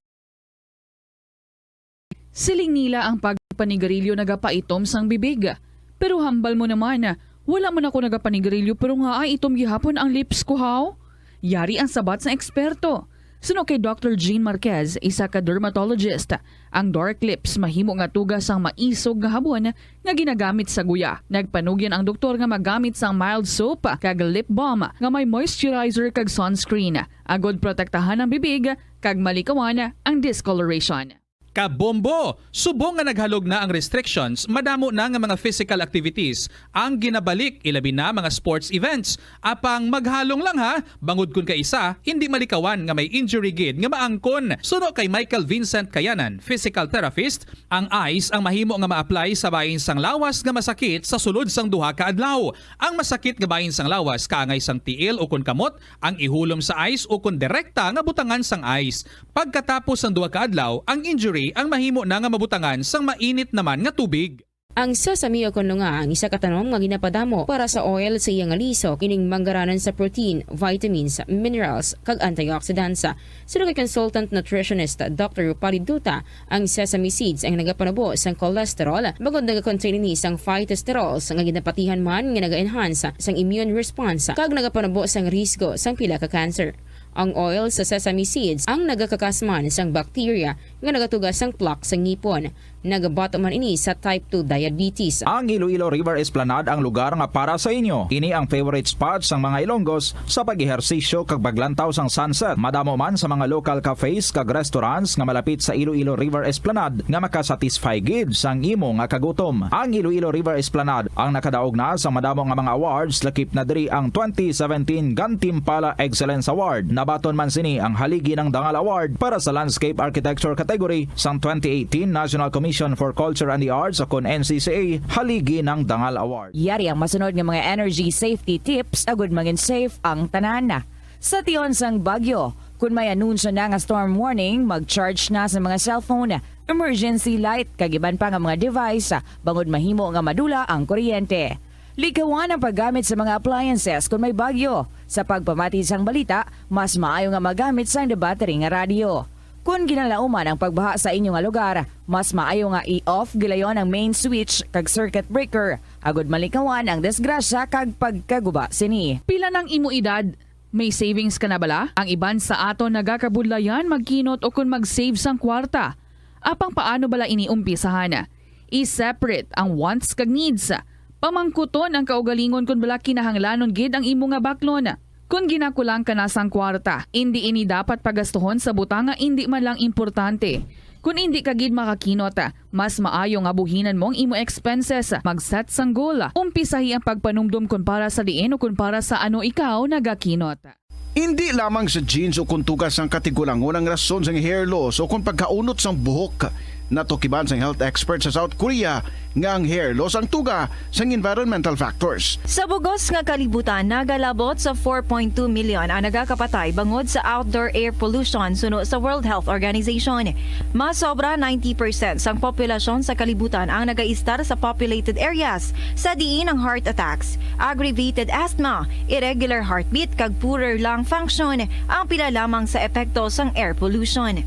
Siling nila ang pagpanigarilyo nagapaitom sang bibig. Pero hambal mo naman, wala man ako nagapanigarilyo pero nga ay itom gihapon ang lips ko, haw? Yari ang sabat sang eksperto. Suno kay Doctor Jean Marquez, isa ka dermatologist, ang dark lips mahimo nga tuga sang maisog nga habon nga ginagamit sa guya. Nagpanugyan ang doktor nga magamit sang mild soap kag lip balm nga may moisturizer kag sunscreen, agod protektahan ang bibig kag malikawan ang discoloration. Kabombo! Subong nga naghalog na ang restrictions, madamo na nga mga physical activities ang ginabalik, ilabi na mga sports events. Apang maghalong lang ha, bangod kun kaisa hindi malikawan nga may injury gid nga maangkon. Suno kay Michael Vincent Kayanan, physical therapist, ang ice ang mahimo nga ma-apply sa bahin sang lawas nga masakit sa sulod sang duha ka adlaw. Ang masakit nga bahin sang lawas kaangay sang tiil ukon kamot ang ihulom sa ice ukon direkta nga butangan sang ice. Pagkatapos sang duha ka adlaw, ang injury ang mahimo na nga mabutangan sang mainit naman nga tubig. Ang sesame o kon lunga ang isa ka tanom nga ginapadamo para sa oil sa iya nga lisok, ining manggaranan sa protein, vitamins, minerals, kag antioxidants. Suno kay consultant nutritionist Doctor Rupali Duta, ang sesame seeds ang nagapanubo sang cholesterol, bangod nagakontain ini sang phytosterols nga ginapatihan man nga naga-enhance sang immune response kag nagapanubo sang risgo sang pila ka cancer. Ang oil sa sesame seeds ang nagakakas man sang bacteria nga nagatuga sang plaque sa ngipon. Nagabato man ini sa type two diabetes. Ang Iloilo River Esplanade ang lugar nga para sa inyo. Ini ang favorite spot sang mga Ilonggos sa pag-ehersisyo kag paglantaw sang sunset. Madamo man sa mga local cafes kag restaurants nga malapit sa Iloilo River Esplanade nga makasatisfy gid sang imo nga kagutom. Ang Iloilo River Esplanade ang nakadaog na sa madamo nga mga awards, lakip na diri ang twenty seventeen Gantimpala Excellence Award. Nabaton man sini ang Haligi ng Dangal Award para sa Landscape Architecture category sang twenty eighteen National Commission Foundation for Culture and the Arts, o kon N C C A, haligi ng Dangal Award. Yari ang masunod nga mga energy safety tips agud mangin safe ang tanan. Sa tion sang bagyo, kun may anunsyo na nga storm warning, mag-charge na sa mga cellphone, emergency light, kag iban pa nga mga device, bangod mahimo nga madula ang kuryente. Likawan ang paggamit sa mga appliances kon may bagyo. Sa pagpamati sang balita, mas maayo nga magamit sang battery nga radyo. Kon ginalauman ang pagbaha sa inyo nga lugar, mas maayo nga i-off gilayon ang main switch kag circuit breaker, agud malikawan ang disgrasya kag pagkaguba sini. Pila nang imo edad? May savings ka na bala? Ang iban sa aton nagakabudlayan magkinot o kon mag-save sang kwarta. Apang paano bala ini umpisahan? I-separate ang wants kag needs. Pamangkuton ang kaugalingon kon bala kinahanglanon gid ang imo nga baklon. Kon ginakulang ka na sang kwarta, indi ini dapat pagastuhon sa butang nga indi man lang importante. Kon indi ka gid makakinot, mas maayo nga buhinan mo ang imo expenses. Mag-set sang goal. Umpisahi ang pagpanumdom kon para sa diin o kon para sa ano ikaw nagakinot. Indi lamang sa genes o kon tuga sang katigulangon ang rason sang hair loss o kon pagkaunot sang buhok. Natukiban sang health expert sa South Korea nga ang hair loss ang tuga sang environmental factors. Sa bugos nga kalibutan, nagalabot sa four point two million ang nagakapatay bangod sa outdoor air pollution suno sa World Health Organization. Mas sobra ninety percent sang populasyon sa kalibutan ang nagaistar sa populated areas, sa diin ang heart attacks, aggravated asthma, irregular heartbeat, kag poorer lung function ang pila lamang sa epekto sang air pollution.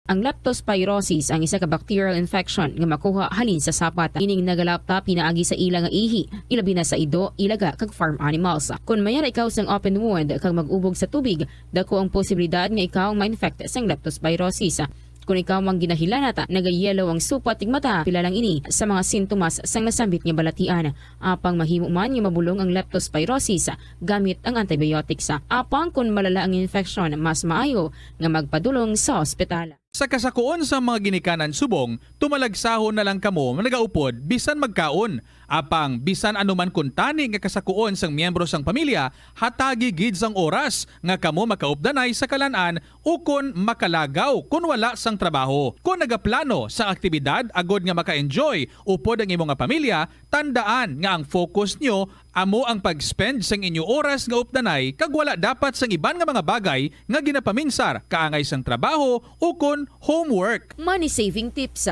Ang leptospirosis ang isa ka bacterial infection nga makuha halin sa sapat. Ining nagalapta pinaagi sa ila nga ihi, ilabi na sa ido, ilaga, kag farm animals. Kon mayara ikaw sang open wound kag mag-ubog sa tubig, dako ang posibilidad nga ikaw ma-infect sang leptospirosis. Kon ikaw ang ginahilanat, nagayellow ang supat kag mata, pila lang ini sa mga sintomas sang nasambit nga balatian. Apang mahimo man nga mabulong ang leptospirosis gamit ang antibiotics. Apang kon malala ang infection, mas maayo nga magpadulong sa ospital. Sa kasakuon sang mga ginikanan subong, tumalagsahon na lang kamo nga nagaupod bisan magkaon. Apang bisan ano man kuntani nga kasakuon sang miyembro sang pamilya, hatagi gid sang oras nga kamo makaupdanay sa kalan-an ukon makalagaw kon wala sang trabaho. Kon nagaplano sang aktibidad agod nga maka-enjoy upod ang imo nga pamilya, tandaan nga ang focus nyo amo ang pag-spend sang inyo oras nga updanay kag wala dapat sang iban nga mga bagay nga ginapaminsar kaangay sang trabaho ukon homework. Money saving tips.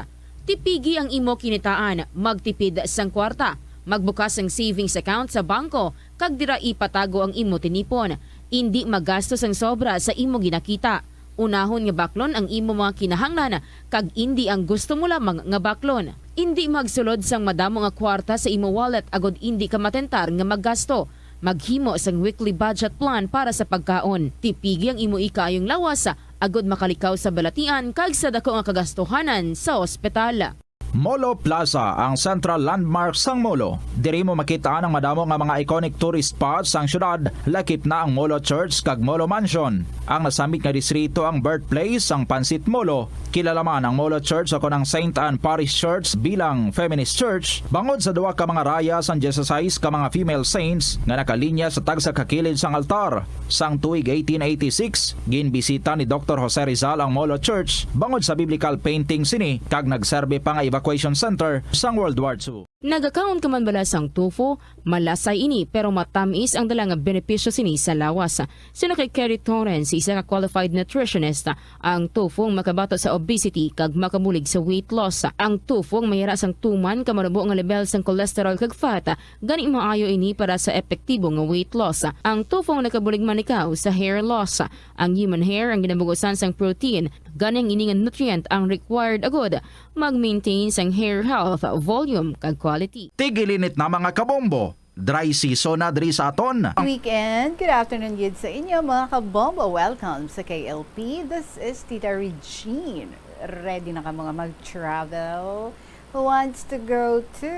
Tipigi ang imo kinitaan, magtipid sang kwarta, magbukas sang savings account sa bangko, kag dira ipatago ang imo tinipon. Indi magasto sang sobra sa imo ginakita. Unahon nga baklon ang imo mga kinahanglan kag indi ang gusto mo lamang nga baklon. Indi magsulod sang madamo nga kwarta sa imo wallet agod indi ka matentar nga maggasto. Maghimo sang weekly budget plan para sa pagkaon. Tipigi ang imo ikaayong lawas agod makalikaw sa balatian kag sa dako nga kagastuhanan sa ospital. Molo Plaza, ang central landmark sang Molo. Diri mo makit-an ang madamo nga mga iconic tourist spots sang syudad, lakip na ang Molo Church kag Molo Mansion. Ang nasambit nga distrito ang birthplace sang Pansit Molo. Kilala man ang Molo Church o kon ang Saint Anne Parish Church bilang feminist church, bangod sa duha ka mga raya sang dieciséis ka mga female saints nga nakalinya sa tagsa ka kilid sang altar. Sang tuig eighteen eighty-six, ginbisita ni Doktor Jose Rizal ang Molo Church bangod sa biblical painting sini kag nagserbi pa nga evacuation center sang World War two. Nagakaon ka man bala sang tofu? Malasay ini, pero matamis ang dala nga benepisyo sini sa lawas. Suno kay Kerry Torrens, isa ka qualified nutritionist, ang tofu ang makabato sa obesity kag makabulig sa weight loss. Ang tofu ang mayara sang tuman ka manubo nga level sang cholesterol kag fat, gani maayo ini para sa epektibo nga weight loss. Ang tofu ang nakabulig man ikaw sa hair loss. Ang human hair ang ginabugusan sang protein, gani ang ini nga nutrient ang required agud mag-maintain sang hair health, volume, kag quality. Tigilinit na, mga kabombo. Dry season na diri sa aton. Weekend. Good afternoon gid sa inyo, mga kabombo. Welcome sa K L P. This is Tita Regine. Ready na kamo nga mag-travel? Who wants to go to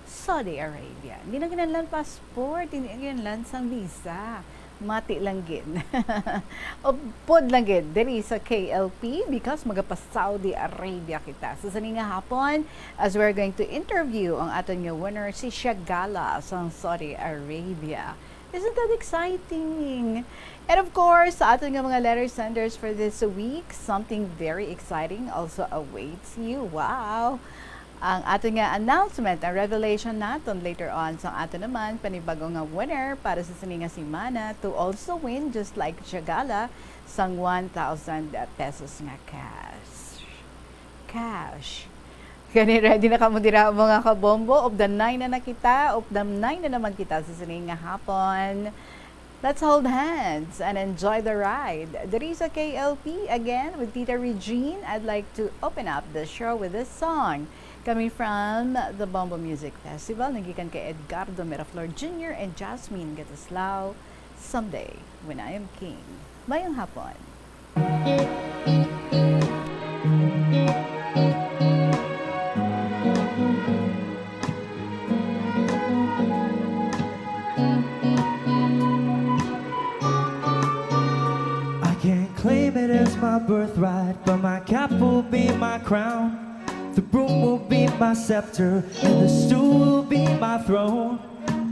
Saudi Arabia? Hindi na kinahanglan passport, hindi na kinahanglan sang visa. Mati lang gid. Upod lang gid diri sa K L P because magapa-Saudi Arabia kita. So, sa sini nga hapon, as we're going to interview ang aton nga winner, si Shagala sang Saudi Arabia. Isn't that exciting? And of course, sa aton nga mga letter senders for this week, something very exciting also awaits you. Wow! Ang aton nga announcement, ang revelation naton later on. So, ato naman, panibago nga winner para sa sini nga semana to also win, just like Jagala, sang one thousand pesos nga cash. Cash. Gani, ready na kamo dira, mga kabombo? Updan nine na na kita, updan nine na naman kita sa sini nga hapon. Let's hold hands and enjoy the ride. Diri sa K L P again with Tita Regine, I'd like to open up the show with this song. Coming from the Bombo Music Festival, nagikan kay Edgardo Miraflor Junior and Jasmine Gataslao, Someday When I Am King. Mayong hapon. I can't claim it as my birthright, but my cap will be my crown. The broom will be my scepter, and the stool will be my throne.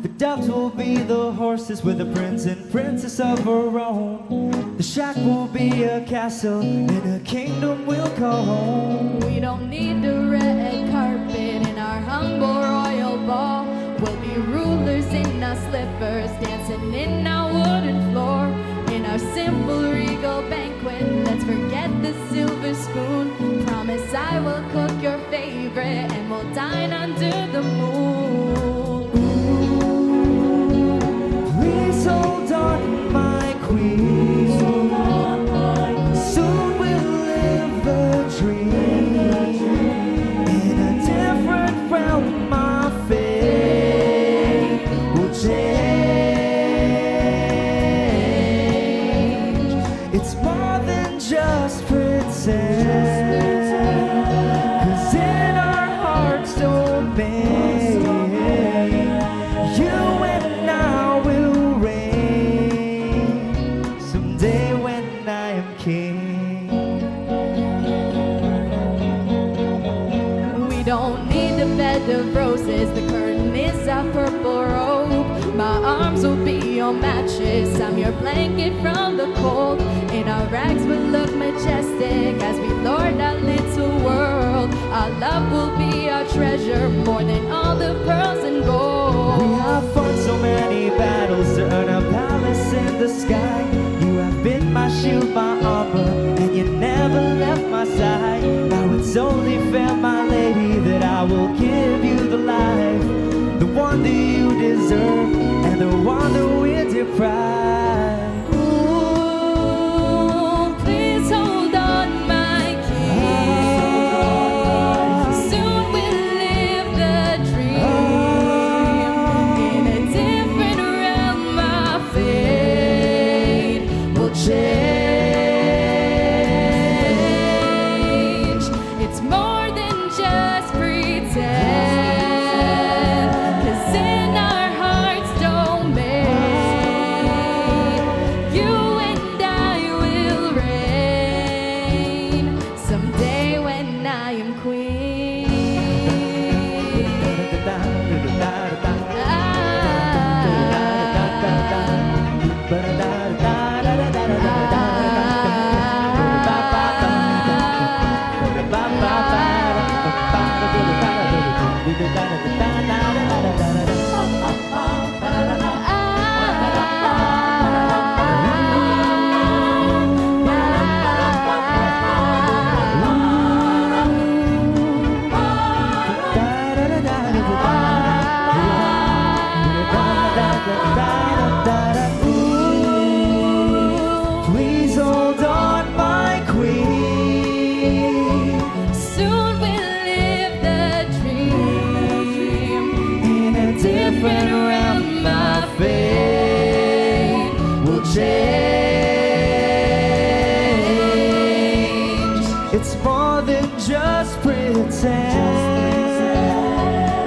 The doves will be the horses with the prince and princess of our own. The shack will be a castle, and a kingdom we'll call home. We don't need the red carpet in our humble royal ball. We'll be rulers in our slippers, dancing in our wooden floor. In our simple regal banquet, let's forget the silver spoon. Promise I will cook your favorite, and we'll dine under the moon. Ooh, please hold on, my queen. Soon we'll live a dream. In a different realm, my fate will change. It's more than just pretend. 'Cause in our hearts domain, you and I will reign. Someday when I am king. We don't need a bed of roses, the curtain is a purple robe. My arms will be your mattress, I'm your blanket from the cold. In our rags we'll look majestic as we lord our little world. Our love will be our treasure, more than all the pearls and gold. We have fought so many battles to earn a palace in the sky. You have been my shield, my armor, and you never left my side. Now it's only fair, my lady, that I will give you the life, the one that you deserve, and the one that we're deprived. Ooh, please hold on, my king. Soon we'll live the dream. In a different realm, our fate will change. It's more than just pretend. 'Cause in our hearts domain, you and I will reign. Someday when I am queen. Ooh, please hold on, my queen. Soon we'll live the dream. In a different realm, my fate will change. It's more than just pretend.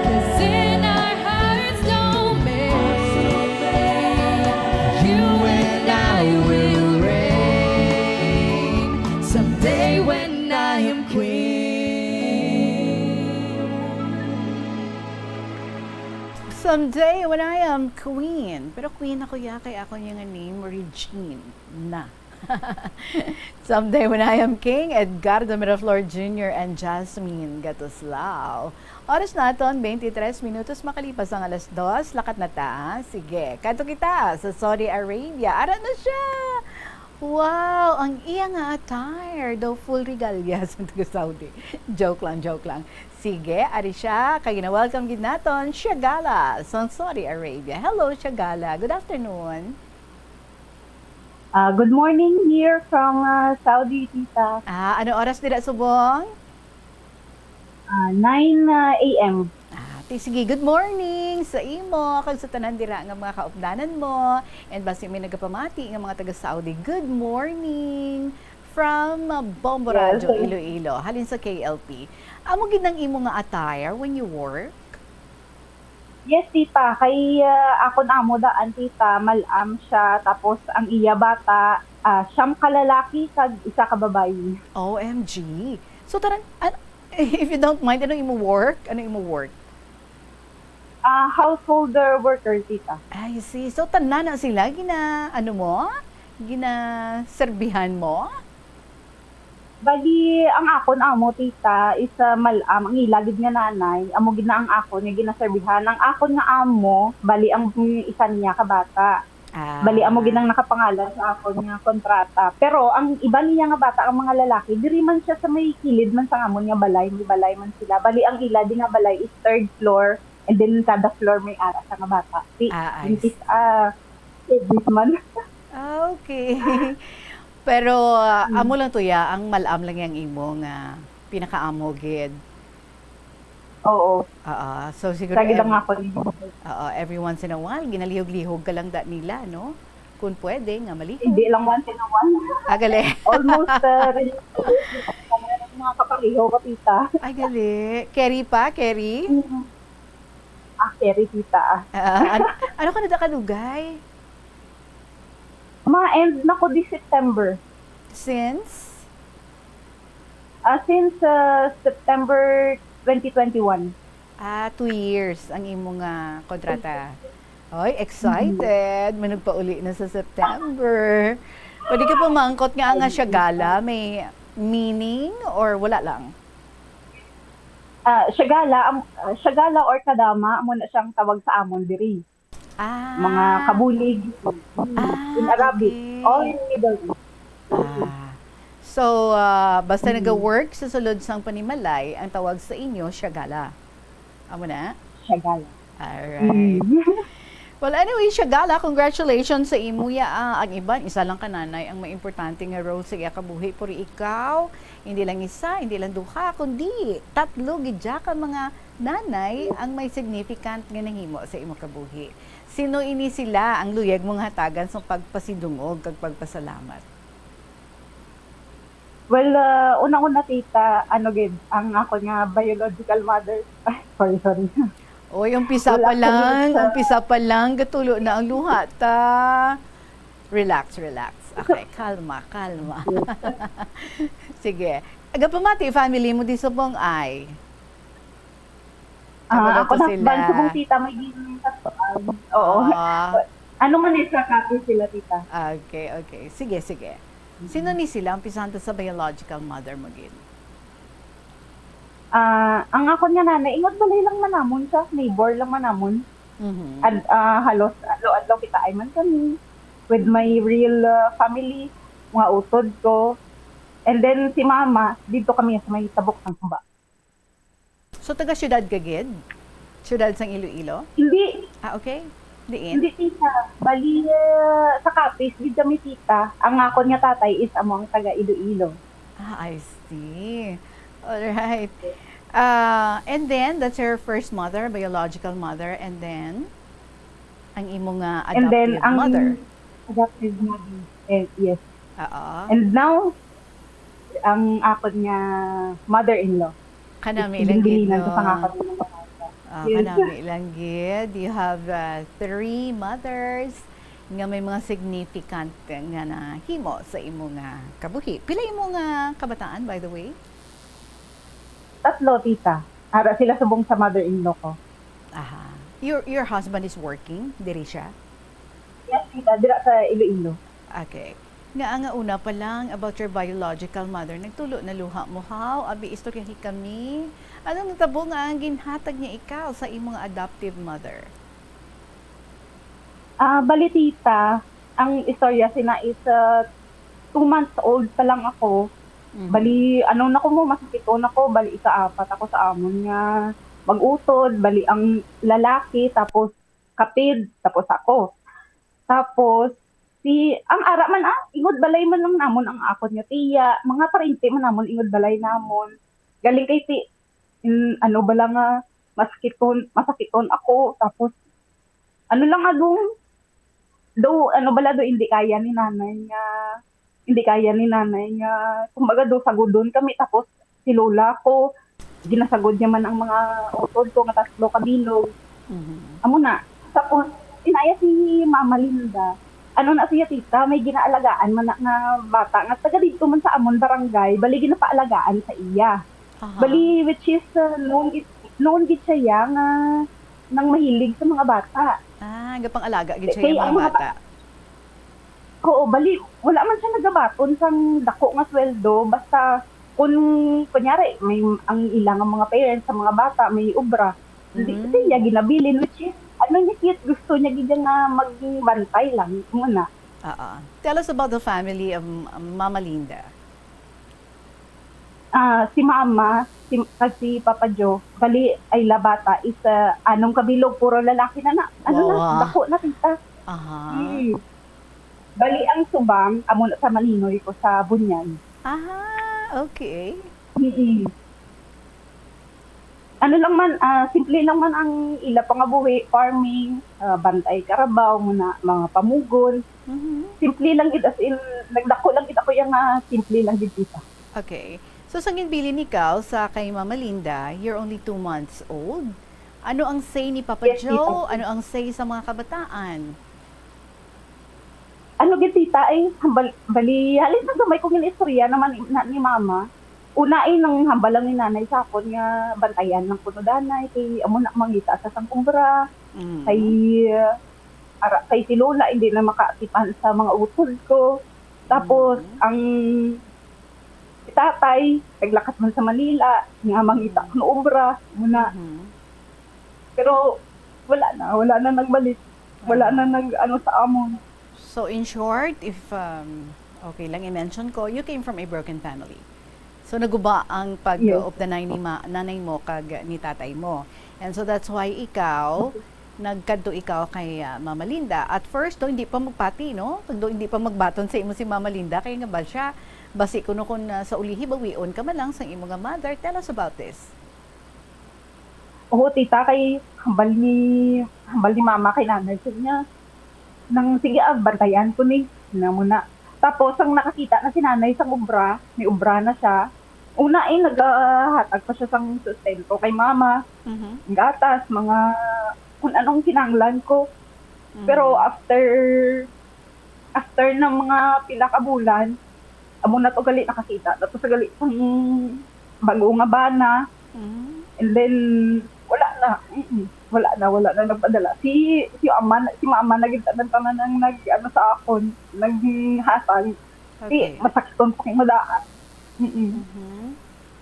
'Cause in our hearts domain, you and I will reign. Someday when I am queen. Someday when I am queen. Pero queen ako ya kay ako niya nga name, Regine na. Someday when I am king, Edgardo Miraflor Junior and Jasmine Gatuslao. Oras naton, twenty-three minutos makalipas ang alas dos. Lakat na ta. Sige, kadto kita sa Saudi Arabia. Ara na siya! Wow! Ang iya nga attire, daw full regalia sa taga Saudi. Joke lang, joke lang. Sige, ari siya. Kay gina-welcome gid naton, Shagala, sa Saudi Arabia. Hello, Shagala. Good afternoon. Ah, good morning here from, ah, Saudi, tita. Ah, ano oras dira subong? Ah, nine, ah, A M. Ah, ti-, sige, good morning sa imo, kag sa tanan dira nga mga kaupdanan mo. And basi may nagapamati nga mga taga Saudi, good morning from, ah, Bombo Yes. Radyo, Iloilo, halin sa K L P. Amo gid ang imo nga attire when you work? Yes, tita. Kay, ah, akon amo daan, tita, mal-am siya. Tapos ang iya bata, ah, siyam ka lalaki kag isa ka babayi. O M G. So, tanan, an-, if you don't mind, ano imo work? Ano imo work? Ah, householder worker, tita. I see. So, tanan na sila gina-, ano mo? Ginaserbihan mo? Bali, ang akon amo, tita, is, ah, mal-am. Ang ila gid nga nanay, amo gid na ang akon nga ginaserbihan. Ang akon nga amo, bali, ang isa niya ka bata. Ah. Bali, amo gid ang nakapangalan sa akon nga kontrata. Pero ang iba niya nga bata, ang mga lalaki, diri man siya sa may kilid man sa amon nga balay, may balay man sila. Bali, ang ila di nga balay is third floor, and then kada floor may ara sa nga bata. Di, Ah, I buntis, see. ah, buntis man. Ah, okay. Pero, ah, Mm. amo lang to, ya, ang mal-am lang yang imo nga pinakaamo gid. Oo. Oo. So, siguro Lagi lang ev-, ako ni oo, every once in a while, ginalihog-lihog ka lang da nila, no? Kung pwede, nga malihog. Hindi lang once in a while. Ah, gali. Almost, uh, relationship kami ng mga kapareho ko, tita. Ay, gali. Carry pa? Carry? Mm. Ah, carry, tita. Ah, an-, ano ka na da kadugay? Ma-end na ko this September. Since? Ah, since, ah, September twenty twenty-one. Ah, two years ang imo nga kontrata. Oy, excited. Mhm. May nagpauli na sa September. Pwede ka pamangkot nga ang Ay, Shagala may meaning or wala lang? Ah, Shagala, am-, ah, Shagala or Kadama, amo na siyang tawag sa amon diri. Ah. Mga kabulig, Ah, in Arabic, okay. All in Middle East. Ah. So, ah, basta Mm. naga-work sa sulod sang panimalay, ang tawag sa inyo, Shagala. Amo na? Shagala. Alright. Mm. Well, anyway, Shagala, congratulations sa imo, ya, ah. Ang iban, isa lang ka nanay ang may importante nga role sa iya kabuhi. Pero ikaw, hindi lang isa, hindi lang duha, kundi tatlo gid ya ka mga nanay ang may significant nga nahimo sa imo kabuhi. Sino ini sila ang luyag mong hatagan sa pagpasidungog kag pagpasalamat? Well, ah, una-una, tita, ano gid, ang ako nga biological mother. Ay, sorry, sorry. Oy, umpisa Wala pa ko lang, sa umpisa pa lang, gatulo na ang luha ta. Relax, relax. Okay, kalma, kalma. Yes. Sige. Agapamati, family mo di subong ay? Ah, Kabalo ako to na sila. Ban subong, tita, may gin-, oo. Ah. Ano man, eh, sa Capiz sila, tita. Okay, okay. Sige, sige. Sino Mhm. ni sila? Umpisahan ta sa biological mother mo gid. Ah, ang akon nga nanay, ingon balay lang man namon siya, neighbor lang man namon. Mhm. Ad-, ah, halos adlaw-adlaw kita ay man kami with my real, ah, family, mga utod ko. And then si mama, dito kami sa may tabok sang kuba. So, taga syudad ka gid? Syudad sang Iloilo? Hindi. Ah, okay. Diin? Hindi, tita. Bali, ah, sa Capiz, di kami, tita. Ang akon nga tatay is amo ang taga Iloilo. Ah, I see. All right. Ah, and then, that's your first mother, biological mother, and then, ang imo nga And then, adoptive ang mother. Adoptive mother. Eh, yes. Oo. And now, ang akon nga mother-in-law. Kanami lang gid, Ginbilinan ko no? Sa nga kami ng mga bata. Ah, Yes. Kanami lang gid. You have, uh, three mothers nga may mga significant nga nahimo sa imo nga kabuhi. Pila imo nga kabataan, by the way? Tatlo, tita. Ara sila subong sa mother-in-law ko. Aha. Your, your husband is working? Diri siya? Yes, tita, dira sa Iloilo. Okay. Nga nga una pa lang about your biological mother, nagtulo na luha mo, haw? Abi, istoryahi kami. Ano natabo nga ang ginhatag niya ikaw sa imong adoptive mother? Ah, bali, tita, ang istorya sina is, ah, two months old pa lang ako. Mhm. Bali, ano na ko mo, masakiton ako, bali, ikaapat ako sa amon nga mag-utod, bali, ang lalaki, tapos kapid, tapos ako. Tapos, si, ang ara man, ah, ingod balay man lang namon ang akon nga tiya, mga parente man namon ingod balay namon. Galing kay ti, mm, ano bala nga, masakiton, masakiton ako, tapos, ano lang, ah, do, do, ano bala, do, hindi kaya ni nanay nga, hindi kaya ni nanay nga, kumbaga, do, sagudon kami, tapos si lola ko, ginasagod niya man ang mga utod ko nga tatlo ka bilog. Mhm. Amo na. Tapos, inaya si Mama Linda. Ano na siya, tita, may ginaalagaan man na nga bata nga taga dito man sa amon barangay, bali ginapaalagaan sa iya. Aha. Bali, which is, uh, known gid, known gid siya ya nga nang mahilig sa mga bata. Ah, gapang-alaga gid siya Kay yung ang mga mga bata. Oo, bali, wala man siya nagabaton sang dako nga sweldo, basta kung, kunyari, may, ang ilang mga parents sa mga bata, may obra, di, Mm. siya ginabilin, which is, ano niya, cute, gusto niya gid nga magbantay lang, muna. Oo. Tell us about the family of, um, Mama Linda. Ah, si Mama, si, kag si Papa Joe, bali, ay la bata is, ah, anong kabilog, puro lalaki na na. Ano na, Wow, ah. dako na, tita. Aha. Mm. Bali, ang subang, amo na sa maninoy ko sa Bunyan. Aha, okay. Mm. Ano lang man, ah, simple lang man ang ila pangabuhi, farming, ah, bantay karabaw, muna, mga pamugon. Mhm. Simple lang gid, as in, nagdako lang gid ako yang, ah, simple lang gid, tita. Okay. So, sa ginbilin ni Cal sa kay Mama Linda, you're only two months old. Ano ang say ni Papa Yes, Joe? tita. Ano ang say sa mga kabataan? Ano gid, tita, eh, hambal, bali, halin sa gamay ko gin-istorya naman na ni Mama. Una, eh, nang hambal lang ni Nanay sa akon nga bantayan lang kuno danay, kay amo na mangita sa sang obra, Mm. kay, ara, kay si Lola, hindi na makaatipan sa mga utod ko. Tapos, Mm. ang si Tatay, naglakat man sa Manila, nga mangita Mm. kuno obra, muna. Mhm. Pero wala na, wala na nagbalik. Wala na Ah. nag-ano sa amon. So, in short, if, um, okay lang i-mention ko, you came from a broken family. So, naguba ang Yes. pag-updanay ni ma-, nanay mo kag ni tatay mo. And so, that's why ikaw, nagkadto ikaw kay, ah, Mama Linda. At first, do, hindi pa magpati, no? Do, hindi pa magbaton sa imo si Mama Linda, kay nga ba siya, basi kuno kun, ah, sa ulihi, bawion ka man lang sa imo nga mother. Tell us about this. Oo, tita, kay hambal ni, hambal ni mama kay nanay, sabi niya, nang, "Sige, ah, bantayan ko ni," na muna. Tapos, ang nakakita na si nanay sa obra, may obra na siya. Una, eh, nagahatag pa siya sang sustento kay mama. Mhm. Gatas, mga kung anong kinahanglan ko. Pero Mhm. after, after ng mga pila ka bulan, amo na to gali nakakita na to sa gali sang bago nga bana. Mm. And then, wala na. Mm-mm. Wala na, wala na nagpadala. Si, si ama na, si mama na gid tanan-tanan ang nag-ano sa akon, naghatag. Di, Okay. masakton pa kay madaan. Mm-mm. Mhm.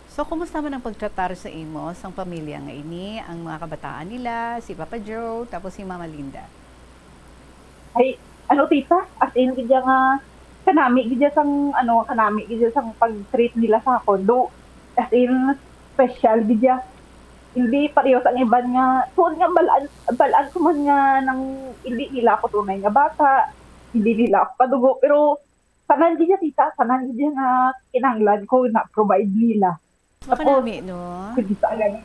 So, kumusta man ang pagtratar sa imo sang pamilya nga ini, ang mga kabataan nila, si Papa Joe, tapos si Mama Linda? Ay, ano, tita, as in, gid siya nga, kanami gid siya sang, ano, kanami gid siya sang pag-treat nila sa akon. Do, as in, special gid siya. Hindi pareho sang iban nga, tuod nga balaan, balaan ko man nga nang hindi nila ako tunay nga bata, hindi nila ako kadugo, pero tanan gid siya, tita, tanan gid siya nga kinahanglan ko na-provide nila. Tapos, Makanami, no? Kung di pa alam,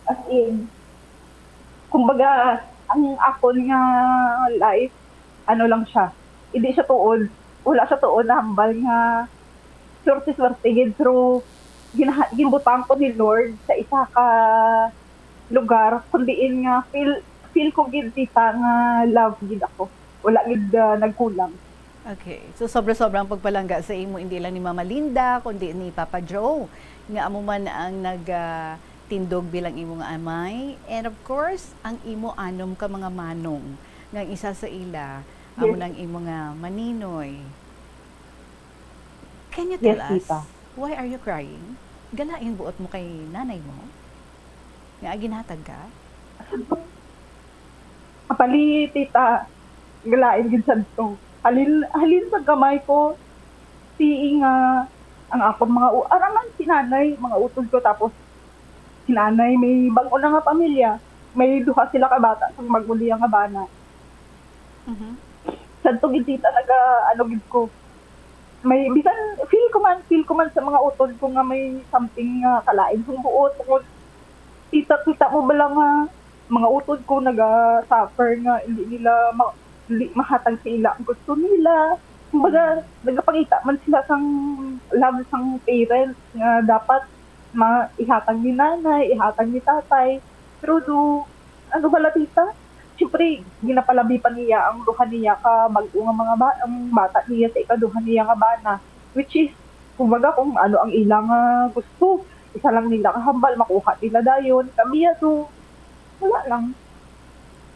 as in, kumbaga, ang akon nga life, ano lang siya, hindi siya tuod, wala siya tuod na hambal nga swerte-swerte gid, pero ginaha-, ginbutang ko ni Lord sa isa ka lugar, kung diin nga feel, feel ko gid, tita, nga love gid ako. Wala gid, ah, nagkulang. Okay. So, sobra-sobra ang pagpalangga sa imo, hindi lang ni Mama Linda, kundi ni Papa Joe, nga amo man ang nag, ah, tindog bilang imo nga amay, and of course, ang imo anom ka mga manong, nga ang isa sa ila, amo Yes. nang imo nga maninoy. Can you Yes, tell us, tita. why are you crying? Galain buot mo kay nanay mo? Nga ginhatag ka? Actually, tita, galain gid sad to. Halin, halin sa gamay ko, seeing nga ang akon mga u-, ara man si nanay, mga utod ko, tapos si nanay may bag-o na nga pamilya, may duha sila ka bata sa bag-o niya nga bana. Mhm. Sad to gid, tita, naga, ano gid ko. May, bisan feel ko man, feel ko man sa mga utod ko nga may something nga kalain sang buot, tungod kita, kita mo bala nga mga utod ko naga-suffer nga hindi nila ma-, hindi mahatag sa ila ang gusto nila. Kumbaga, Mm. nagapakita man sila sang love sang parents nga dapat ma-, ihatag ni nanay, ihatag ni tatay. Pero do, ano bala, tita? Siyempre, ginapalabi pa niya ang duha niya ka bag-o nga mga ba-, ang bata niya sa ikaduha niya nga bana, which is, kumbaga, kung ano ang ila nga gusto, isa lang nila kahambal, makuha nila dayon. Kami, ah, so, wala lang.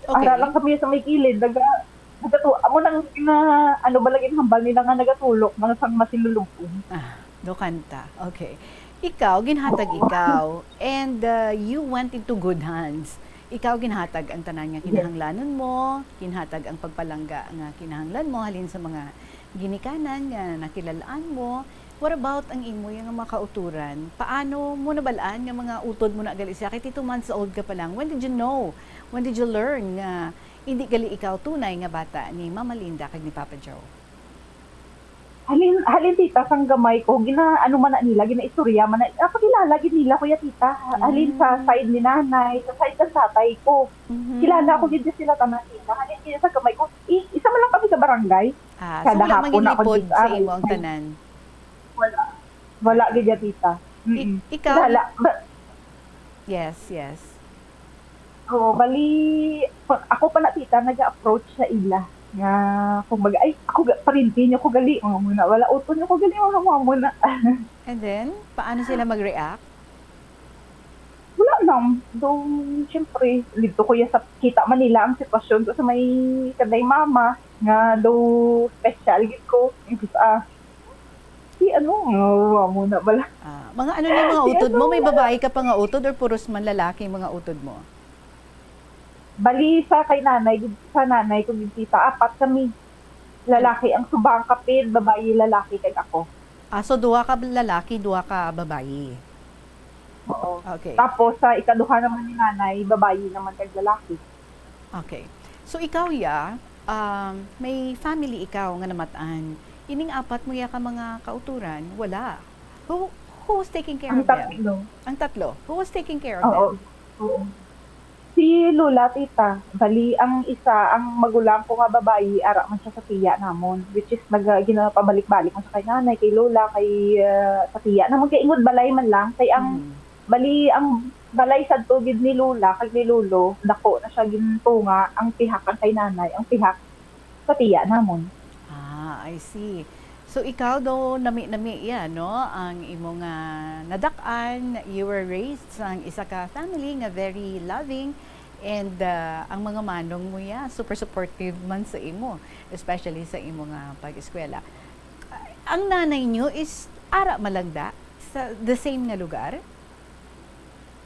Okay. Ara lang kami sa may kilid, naga-, nagatu-, amo nang na, ano ba lagi ang hambal nila nga nagatulok, mga sang masilulubon. Ah, do kanta. Okay. Ikaw, ginhatag ikaw, and, uh, you went into good hands. Ikaw ginhatag ang tanan nga Yes. kinahanglanon mo, ginhatag ang pagpalangga nga kinahanglan mo halin sa mga ginikanan nga nakilal-an mo. What about ang imo nga mga kauturan? Paano mo nabal-an nga mga utod mo na gali siya? Kay two months old ka pa lang. When did you know? When did you learn nga hindi gali ikaw tunay nga bata ni Mama Linda kag ni Papa Joe? Halin, halin, tita, sang gamay ko, gina-, ano man na nila, ginaistorya man na, ah, pakilala gid nila, kuya, tita. Halin sa Mm. side ni nanay, sa side sa tatay ko. Mhm. Kilala ko gid sila tanan, tita. Halin gid sa gamay ko, i-, isa man lang kami sa barangay. Ah, so Kada wala man hapon gid ako lipod dito, sa ah, imo ang ay. tanan? Wala. Wala gid ya, tita. I-, Mm-mm. ikaw? Kilala. Ba- Yes, yes. Oo, bali, pa-, ako pa na, tita, nag-a-approach sa ila nga, kumbaga, "Ay, ako ga-, parinti niyo ko gali, mga muna, wala, utod niyo ko gali, mga, mga muna." And then, paano sila mag-react? Wala lang. Do, siyempre, dito ko ya sa, kita man nila ang sitwasyon ko sa may kanday mama, nga do special gid ko. Yung sa, ah, si ano, mga muna bala. Ah, mga ano na mga Si utod mo? May ano, babae ka pa nga utod or puros man lalaki mga utod mo? Bali, sa kay nanay, sa nanay ko gid, tita, apat kami. Lalaki ang subang kapin, babayi, lalaki, kag ako. Ah, so duha ka lalaki, duha ka babayi? Oo. Okay. Tapos, sa ikaduha naman ni nanay, babayi naman kag lalaki. Okay. So, ikaw, ya, um, may family ikaw nga namat-an. Ining apat mo ya ka mga kauturan, wala. Who, who was taking care Ang of them? tatlo. Ang tatlo. Who was taking care of Oo. them? Oo. Si Lola, tita. Bali, ang isa, ang magulang ko nga babayi, ara man siya sa tiya namon, which is nag-, ginapabalik-balik man siya kay nanay, kay Lola, kay, ah, sa tiya namon, kay Ingod Balay man lang. Kay ang, Mm. bali, ang balay sadto gid ni Lola kag ni Lolo, dako na siya gintunga, ang pihak ang kay nanay, ang pihak sa tiya namon. Ah, I see. So, ikaw daw, nami-nami ya, no? Ang imo nga nadak-an, you were raised sang isa ka family nga very loving, and, ah, ang mga manong mo ya, super supportive man sa imo, especially sa imo nga pag-eskwela. Ah, ang nanay niyo is ara malagda sa the same nga lugar?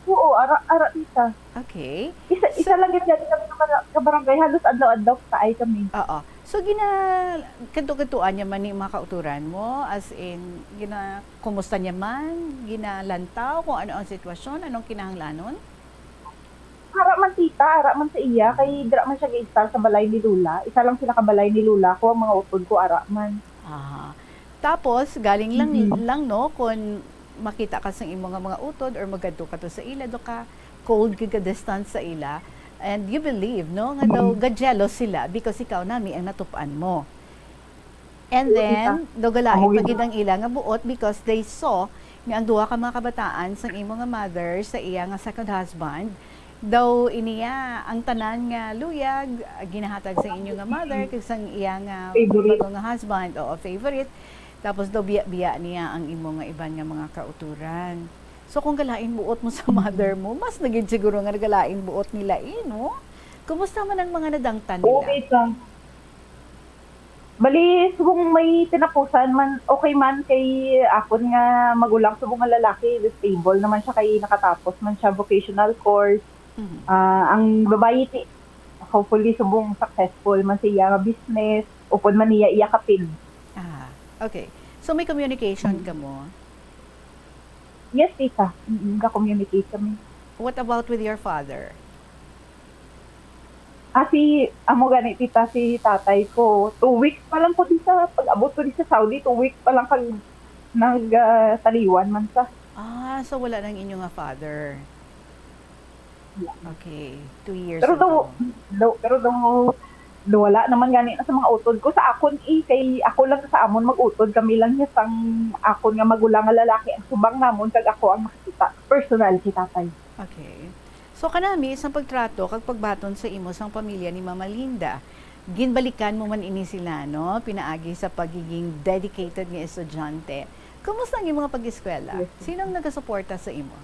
Oo, ara, ara, tita. Okay. Isa, isa So lang gid gani kami ka bara-, ka barangay, halos adlaw-adlaw kaay kami. Oo. So, gina-, kadto-kadtuan niya man ni mga kauturan mo? As in, gina-, kumusta niya man? Ginalantaw kung ano ang sitwasyon? Anong kinahanglanon? Ara man, tita, ara man sa iya, kay dira man siya ga-install sa balay ni Lola. Isa lang sila ka balay ni Lola. Ako, ang mga utod ko, ara man. Aha. Tapos, galing lang, Mm-hmm. lang, no, kung makita ka sa imo nga mga utod or magadto ka to sa ila, do ka cold ka, ka distance sa ila, and you believe, no, nga daw Mm-hmm. ga-jealous sila because ikaw nami ang natup-an mo. And Oo, then, tita. daw galain Amo pa gid. gid ang ila nga buot because they saw nga ang duha ka mga kabataan sang imo nga mother sa iya nga second husband, daw iniya ang tanan nga luyag, ah, ginahatag sa inyo nga mother, kag sang iya nga Favorite. bago nga husband, oo, favorite. Tapos daw biya-biya niya ang imo nga iban nga mga kauturan. So, kung galain buot mo sa mother mo, mas na gid siguro nga galain buot nila, eh, no? Kumusta man ang mga nadangtan Oo, nila? Tita. Bali, subong may tinapusan man, okay man kay akon nga magulang, subong nga lalaki, stable naman siya kay nakatapos man siya vocational course. Mhm. Ah, ang babayi, ti-, hopefully, subong successful man siya nga business, upod man niya iya kapin. Ah, okay. So, may communication kamo? Yes, Tita. Mm, ga-communicate kami. What about with your father? Ah, si, amo gani, Tita, si tatay ko, two weeks pa lang ko di sa, pag-abot ko di sa Saudi, two weeks pa lang kag nag, ah, taliwan man sa. Ah, so wala nang inyo nga father. Wala. Okay, two years Pero daw, ago. daw, pero daw, daw wala naman gani na sa mga utod ko. Sa akon, eh, kay ako lang sa amon mag-utod, kami lang niya sang akon nga magulang nga lalaki ang subang namon, kag ako ang makakita personal si tatay. Okay. So, kanami, isang pagtrato kag pagbaton sa imo sang pamilya ni Mama Linda. Ginbalikan mo man ini sila, no? Pinaagi sa pagiging dedicated nga estudyante. Kumusta ang imong pag-eskwela? Yes. Sino ang nagasuporta sa imo?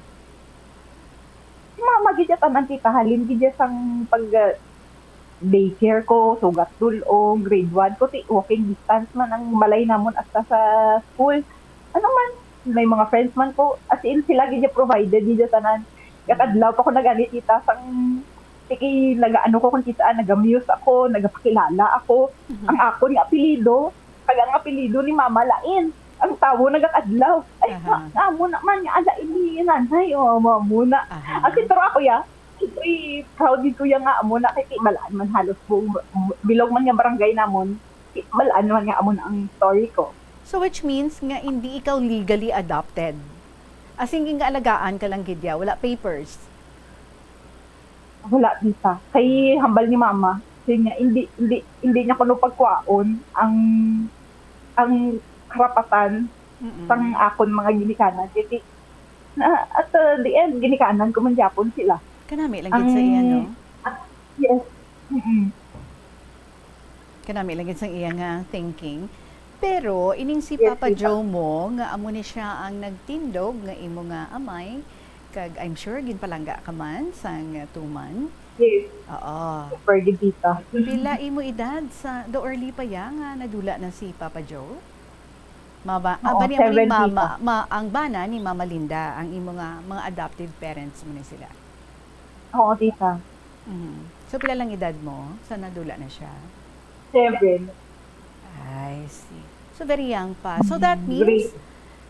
Si mama gid ya tanan, Tita, halin gid ya sang pag, ah, daycare ko, sugat dul-ong, grade one ko, ti-, walking distance man ang balay namon hasta sa school. Ano man, may mga friends man ko, as in, sila gid ya provided gid ya tanan. Gakadlaw pa ko nagani, Tita, sang, sige, nagaano ko kung kita, nagamuse ako, nagapakilala ako. Mhm. Ang akon nga apelyido, kag ang apelyido ni mama lain. Ang tawo nagakadlaw. Ay, Aha. Nga amo na man, nga ala ini nanay, o, amo, amo na. Aha. As in, pero ako, ya, siyempre, proud gid ko, ya, nga amo na, kay tibalaan man halos buong, bilog man nga barangay namon, tibalaan man nga amo na ang story ko. So, which means nga hindi ikaw legally adopted? As in, ginaalagaan ka lang gid ya, wala papers? Wala, Tita. Kay hambal ni mama, siya nga, hindi, hindi, hindi niya kuno pagkuhaon ang, ang karapatan Mm-mm. sang akon mga ginikanan. Kay, na, at, uh, the end, ginikanan ko man gyapon sila. Kanami lang gid sa iya, no? Ang, ah, yes. Mm-mm. Kanami lang gid sang iya nga thinking. Pero ining si Yes, Papa Tita. Joe mo, nga amo ni siya ang nagtindog nga imo nga amay, kag I'm sure ginpalangga ka man sang tuman. Yes. Oo. Super gid, Tita. Pila imo edad sa, do early pa ya nga nadula na si Papa Joe? Mama, ah, Oo, ba niya mo ni seven, mama, Tita. ma, ang bana ni Mama Linda, ang imo nga mga adopted parents mo ni sila? Oo, Tita. Mhm. So, pila lang edad mo sa nadula na siya? Seven. I see. So, very young pa. So, that Mm, means, great.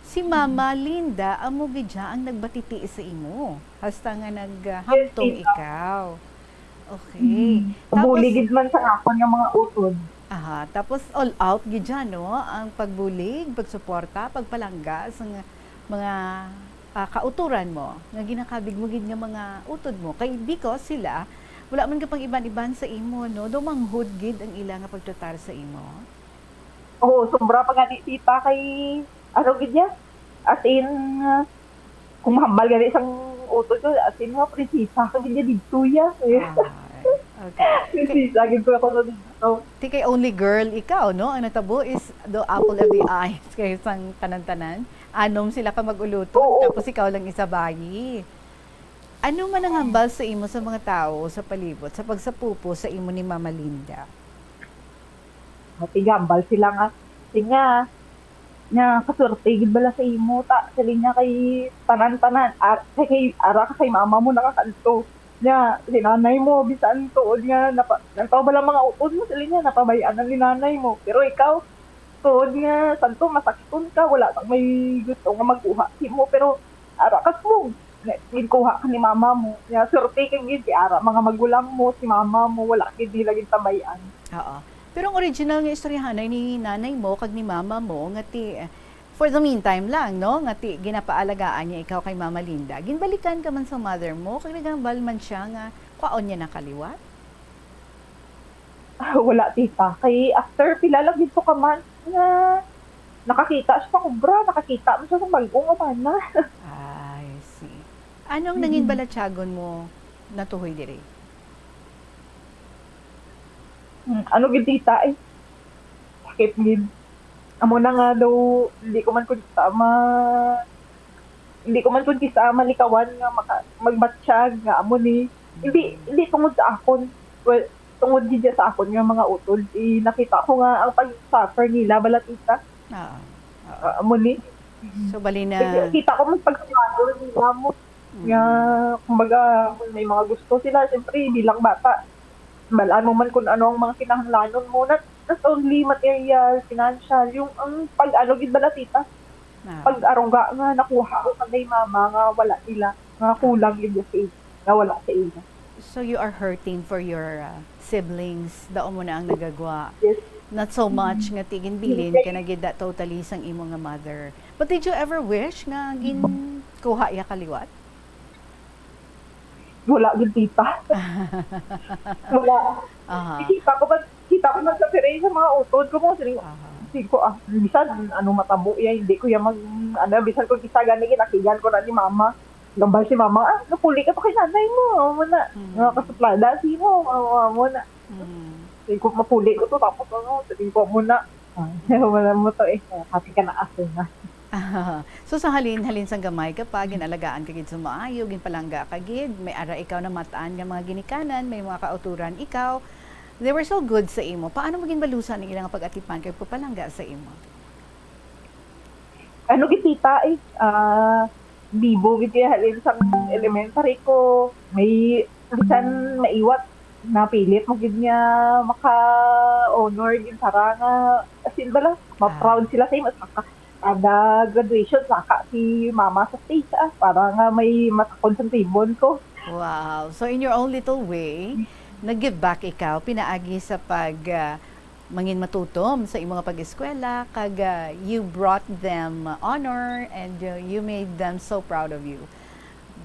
si Mama Linda, amo gid siya ang nagbatiti sa imo. Hasta nga naghamtong Yes, Tita. ikaw. Okay. Mm. Buli gid man sa akon nga mga utod. Aha, tapos all out gid siya, no? Ang pagbulig, pagsuporta, pagpalangga sa nga-, mga, ah, kauturan mo, nga ginakabig mo gid nga mga utod mo. Kay because sila, wala man ka pang iban-iban sa imo, no? Daw manghod gid ang ila nga pagtratar sa imo. Oo, sobra pa gani, Tita, kay, ano gid ya? As in, ah, kung mahambal gani sang utod ko, as in, mga prinsesa ka gid ya didto ya. Ay, okay. Prinsesa gid ko ako na didto. Ti kay only girl ikaw, no? Ang natabo is the apple of the eye kay sang tanan-tanan. Anom sila ka mag-ulutod, Oo. Tapos ikaw lang isa bayi. Ano man ang hambal sa imo sa mga tawo sa palibot sa pagsapupo sa imo ni Mama Linda? Tigambal sila nga, sige nga, nga kaswerte gid bala sa imo, ta, siling niya, kay tanan-tanan, ar-, kay, kay, ara ka kay mama mo nakakadto. Nya, si nanay mo, bisan tuod nga, napa-, nagtaw bala mga utod mo, siling niya, napabayaan na ni nanay mo. Pero ikaw, tuod nga, santo, masakton ka, wala kang may gusto nga magkuha sa imo, pero ara ka subong, nga, ginkuha ka ni mama mo. Nya, swerte ka gid, kay ara, mga magulang mo, si mama mo, wala gid nila gintabayaan. Oo. Pero ang original nga istoryahanay ni nanay mo kag ni mama mo nga ti, for the meantime lang, no, nga ti ginapaalagaan niya ikaw kay Mama Linda. Ginbalikan ka man sa mother mo kag nagambal man siya nga kwaon niya na kaliwat? Ah, wala, Tita. Kay after pila lang gid to ka months nga nakakita siya sa obra, nakakita mo siya sa bag-o nga bana. I see. Anong nangin balatyagon mo natuhoy diri? Hmm, ano gid, Tita, eh? Sakit gid. Amo na nga daw, hindi ko man kunta ma-, Hindi ko man pud kisa malikawan nga maka-, magmatsyag nga amo ni. Hindi, hindi tungod sa akon. Well, tungod gid sa akon nga mga utod. Eh, nakita ko nga ang pag-suffer nila, bala, tita. Oo. Oo. Ah, amo ni. So, bali na. Kita ko man pag-struggle nila mo. Mm. Nga, kumbaga, kung may mga gusto sila, siyempre, bilang bata, balaan mo man kung ano ang mga kinahanglanon mo. Not, not only material, financial, yung ang pag-ano gid bala, tita, Ah. pag-aruga nga nakuha ko kanay mama nga wala nila, nga kulang gid sa ila, nga wala sa ila. So you are hurting for your, uh, siblings, daw mo na ang nagagwa. Yes. Not so much nga tigin bilin ka na gid da totally sang imo nga mother. But did you ever wish nga ginkuha iya ka liwat? Wala gid, tita. Wala. Aha. Kita ko man, kita ko man sa siring sa mga utod ko mo, siring, Aha. siring ko, ah, bisan ano matabo iya, hindi ko iya mag, ano, bisan kung isa gani ginakigan ko na ni mama. Gambal si mama, "Ah, napuli ka to kay nanay mo, amo na. Mm. Nga kasuplada si mo, amo, amo na." Mm. Siring ko, "Mapuli ko to, tapos ano," siring ko, "Amo na." Ah, wala mo to eh. Happy ka na, aso na. So, sa halin, halin sang gamay ka pa, ginalagaan ka gid sa maayo, ginpalangga ka gid, may ara ikaw namat-an nga mga ginikanan, may mga kauturan ikaw. They were so good sa imo. Paano mo ginbalusan ang ilang pag-atipan kag pagpalangga sa imo? Ano gid, tita, eh, ah, bibo gid kaya halin sang elementary ko, may bisan maiwat, napilit mo gid nga maka-honor gid para nga, as in, bala, Ah. ma-proud sila sa imo. Saka, kada graduation, saka si mama sa stage, ah, para nga may matakon sa ribbon ko. Wow. So, in your own little way, nag-give back ikaw, pinaagi sa pag, ah, mangin matutom sa imo nga pag-eskwela, kag, ah, you brought them honor and, uh, you made them so proud of you.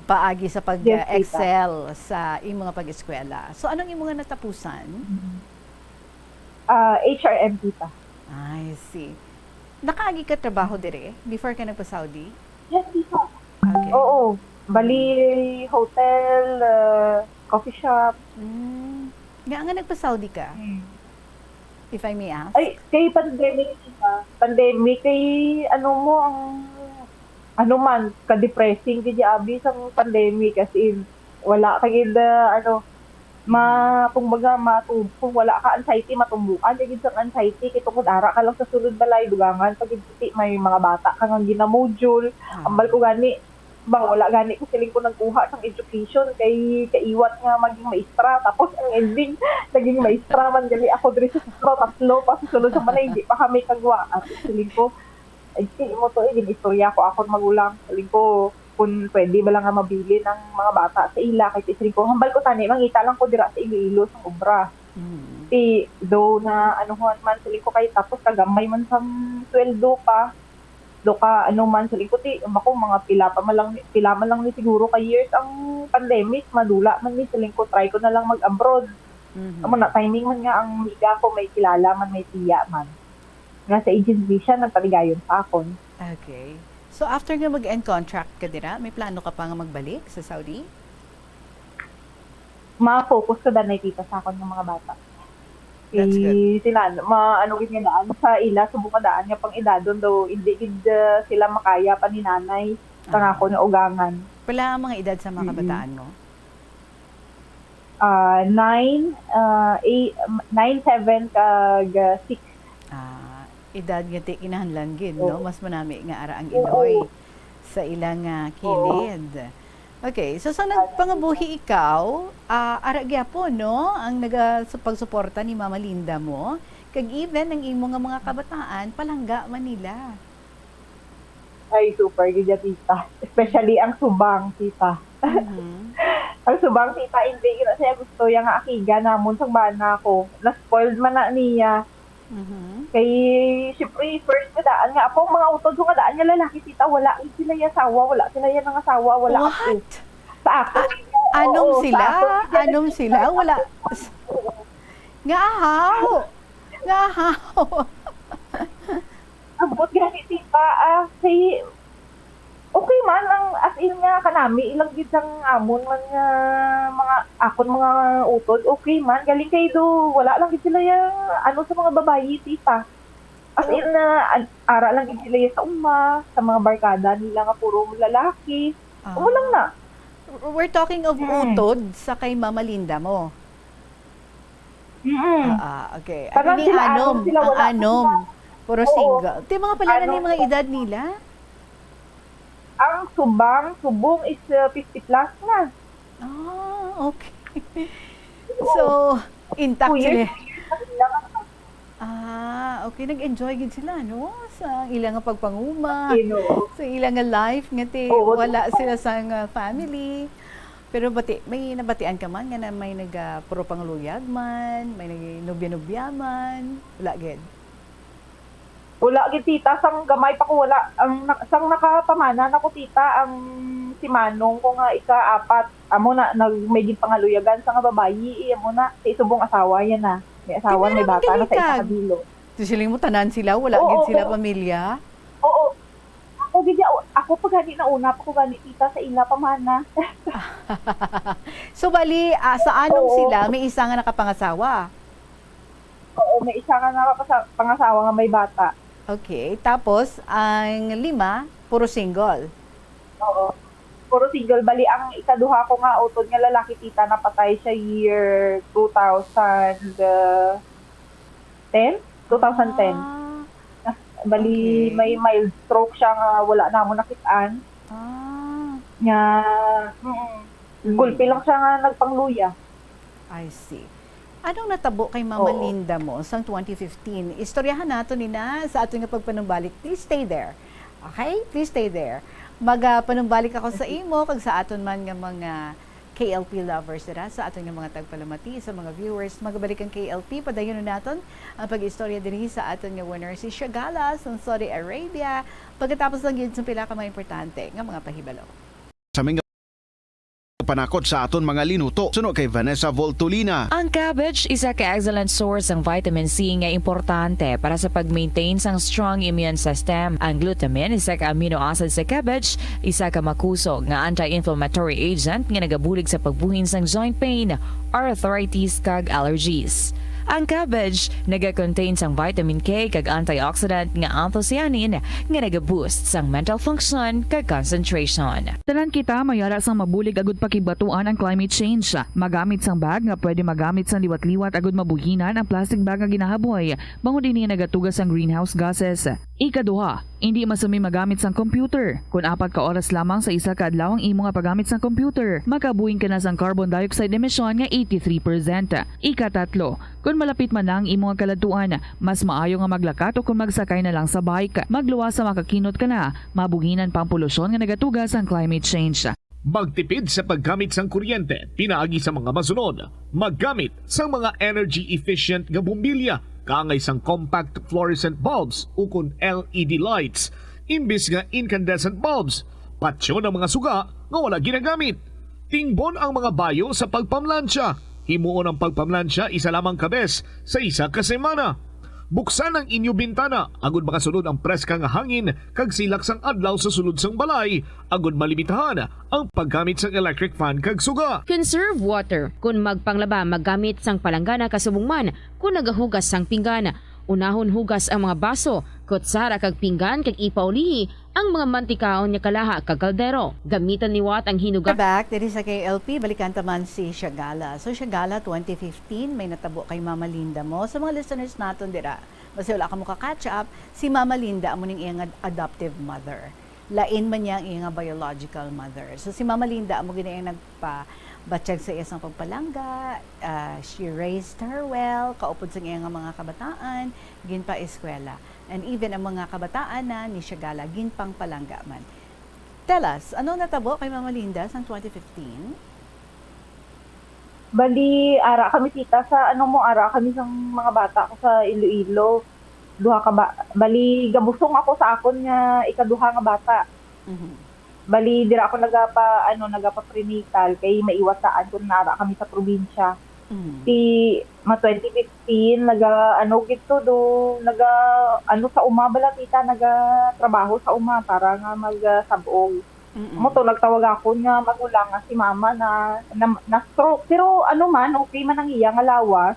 Paagi sa pag, Yes, ah, tita. excel sa imo nga pag-eskwela. So, anong imo nga natapusan? Mhm. Ah, H R M, tita. I see. Nakaagi ka trabaho dire before ka nagpa-Saudi? Yes, tita. Okay. Oo. Bali, hotel, ah, coffee shop. Mm. Nga nga nagpa-Saudi ka? Mm. If I may ask? Ay, kay pandemic, tita. Pandemic, kay ano mo, ang, ano man, ka-depressing gid abi sang pandemic, as in, wala ka gid, ah, ano, ma-, kumbaga, matu-, kung wala ka anxiety, matumbukan ka gid sang anxiety, kay tungod ara ka lang sa sulod balay, dugangan pa gid, ti, may mga bata ka nga gina-module. Ah. Ambal ko gani, bang wala gani ko siling ko nagkuha sang education kay kaiwat nga maging maestra, tapos ang ending naging maestra man gali ako diri sa tatlo, tatlo pa sa sulod sa balay, di pa kami kagwa. At siling ko, "Ay, di mo to, eh, gin-istorya ko akon magulang." Siling ko, "Kung pwede ba lang nga mabilin ang mga bata sa ila?" Kay siling ko, "Hambal ko tani, mangita lang ko dira sa Iloilo sa obra." Mm. Ti, though na anuhon man, siling ko, kay tapos kagamay man sang sweldo pa. Do ka, ano man, siling ko, ti, um, ako, mga pila pa man lang, pila man lang ni siguro ka years ang pandemic, madula man ni, siling ko, try ko na lang mag-abroad. Mhm. Amo na, timing man nga ang miga ko may kilala man, may tiya man. Nga sa agency siya, nagpaligayon sa akon. Okay. So, after nga mag-end contract ka dira, may plano ka pa nga magbalik sa Saudi? Ma-focus ko danay kita sa akon nga mga bata. That's good. I-, sila, ma-, ano gid nga daan sa ila, subong nga daan nga pang-edadon daw, hindi gid, ah, sila makaya pa ni nanay sa Aha. nga ako nga ugangan. Pila ang mga edad sa mga Mm-mm. kabataan mo? Ah, nine, ah, eight, nine, seven, kag, ah, six. Ah, edad nga ti kinahanglan gid, no? Oo. Mas manami nga ara ang Oo. iloy sa ilang, ah, Oo. kilid. Okay, so sa nagpangabuhi ikaw, ah, ara gyapon, no? Ang naga-, sa pagsuporta ni Mama Linda mo, kag even ang imo nga mga kabataan, palangga man nila. Ay, super gid ya, tita. Especially ang subang, tita. Mhm. Ang subang, tita, hindi gid na siya gusto ya nga akiga namon sang bana ko. Na-spoiled man na niya. Mhm. Kay, syempre, first nga daan nga, ako, ang mga utod ko nga daan nga lalaki, tita, wala gid sila ya asawa, wala sila ya nangasawa, wala ako. What? Sa ako. A-, anom Oo, sa sila? ako. Anom sila? Wala. Oo. Nga ahaw? Nga ahaw? Ambot gani, tita, ah, kay okay man ang, as in nga, kanami ilang gid sang amon man nga mga, akon mga utod, okay man. Galing kay do, wala lang gid sila ya, ano, sa mga babayi, tita. As in, na, an-, ara lang gid sila sa uma, sa mga barkada nila nga puro lalaki. Amo lang na. Ah. We're talking of Mm. utod sa kay Mama Linda mo. Mm-mm. Ah, ah, okay. Ano Parang ni sila anom? Anom sila, Ang wala pa anom. Sila. Puro Oo. Single. Ti mga pala na ni Anom mga po. Edad nila? Ang subang, subong is, uh, fifty plus na. Ah, okay. Oo. So, intact Two years, sila. Two years na sila. Ah, okay. Nag-enjoy gid sila, no? Sa ilang nga pagpanguma, Ino. Sa ilang nga life, nga ti Oo. Wala sila sa nga family. Pero bati, may nabatian ka man nga na may naga-, puro pangluyag man, may nag-, nobya-nobya man? Wala gid? Wala gid, tita. Sang gamay pa ko, wala. Ang na-, sang nakapamana na ko, tita, ang si Manong ko nga ika-apat, amo na, nag-, may ginpangaluyagan sa nga babayi, eh, amo na, sa isubong asawa yan na. May asawa, may bata na sa isa ka bilog. Ti siling mo, tanan sila, wala gid sila pamilya? Oo, pero, oo. Ako gid, ako pa gani na una pa ko gani, tita, sa ila pamana. So, bali, ah, sa anom sila, may isa nga nakapangasawa? Oo, may isa nga nakapasa-, pangasawa nga may bata. Okay. Tapos, ang lima, puro single? Oo. Puro single. Bali, ang ikaduha ko nga utod nga lalaki, tita, napatay siya year two thousand ten? Two thousand ten. Ah. Bali, okay. May mild stroke siya nga wala namon nakit-an. Ah. Nga, mm, mm. Gulpi lang siya nga nagpangluya. I see. Anong natabo kay Mama Oo. Linda mo sang twenty fifteen? Istoryahan nato ni na sa aton nga pagpanumbalik. Please stay there. Okay? Please stay there. Magapanumbalik ako sa imo kag sa aton man nga mga K L P lovers dira, sa aton nga mga tagpalamati, sa mga viewers. Magabalik ang K L P, padayon naton ang pag-istorya diri sa aton nga winner, si Shagala sang Saudi Arabia. Pagkatapos lang gyud sa pila ka mga importante nga mga pahibalo. Sa mga panakot sa aton mga linuto, suno kay Vanessa Voltolina. Ang cabbage isa ka excellent source sang vitamin C nga importante para sa pag-maintain sang strong immune system. Ang glutamine, isa ka amino acid sa cabbage, isa ka makusog nga anti-inflammatory agent nga nagabulig sa pagbuhin sang joint pain, arthritis, kag allergies. Ang cabbage naga-contain sang vitamin K kag antioxidant nga anthocyanin nga naga-boost sang mental function kag concentration. Tanan kita may ara sang mabulig agud pakigbatuan ang climate change. Magamit sang bag nga pwede magamit sang liwat-liwat agud mabuhinan ang plastic bag nga ginahaboy, bangod ini nagatuga sang greenhouse gases. Ikaduha, indi masami magamit sang computer kon apat ka oras lamang sa isa ka adlaw ang imo nga paggamit sang computer. Makabuhin ka na sang carbon dioxide emission nga eighty-three percent. Ikatatlo, kon malapit man na ang imo nga kaladtuan, mas maayo nga maglakat ukon magsakay na lang sa bike. Magluwas sa makakinot ka na, mabuhinan pa ang polusyon nga nagatuga sang climate change. Magtipid sa paggamit sang kuryente pinaagi sa mga masunod. Maggamit sang mga energy efficient nga bombilya kaangay sang compact fluorescent bulbs ukon L E D lights imbis nga incandescent bulbs. Patyon ang mga suga nga wala ginagamit. Tingbon ang mga bayo sa pagpamlansya. Himuon ang pagpamlansya isa lamang ka bes sa isa ka semana. Buksan ang inyo bintana agud makasulod ang preska nga hangin kag silak sang adlaw sa sulod sang balay, agud malimitahan ang paggamit sang electric fan kag suga. Conserve water. Kon magpanglaba, maggamit sang palanggana kasubong man kon nagahugas sang pinggan. Unahon hugas ang mga baso, kutsara kag pinggan kag ipaulihi ang mga mantikaon nga kalaha kag kaldero. Gamitan liwat ang hinuga- We're back diri sa K L P. Balikan ta man si Shagala. So, Shagala, twenty fifteen, may natabo kay Mama Linda mo. Sa mga listeners naton dira, basi wala ka mo ka-catch up, si Mama Linda amo ning iyang ad-, adoptive mother. Lain man niya ang iyang biological mother. So, si Mama Linda amo gid ang nagpabatyag sa iya sang pagpalangga. Ah, she raised her well, kaupod sa iya nga mga kabataan, ginpaeskwela. And even ang mga kabataan na ni Shagala, ginpangpalangga man. Tell us, ano natabo kay Mama Linda sang twenty fifteen? Bali, ara kami, tita, sa, ano mo, ara kami sang mga bata ko sa Iloilo. Duha ka ba-, bali, gabusong ako sa akon nga ikaduha nga bata. Mhm. Bali, dira ako nagapa-, ano, nagapa-prenatal kay maiwas daan kung nara kami sa probinsya. Mm. Ti, ma twenty fifteen, naga, ano, gid to, do, naga, ano, sa uma bala, tita, naga trabaho sa uma para nga mag, ah, sab-og. Mm-mm. Mo to, nagtawag ako nga magulang nga si mama na, na, na-stroke. Pero, ano man, okay man ang iya nga lawas.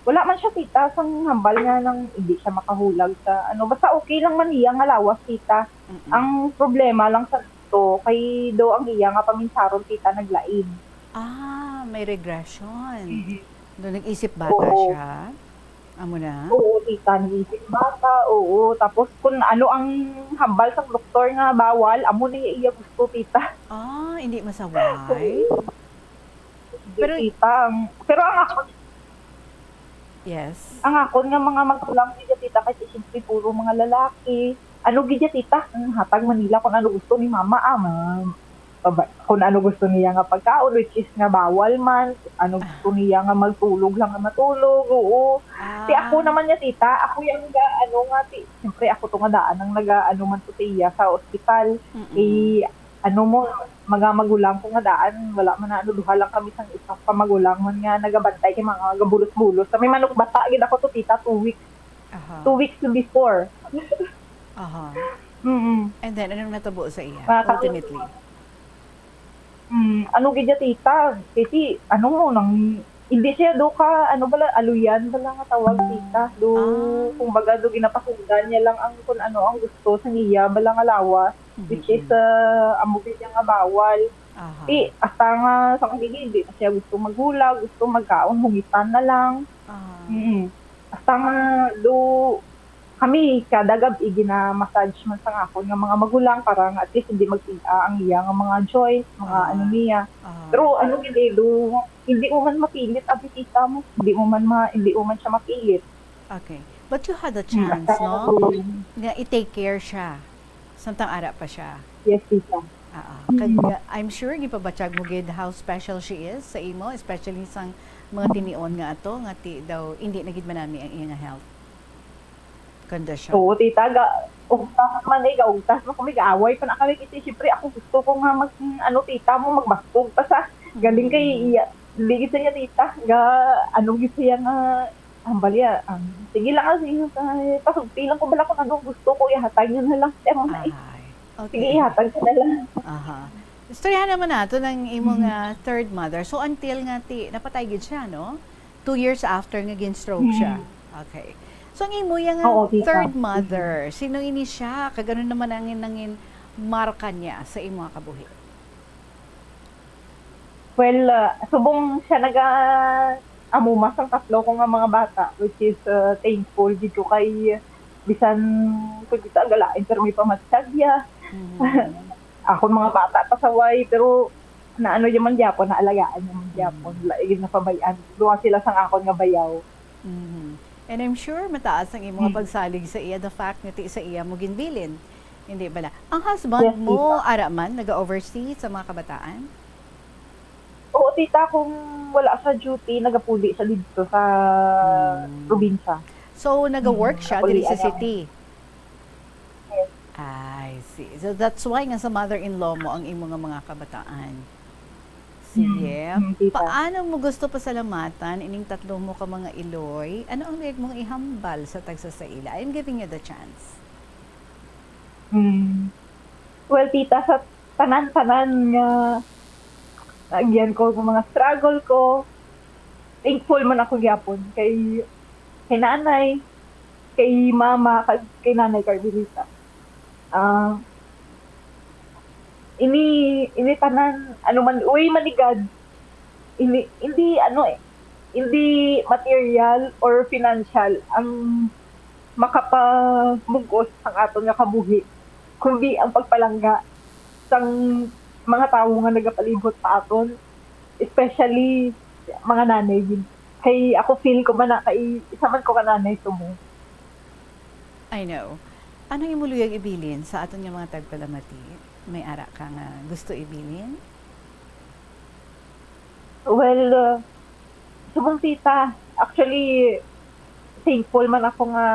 Wala man siya, tita, sang hambal nga nang hindi siya makahulag sa ano, basta okay lang man iya nga lawas, tita. Mm-mm. Ang problema lang sa to kay do ang iya nga paminsaron, tita, naglain. Ah, may regression. Mm-mm. Do nag-isip bata Oo. siya? Amo na? Oo, tita, nag-isip bata, oo. Tapos kung ano ang hambal sang doktor nga bawal, amo na iya gusto, tita. Ah, hindi masaway? Oo. Pero tita, ang, pero ang ako, Yes. Ang akon nga mga magulang, gid, tita, kasi siyempre puro mga lalaki. Ano, gid, tita, ang hatag man nila kung ano gusto ni mama, ah, ma-, paba-, kung ano gusto niya nga pagkaon, which is nga bawal man, ano Ah. gusto niya nga magtulog lang nga matulog, oo. Ti ako Ah. naman nga, tita, ako yang ga-, ano nga, ti, siyempre ako to nga daan ang naga-, ano man to sa iya sa ospital. Mm-mm. Eh, ano mo, mga magulang ko nga daan, wala man na, ano, duha lang kami sang isa ka magulang man nga nagabantay kay mga gabulos-bulos. Sa may manok bata gid ako to, tita, two weeks. Aha. Two weeks before. Aha. Mm-mm. And then, anong natabo sa iya, Nakaka- ultimately? Mm, ano gid ya, tita? Kasi, ano mo, nang, hindi siya do ka, ano bala, aluyan bala nga tawag, tita. Do, Ah. kumbaga, do ginapasugdan niya lang ang, kung ano ang gusto sa niya, bala nga lawas, which is, Mm-mm. ah, amo gid ya nga bawal. Aha. Di, hasta nga sa kung hindi, hindi na siya gusto maghulag, gusto magkaon, hungitan na lang. Aha. Mm. Hasta nga, do, kami, kada gab-i, gina-massage man sa akon nga mga magulang para nga at least hindi magpig-a ang iya nga mga joints, mga Ah. ano niya. Ah. Pero ano gid, eh, do, hindi mo man mapilit, abi, tita, mo. Hindi mo man ma-, hindi mo man siya mapilit. Okay. But you had a Hmm, chance, basta no? Nga i-take care siya. Samtang ara pa siya. Yes, tita. Ah, ah. Kag, Mm. uh, I'm sure gipabatyag mo gid how special she is sa imo, especially sang mga tinion nga ato, nga ti daw hindi na gid manami ang iya nga health condition. Oo, tita, ga-, ugtas man, eh, gaugtas man kami, gaaway pa na kami kasi siyempre ako gusto ko nga mag-, ano, tita, mo magbaskog pa sa galing kay Mm. iya, hindi gid siya, tita, ga-, ano gid siya nga, ang balya, ang, sige lang, ah, sige, ah, pasugti lang ko bala kung ano gusto ko, ihatag niya na lang siya mo na, eh. Ay, Sige, okay. ihatag ko na lang. Aha. Istoryahan naman nato ng imong, Mhm. ah, third mother. So, until nga ti-, napatay gid siya, no? Two years after nga gin-stroke siya. Mhm. Okay. So, ang imo yang Oo, tita. third Mhm. mother, sino ini siya? Kag ano naman ang nangin marka niya sa imo nga kabuhi? Well, ah, subong siya naga-, amo mas ang tatlo ko nga mga bata, which is, ah, thankful gid ko kay bisan ko dito ang galain, pero may pamatsagya. Mhm. Akon mga bata pasaway, pero naano niya man gyapon, naalagaan niya man gyapon. Mm. Wala gid napabayaan. Duha sila sang akon nga bayaw. Mhm. And I'm sure mataas ang imo nga Mm. pagsalig sa iya, the fact nga ti sa iya mo ginbilin. Hindi bala. Ang husband Yes, mo, tita. ara man, naga-overseas sa mga kabataan? Oo, tita, kung wala sa duty, nagapuli siya dito sa Mm. probinsya. So, naga-work Mm, siya diri sa napulian niya. city? Yes. I see. So, that's why nga sa mother-in-law mo ang imo nga mga kabataan. Sige. Mm, mm, tita. Paano mo gusto pasalamatan ining tatlo mo ka mga iloy? Ano ang luyag mong ihambal sa tagsa sa ila? I'm giving you the chance. Hmm. Well, tita, sa tanan-tanan nga naagyan ko, sa mga struggle ko, thankful man ako gyapon kay, kay nanay, kay mama, kag kay nanay Carmelita. Ah, ini, ini tanan, ano man, uy, manigad, ini, hindi, ano, eh, hindi material or financial ang makapamugos sang aton nga kabuhi, kundi ang pagpalangga sang mga tawo nga nagapalibot sa aton, especially mga nanay gid. Kay ako, feel ko man na kay isa man ko ka nanay subong. I know. Ano imo luyag ibilin sa aton nga mga tagpalamati? May ara ka nga gusto ibilin? Well, uh, subong, tita, actually, thankful man ako nga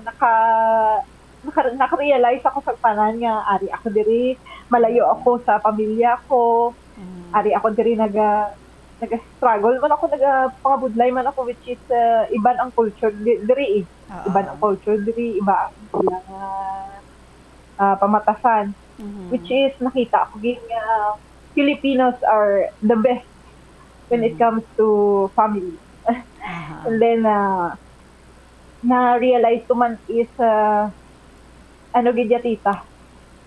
naka-, naka-, naka-realize ako sa tanan nga ari ako diri, malayo ako sa pamilya ko, Mm. ari ako diri naga-, naga-struggle man ako, nagapangabudlay man ako, which is, uh, iban ang culture di-, diri, eh. Oo. Iban ang culture diri, iba ang ilang, uh, uh, pamatasan. Mhm. Which is, nakita ko gid nga Filipinos are the best when it Mhm. comes to family. Aha. And then, ah, na-realize ko man is, ah, ano gid ya, tita,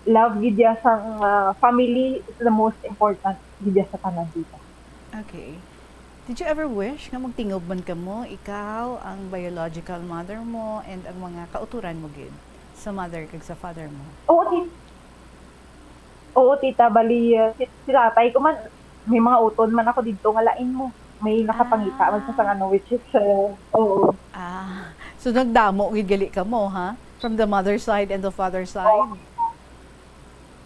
love gid ya sang, ah, family is the most important gid ya sa tanan, tita. Okay. Did you ever wish nga magtingob man kamo, ikaw, ang biological mother mo, and ang mga kauturan mo gid sa mother kag sa father mo? Oo, ti-, oo, tita, bali, ah, si, si tatay ko man, may mga uton man ako didto nga lain mo. May nakapangita man sa, ah, sang ano, which is, ah, oo. Ah, so nagdamo gid gali kamo, ha? From the mother side and the father side? Oo.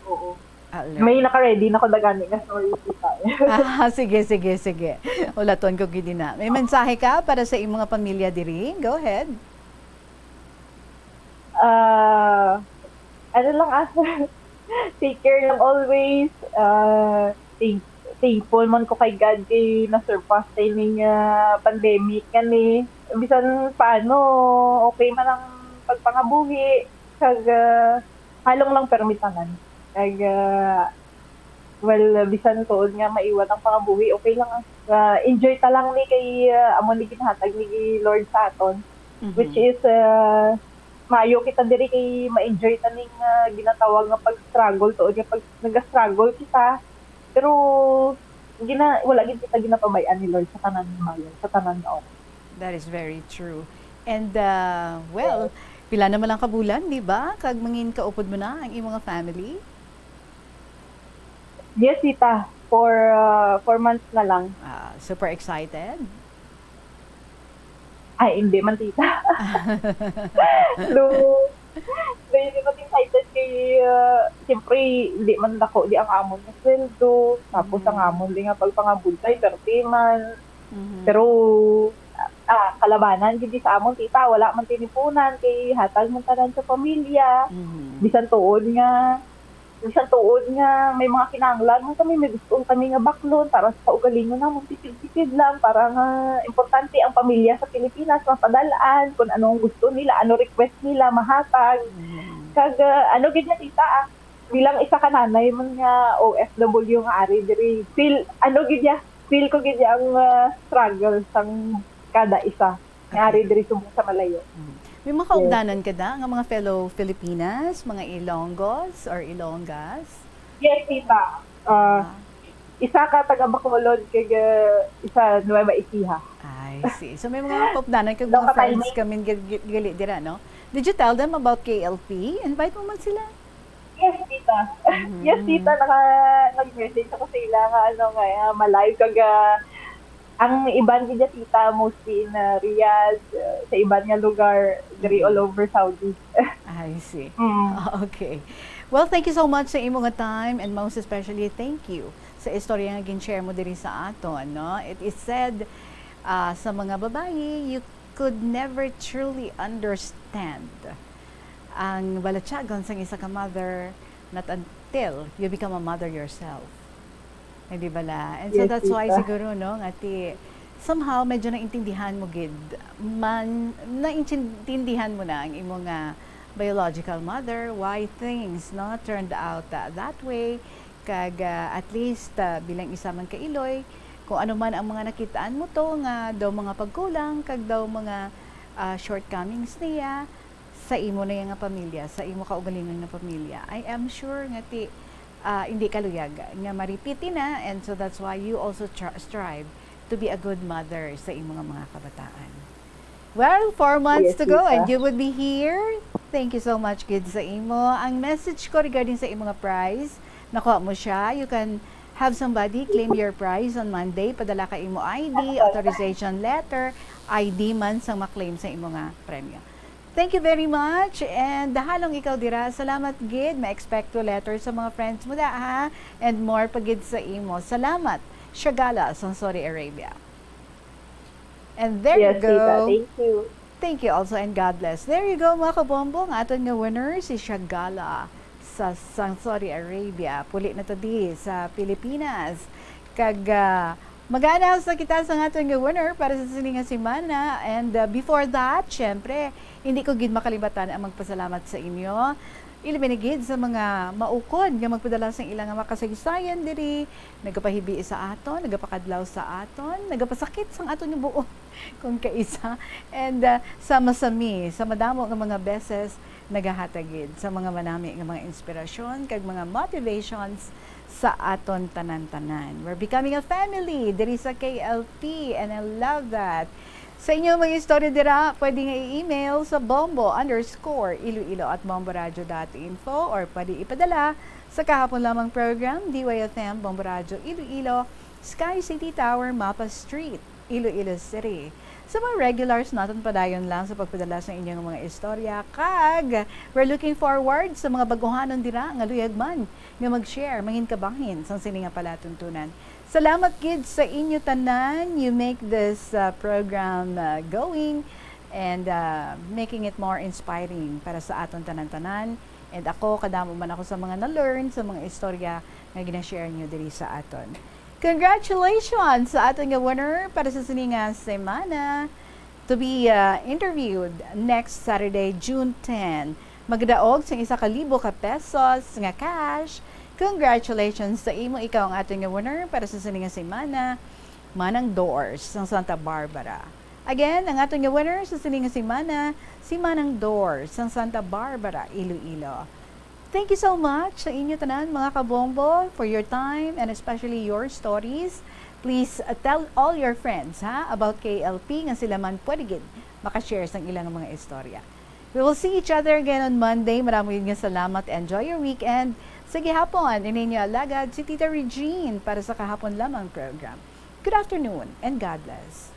Oo. Ah, may naka-ready na ko na gani nga story, tita. Ah, sige, sige, sige. Ulaton ko gid na. May mensahe ka para sa imong mga pamilya diri? Go ahead. Ah, ano lang, ah, take care lang always. Ah, thank-, thankful man ko kay God kay na-surpass ta ining, ah, pandemic nga ni. Bisan paano, okay man ang pagpangabuhi. Kag, ah, halong lang permi tanan. Kag, ah, well, bisan tuod nga maiwat ang pangabuhi, okay lang, ah. Ah, enjoy ta lang ni kay, ah, amo ni ginahatag ni Lord sa aton. Mhm. Which is, ah, maayo kita diri kay ma-enjoy ta ning, ah, ginatawag nga pag-struggle, tuod nga pag nag-struggle kita. Pero gina-, wala gid kita ginapabay-an ni Lord sa tanan nga maayo, sa tanan nga okay. That is very true. And, ah, well, yes, pila naman ang kabulan, di ba? Kag mangin kaupod mo na ang imong family? Yes, tita. For, ah, four months na lang. Ah, super excited? Ay, hindi man, tita. Though, though hindi man excited kay, ah, siyempre, hindi man dako di ang amon nga sweldo. Tapos ang, mm, amon di nga pagpangabuntay, thirty man. Mhm. Pero, ah, kalabanan gid sa amon, tita, wala man tinipunan, kay hatag man tanan sa pamilya. Mhm. Bisan tuod nga, bisan tuod nga may mga kinahanglan man kami, may gusto kami nga baklon para sa kaugalingon namon, tipid-tipid lang, para nga importante ang pamilya sa Pilipinas, mapadal-an kung ano ang gusto nila, ano request nila, mahatag. Mhm. Kag, ah, ano gid na, tita, ah, bilang isa ka nanay man nga O F W nga ari diri, feel, ano gid ya, feel ko gid ya ang, ah, struggle sang kada isa nga ari, okay, diri subong sa malayo. Mm. May mga, yes, kaugdanan ka da nga mga fellow Filipinas, mga Ilonggos or Ilonggas? Yes, tita. Ah, ah, isa ka taga Bacolod, kag, ah, isa Nueva Ecija. I see. So, may mga kaupdanan kag mga friends kami gali dira, no? Did you tell them about K L P? Invite mo man sila. Yes, tita. Mhm. Yes, tita. Naka-, nag-message ako sa ila nga, ano, nga, ah, ma-live kag, ah, ang iban gid ya, tita, mostly in, ah, Riyadh, ah, sa iban nga lugar, diri, mm, all over Saudi. I see. Mm. Okay. Well, thank you so much sa imo nga time, and most especially, thank you sa istorya nga gin-share mo diri sa aton, no? It is said, ah, sa mga babayi, you could never truly understand ang balatyagon sang isa ka mother, not until you become a mother yourself. Eh, di bala? And so, yes, that's why, tita, siguro, no, nga ti, somehow, medyo naintindihan mo gid, man, naintindihan mo na ang imo nga biological mother, why things, no, turned out, uh, that way. Kag, uh, at least, uh, bilang isa man ka iloy, kung ano man ang mga nakitaan mo to, nga daw mga pagkulang, kag daw mga, uh, shortcomings niya, sa imo na nga pamilya, sa imo kaugalingon nga pamilya, I am sure nga ti, ah, hindi ka luyag nga ma-repeat na, and so that's why you also tr-, strive to be a good mother sa imo nga mga kabataan. Well, four months, yes, to go, tita, and you would be here. Thank you so much gid sa imo. Ang message ko regarding sa imo nga prize, nakuha mo siya. You can have somebody claim your prize on Monday. Padala ka imo I D, authorization letter, I D man sang ma-claim sa imo nga premyo. Thank you very much. And halong ikaw dira, salamat gid. Ma-expect to letter sa mga friends mo da, ha? And more pa gid sa imo. Salamat. Shagala, sang Saudi Arabia. And there you go. Yes, tita. Thank you. Thank you also, and God bless. There you go, mga kabombo, ang aton nga winner, si Shagala sa, sang Saudi Arabia. Puli na to di sa Pilipinas. Kag, ah, mag-announce na kita sa aton nga winner para sa sini nga semana. And, ah, before that, syempre, hindi ko gid makalimatan ang magpasalamat sa inyo. Ilabi na gid sa mga maukod nga magpadala sang ila nga mga kasaysayan diri, nagapahibi sa aton, nagapakadlaw sa aton, nagapasakit sang aton nga buot. Kung kaisa. And, ah, sama sa mi, sa madamo nga mga beses, nagahatag gid sa mga manami nga mga inspirasyon kag mga motivations sa aton tanan-tanan. We're becoming a family diri sa K L P, and I love that. Sa inyong mga istorya dira, pwede nga i-email sa bombo underscore iloilo at bomboradio dot info, or pwede ipadala sa kahapon lamang program, D Y F M, Bombo Radio Iloilo, Sky City Tower, Mapa Street, Iloilo City. Sa mga regulars naton, padayon lang sa pagpadala sa inyong mga istorya, kag we're looking forward sa mga baguhanon dira nga luyag man nga mag-share, mangin kabahin sang sini nga palatuntunan. Salamat gid sa inyo tanan. You make this, uh, program, uh, going and, uh, making it more inspiring para sa aton tanan-tanan. And ako, kadamo man ako sa mga na-learn sa mga istorya nga gina-share nyo diri sa aton. Congratulations sa aton nga winner para sa sini nga semana, to be, uh, interviewed next Saturday, June ten. Magdaog sang isa ka libo ka pesos nga cash. Congratulations sa imo, ikaw ang aton nga winner para sa sini nga semana, Manang Doors sang Santa Barbara. Again, ang aton nga winner sa sini nga semana, si Manang Doors sang Santa Barbara, Iloilo. Thank you so much sa inyo tanan, mga kabombo, for your time and especially your stories. Please, uh, tell all your friends, ha, about K L P nga sila man pwede gid makashare sang ilang mga istorya. We will see each other again on Monday. Marami gid nga salamat. Enjoy your weekend. Sa gihapon, ini inyo alagad, si Tita Regine para sa Kahapon Lamang program. Good afternoon and God bless.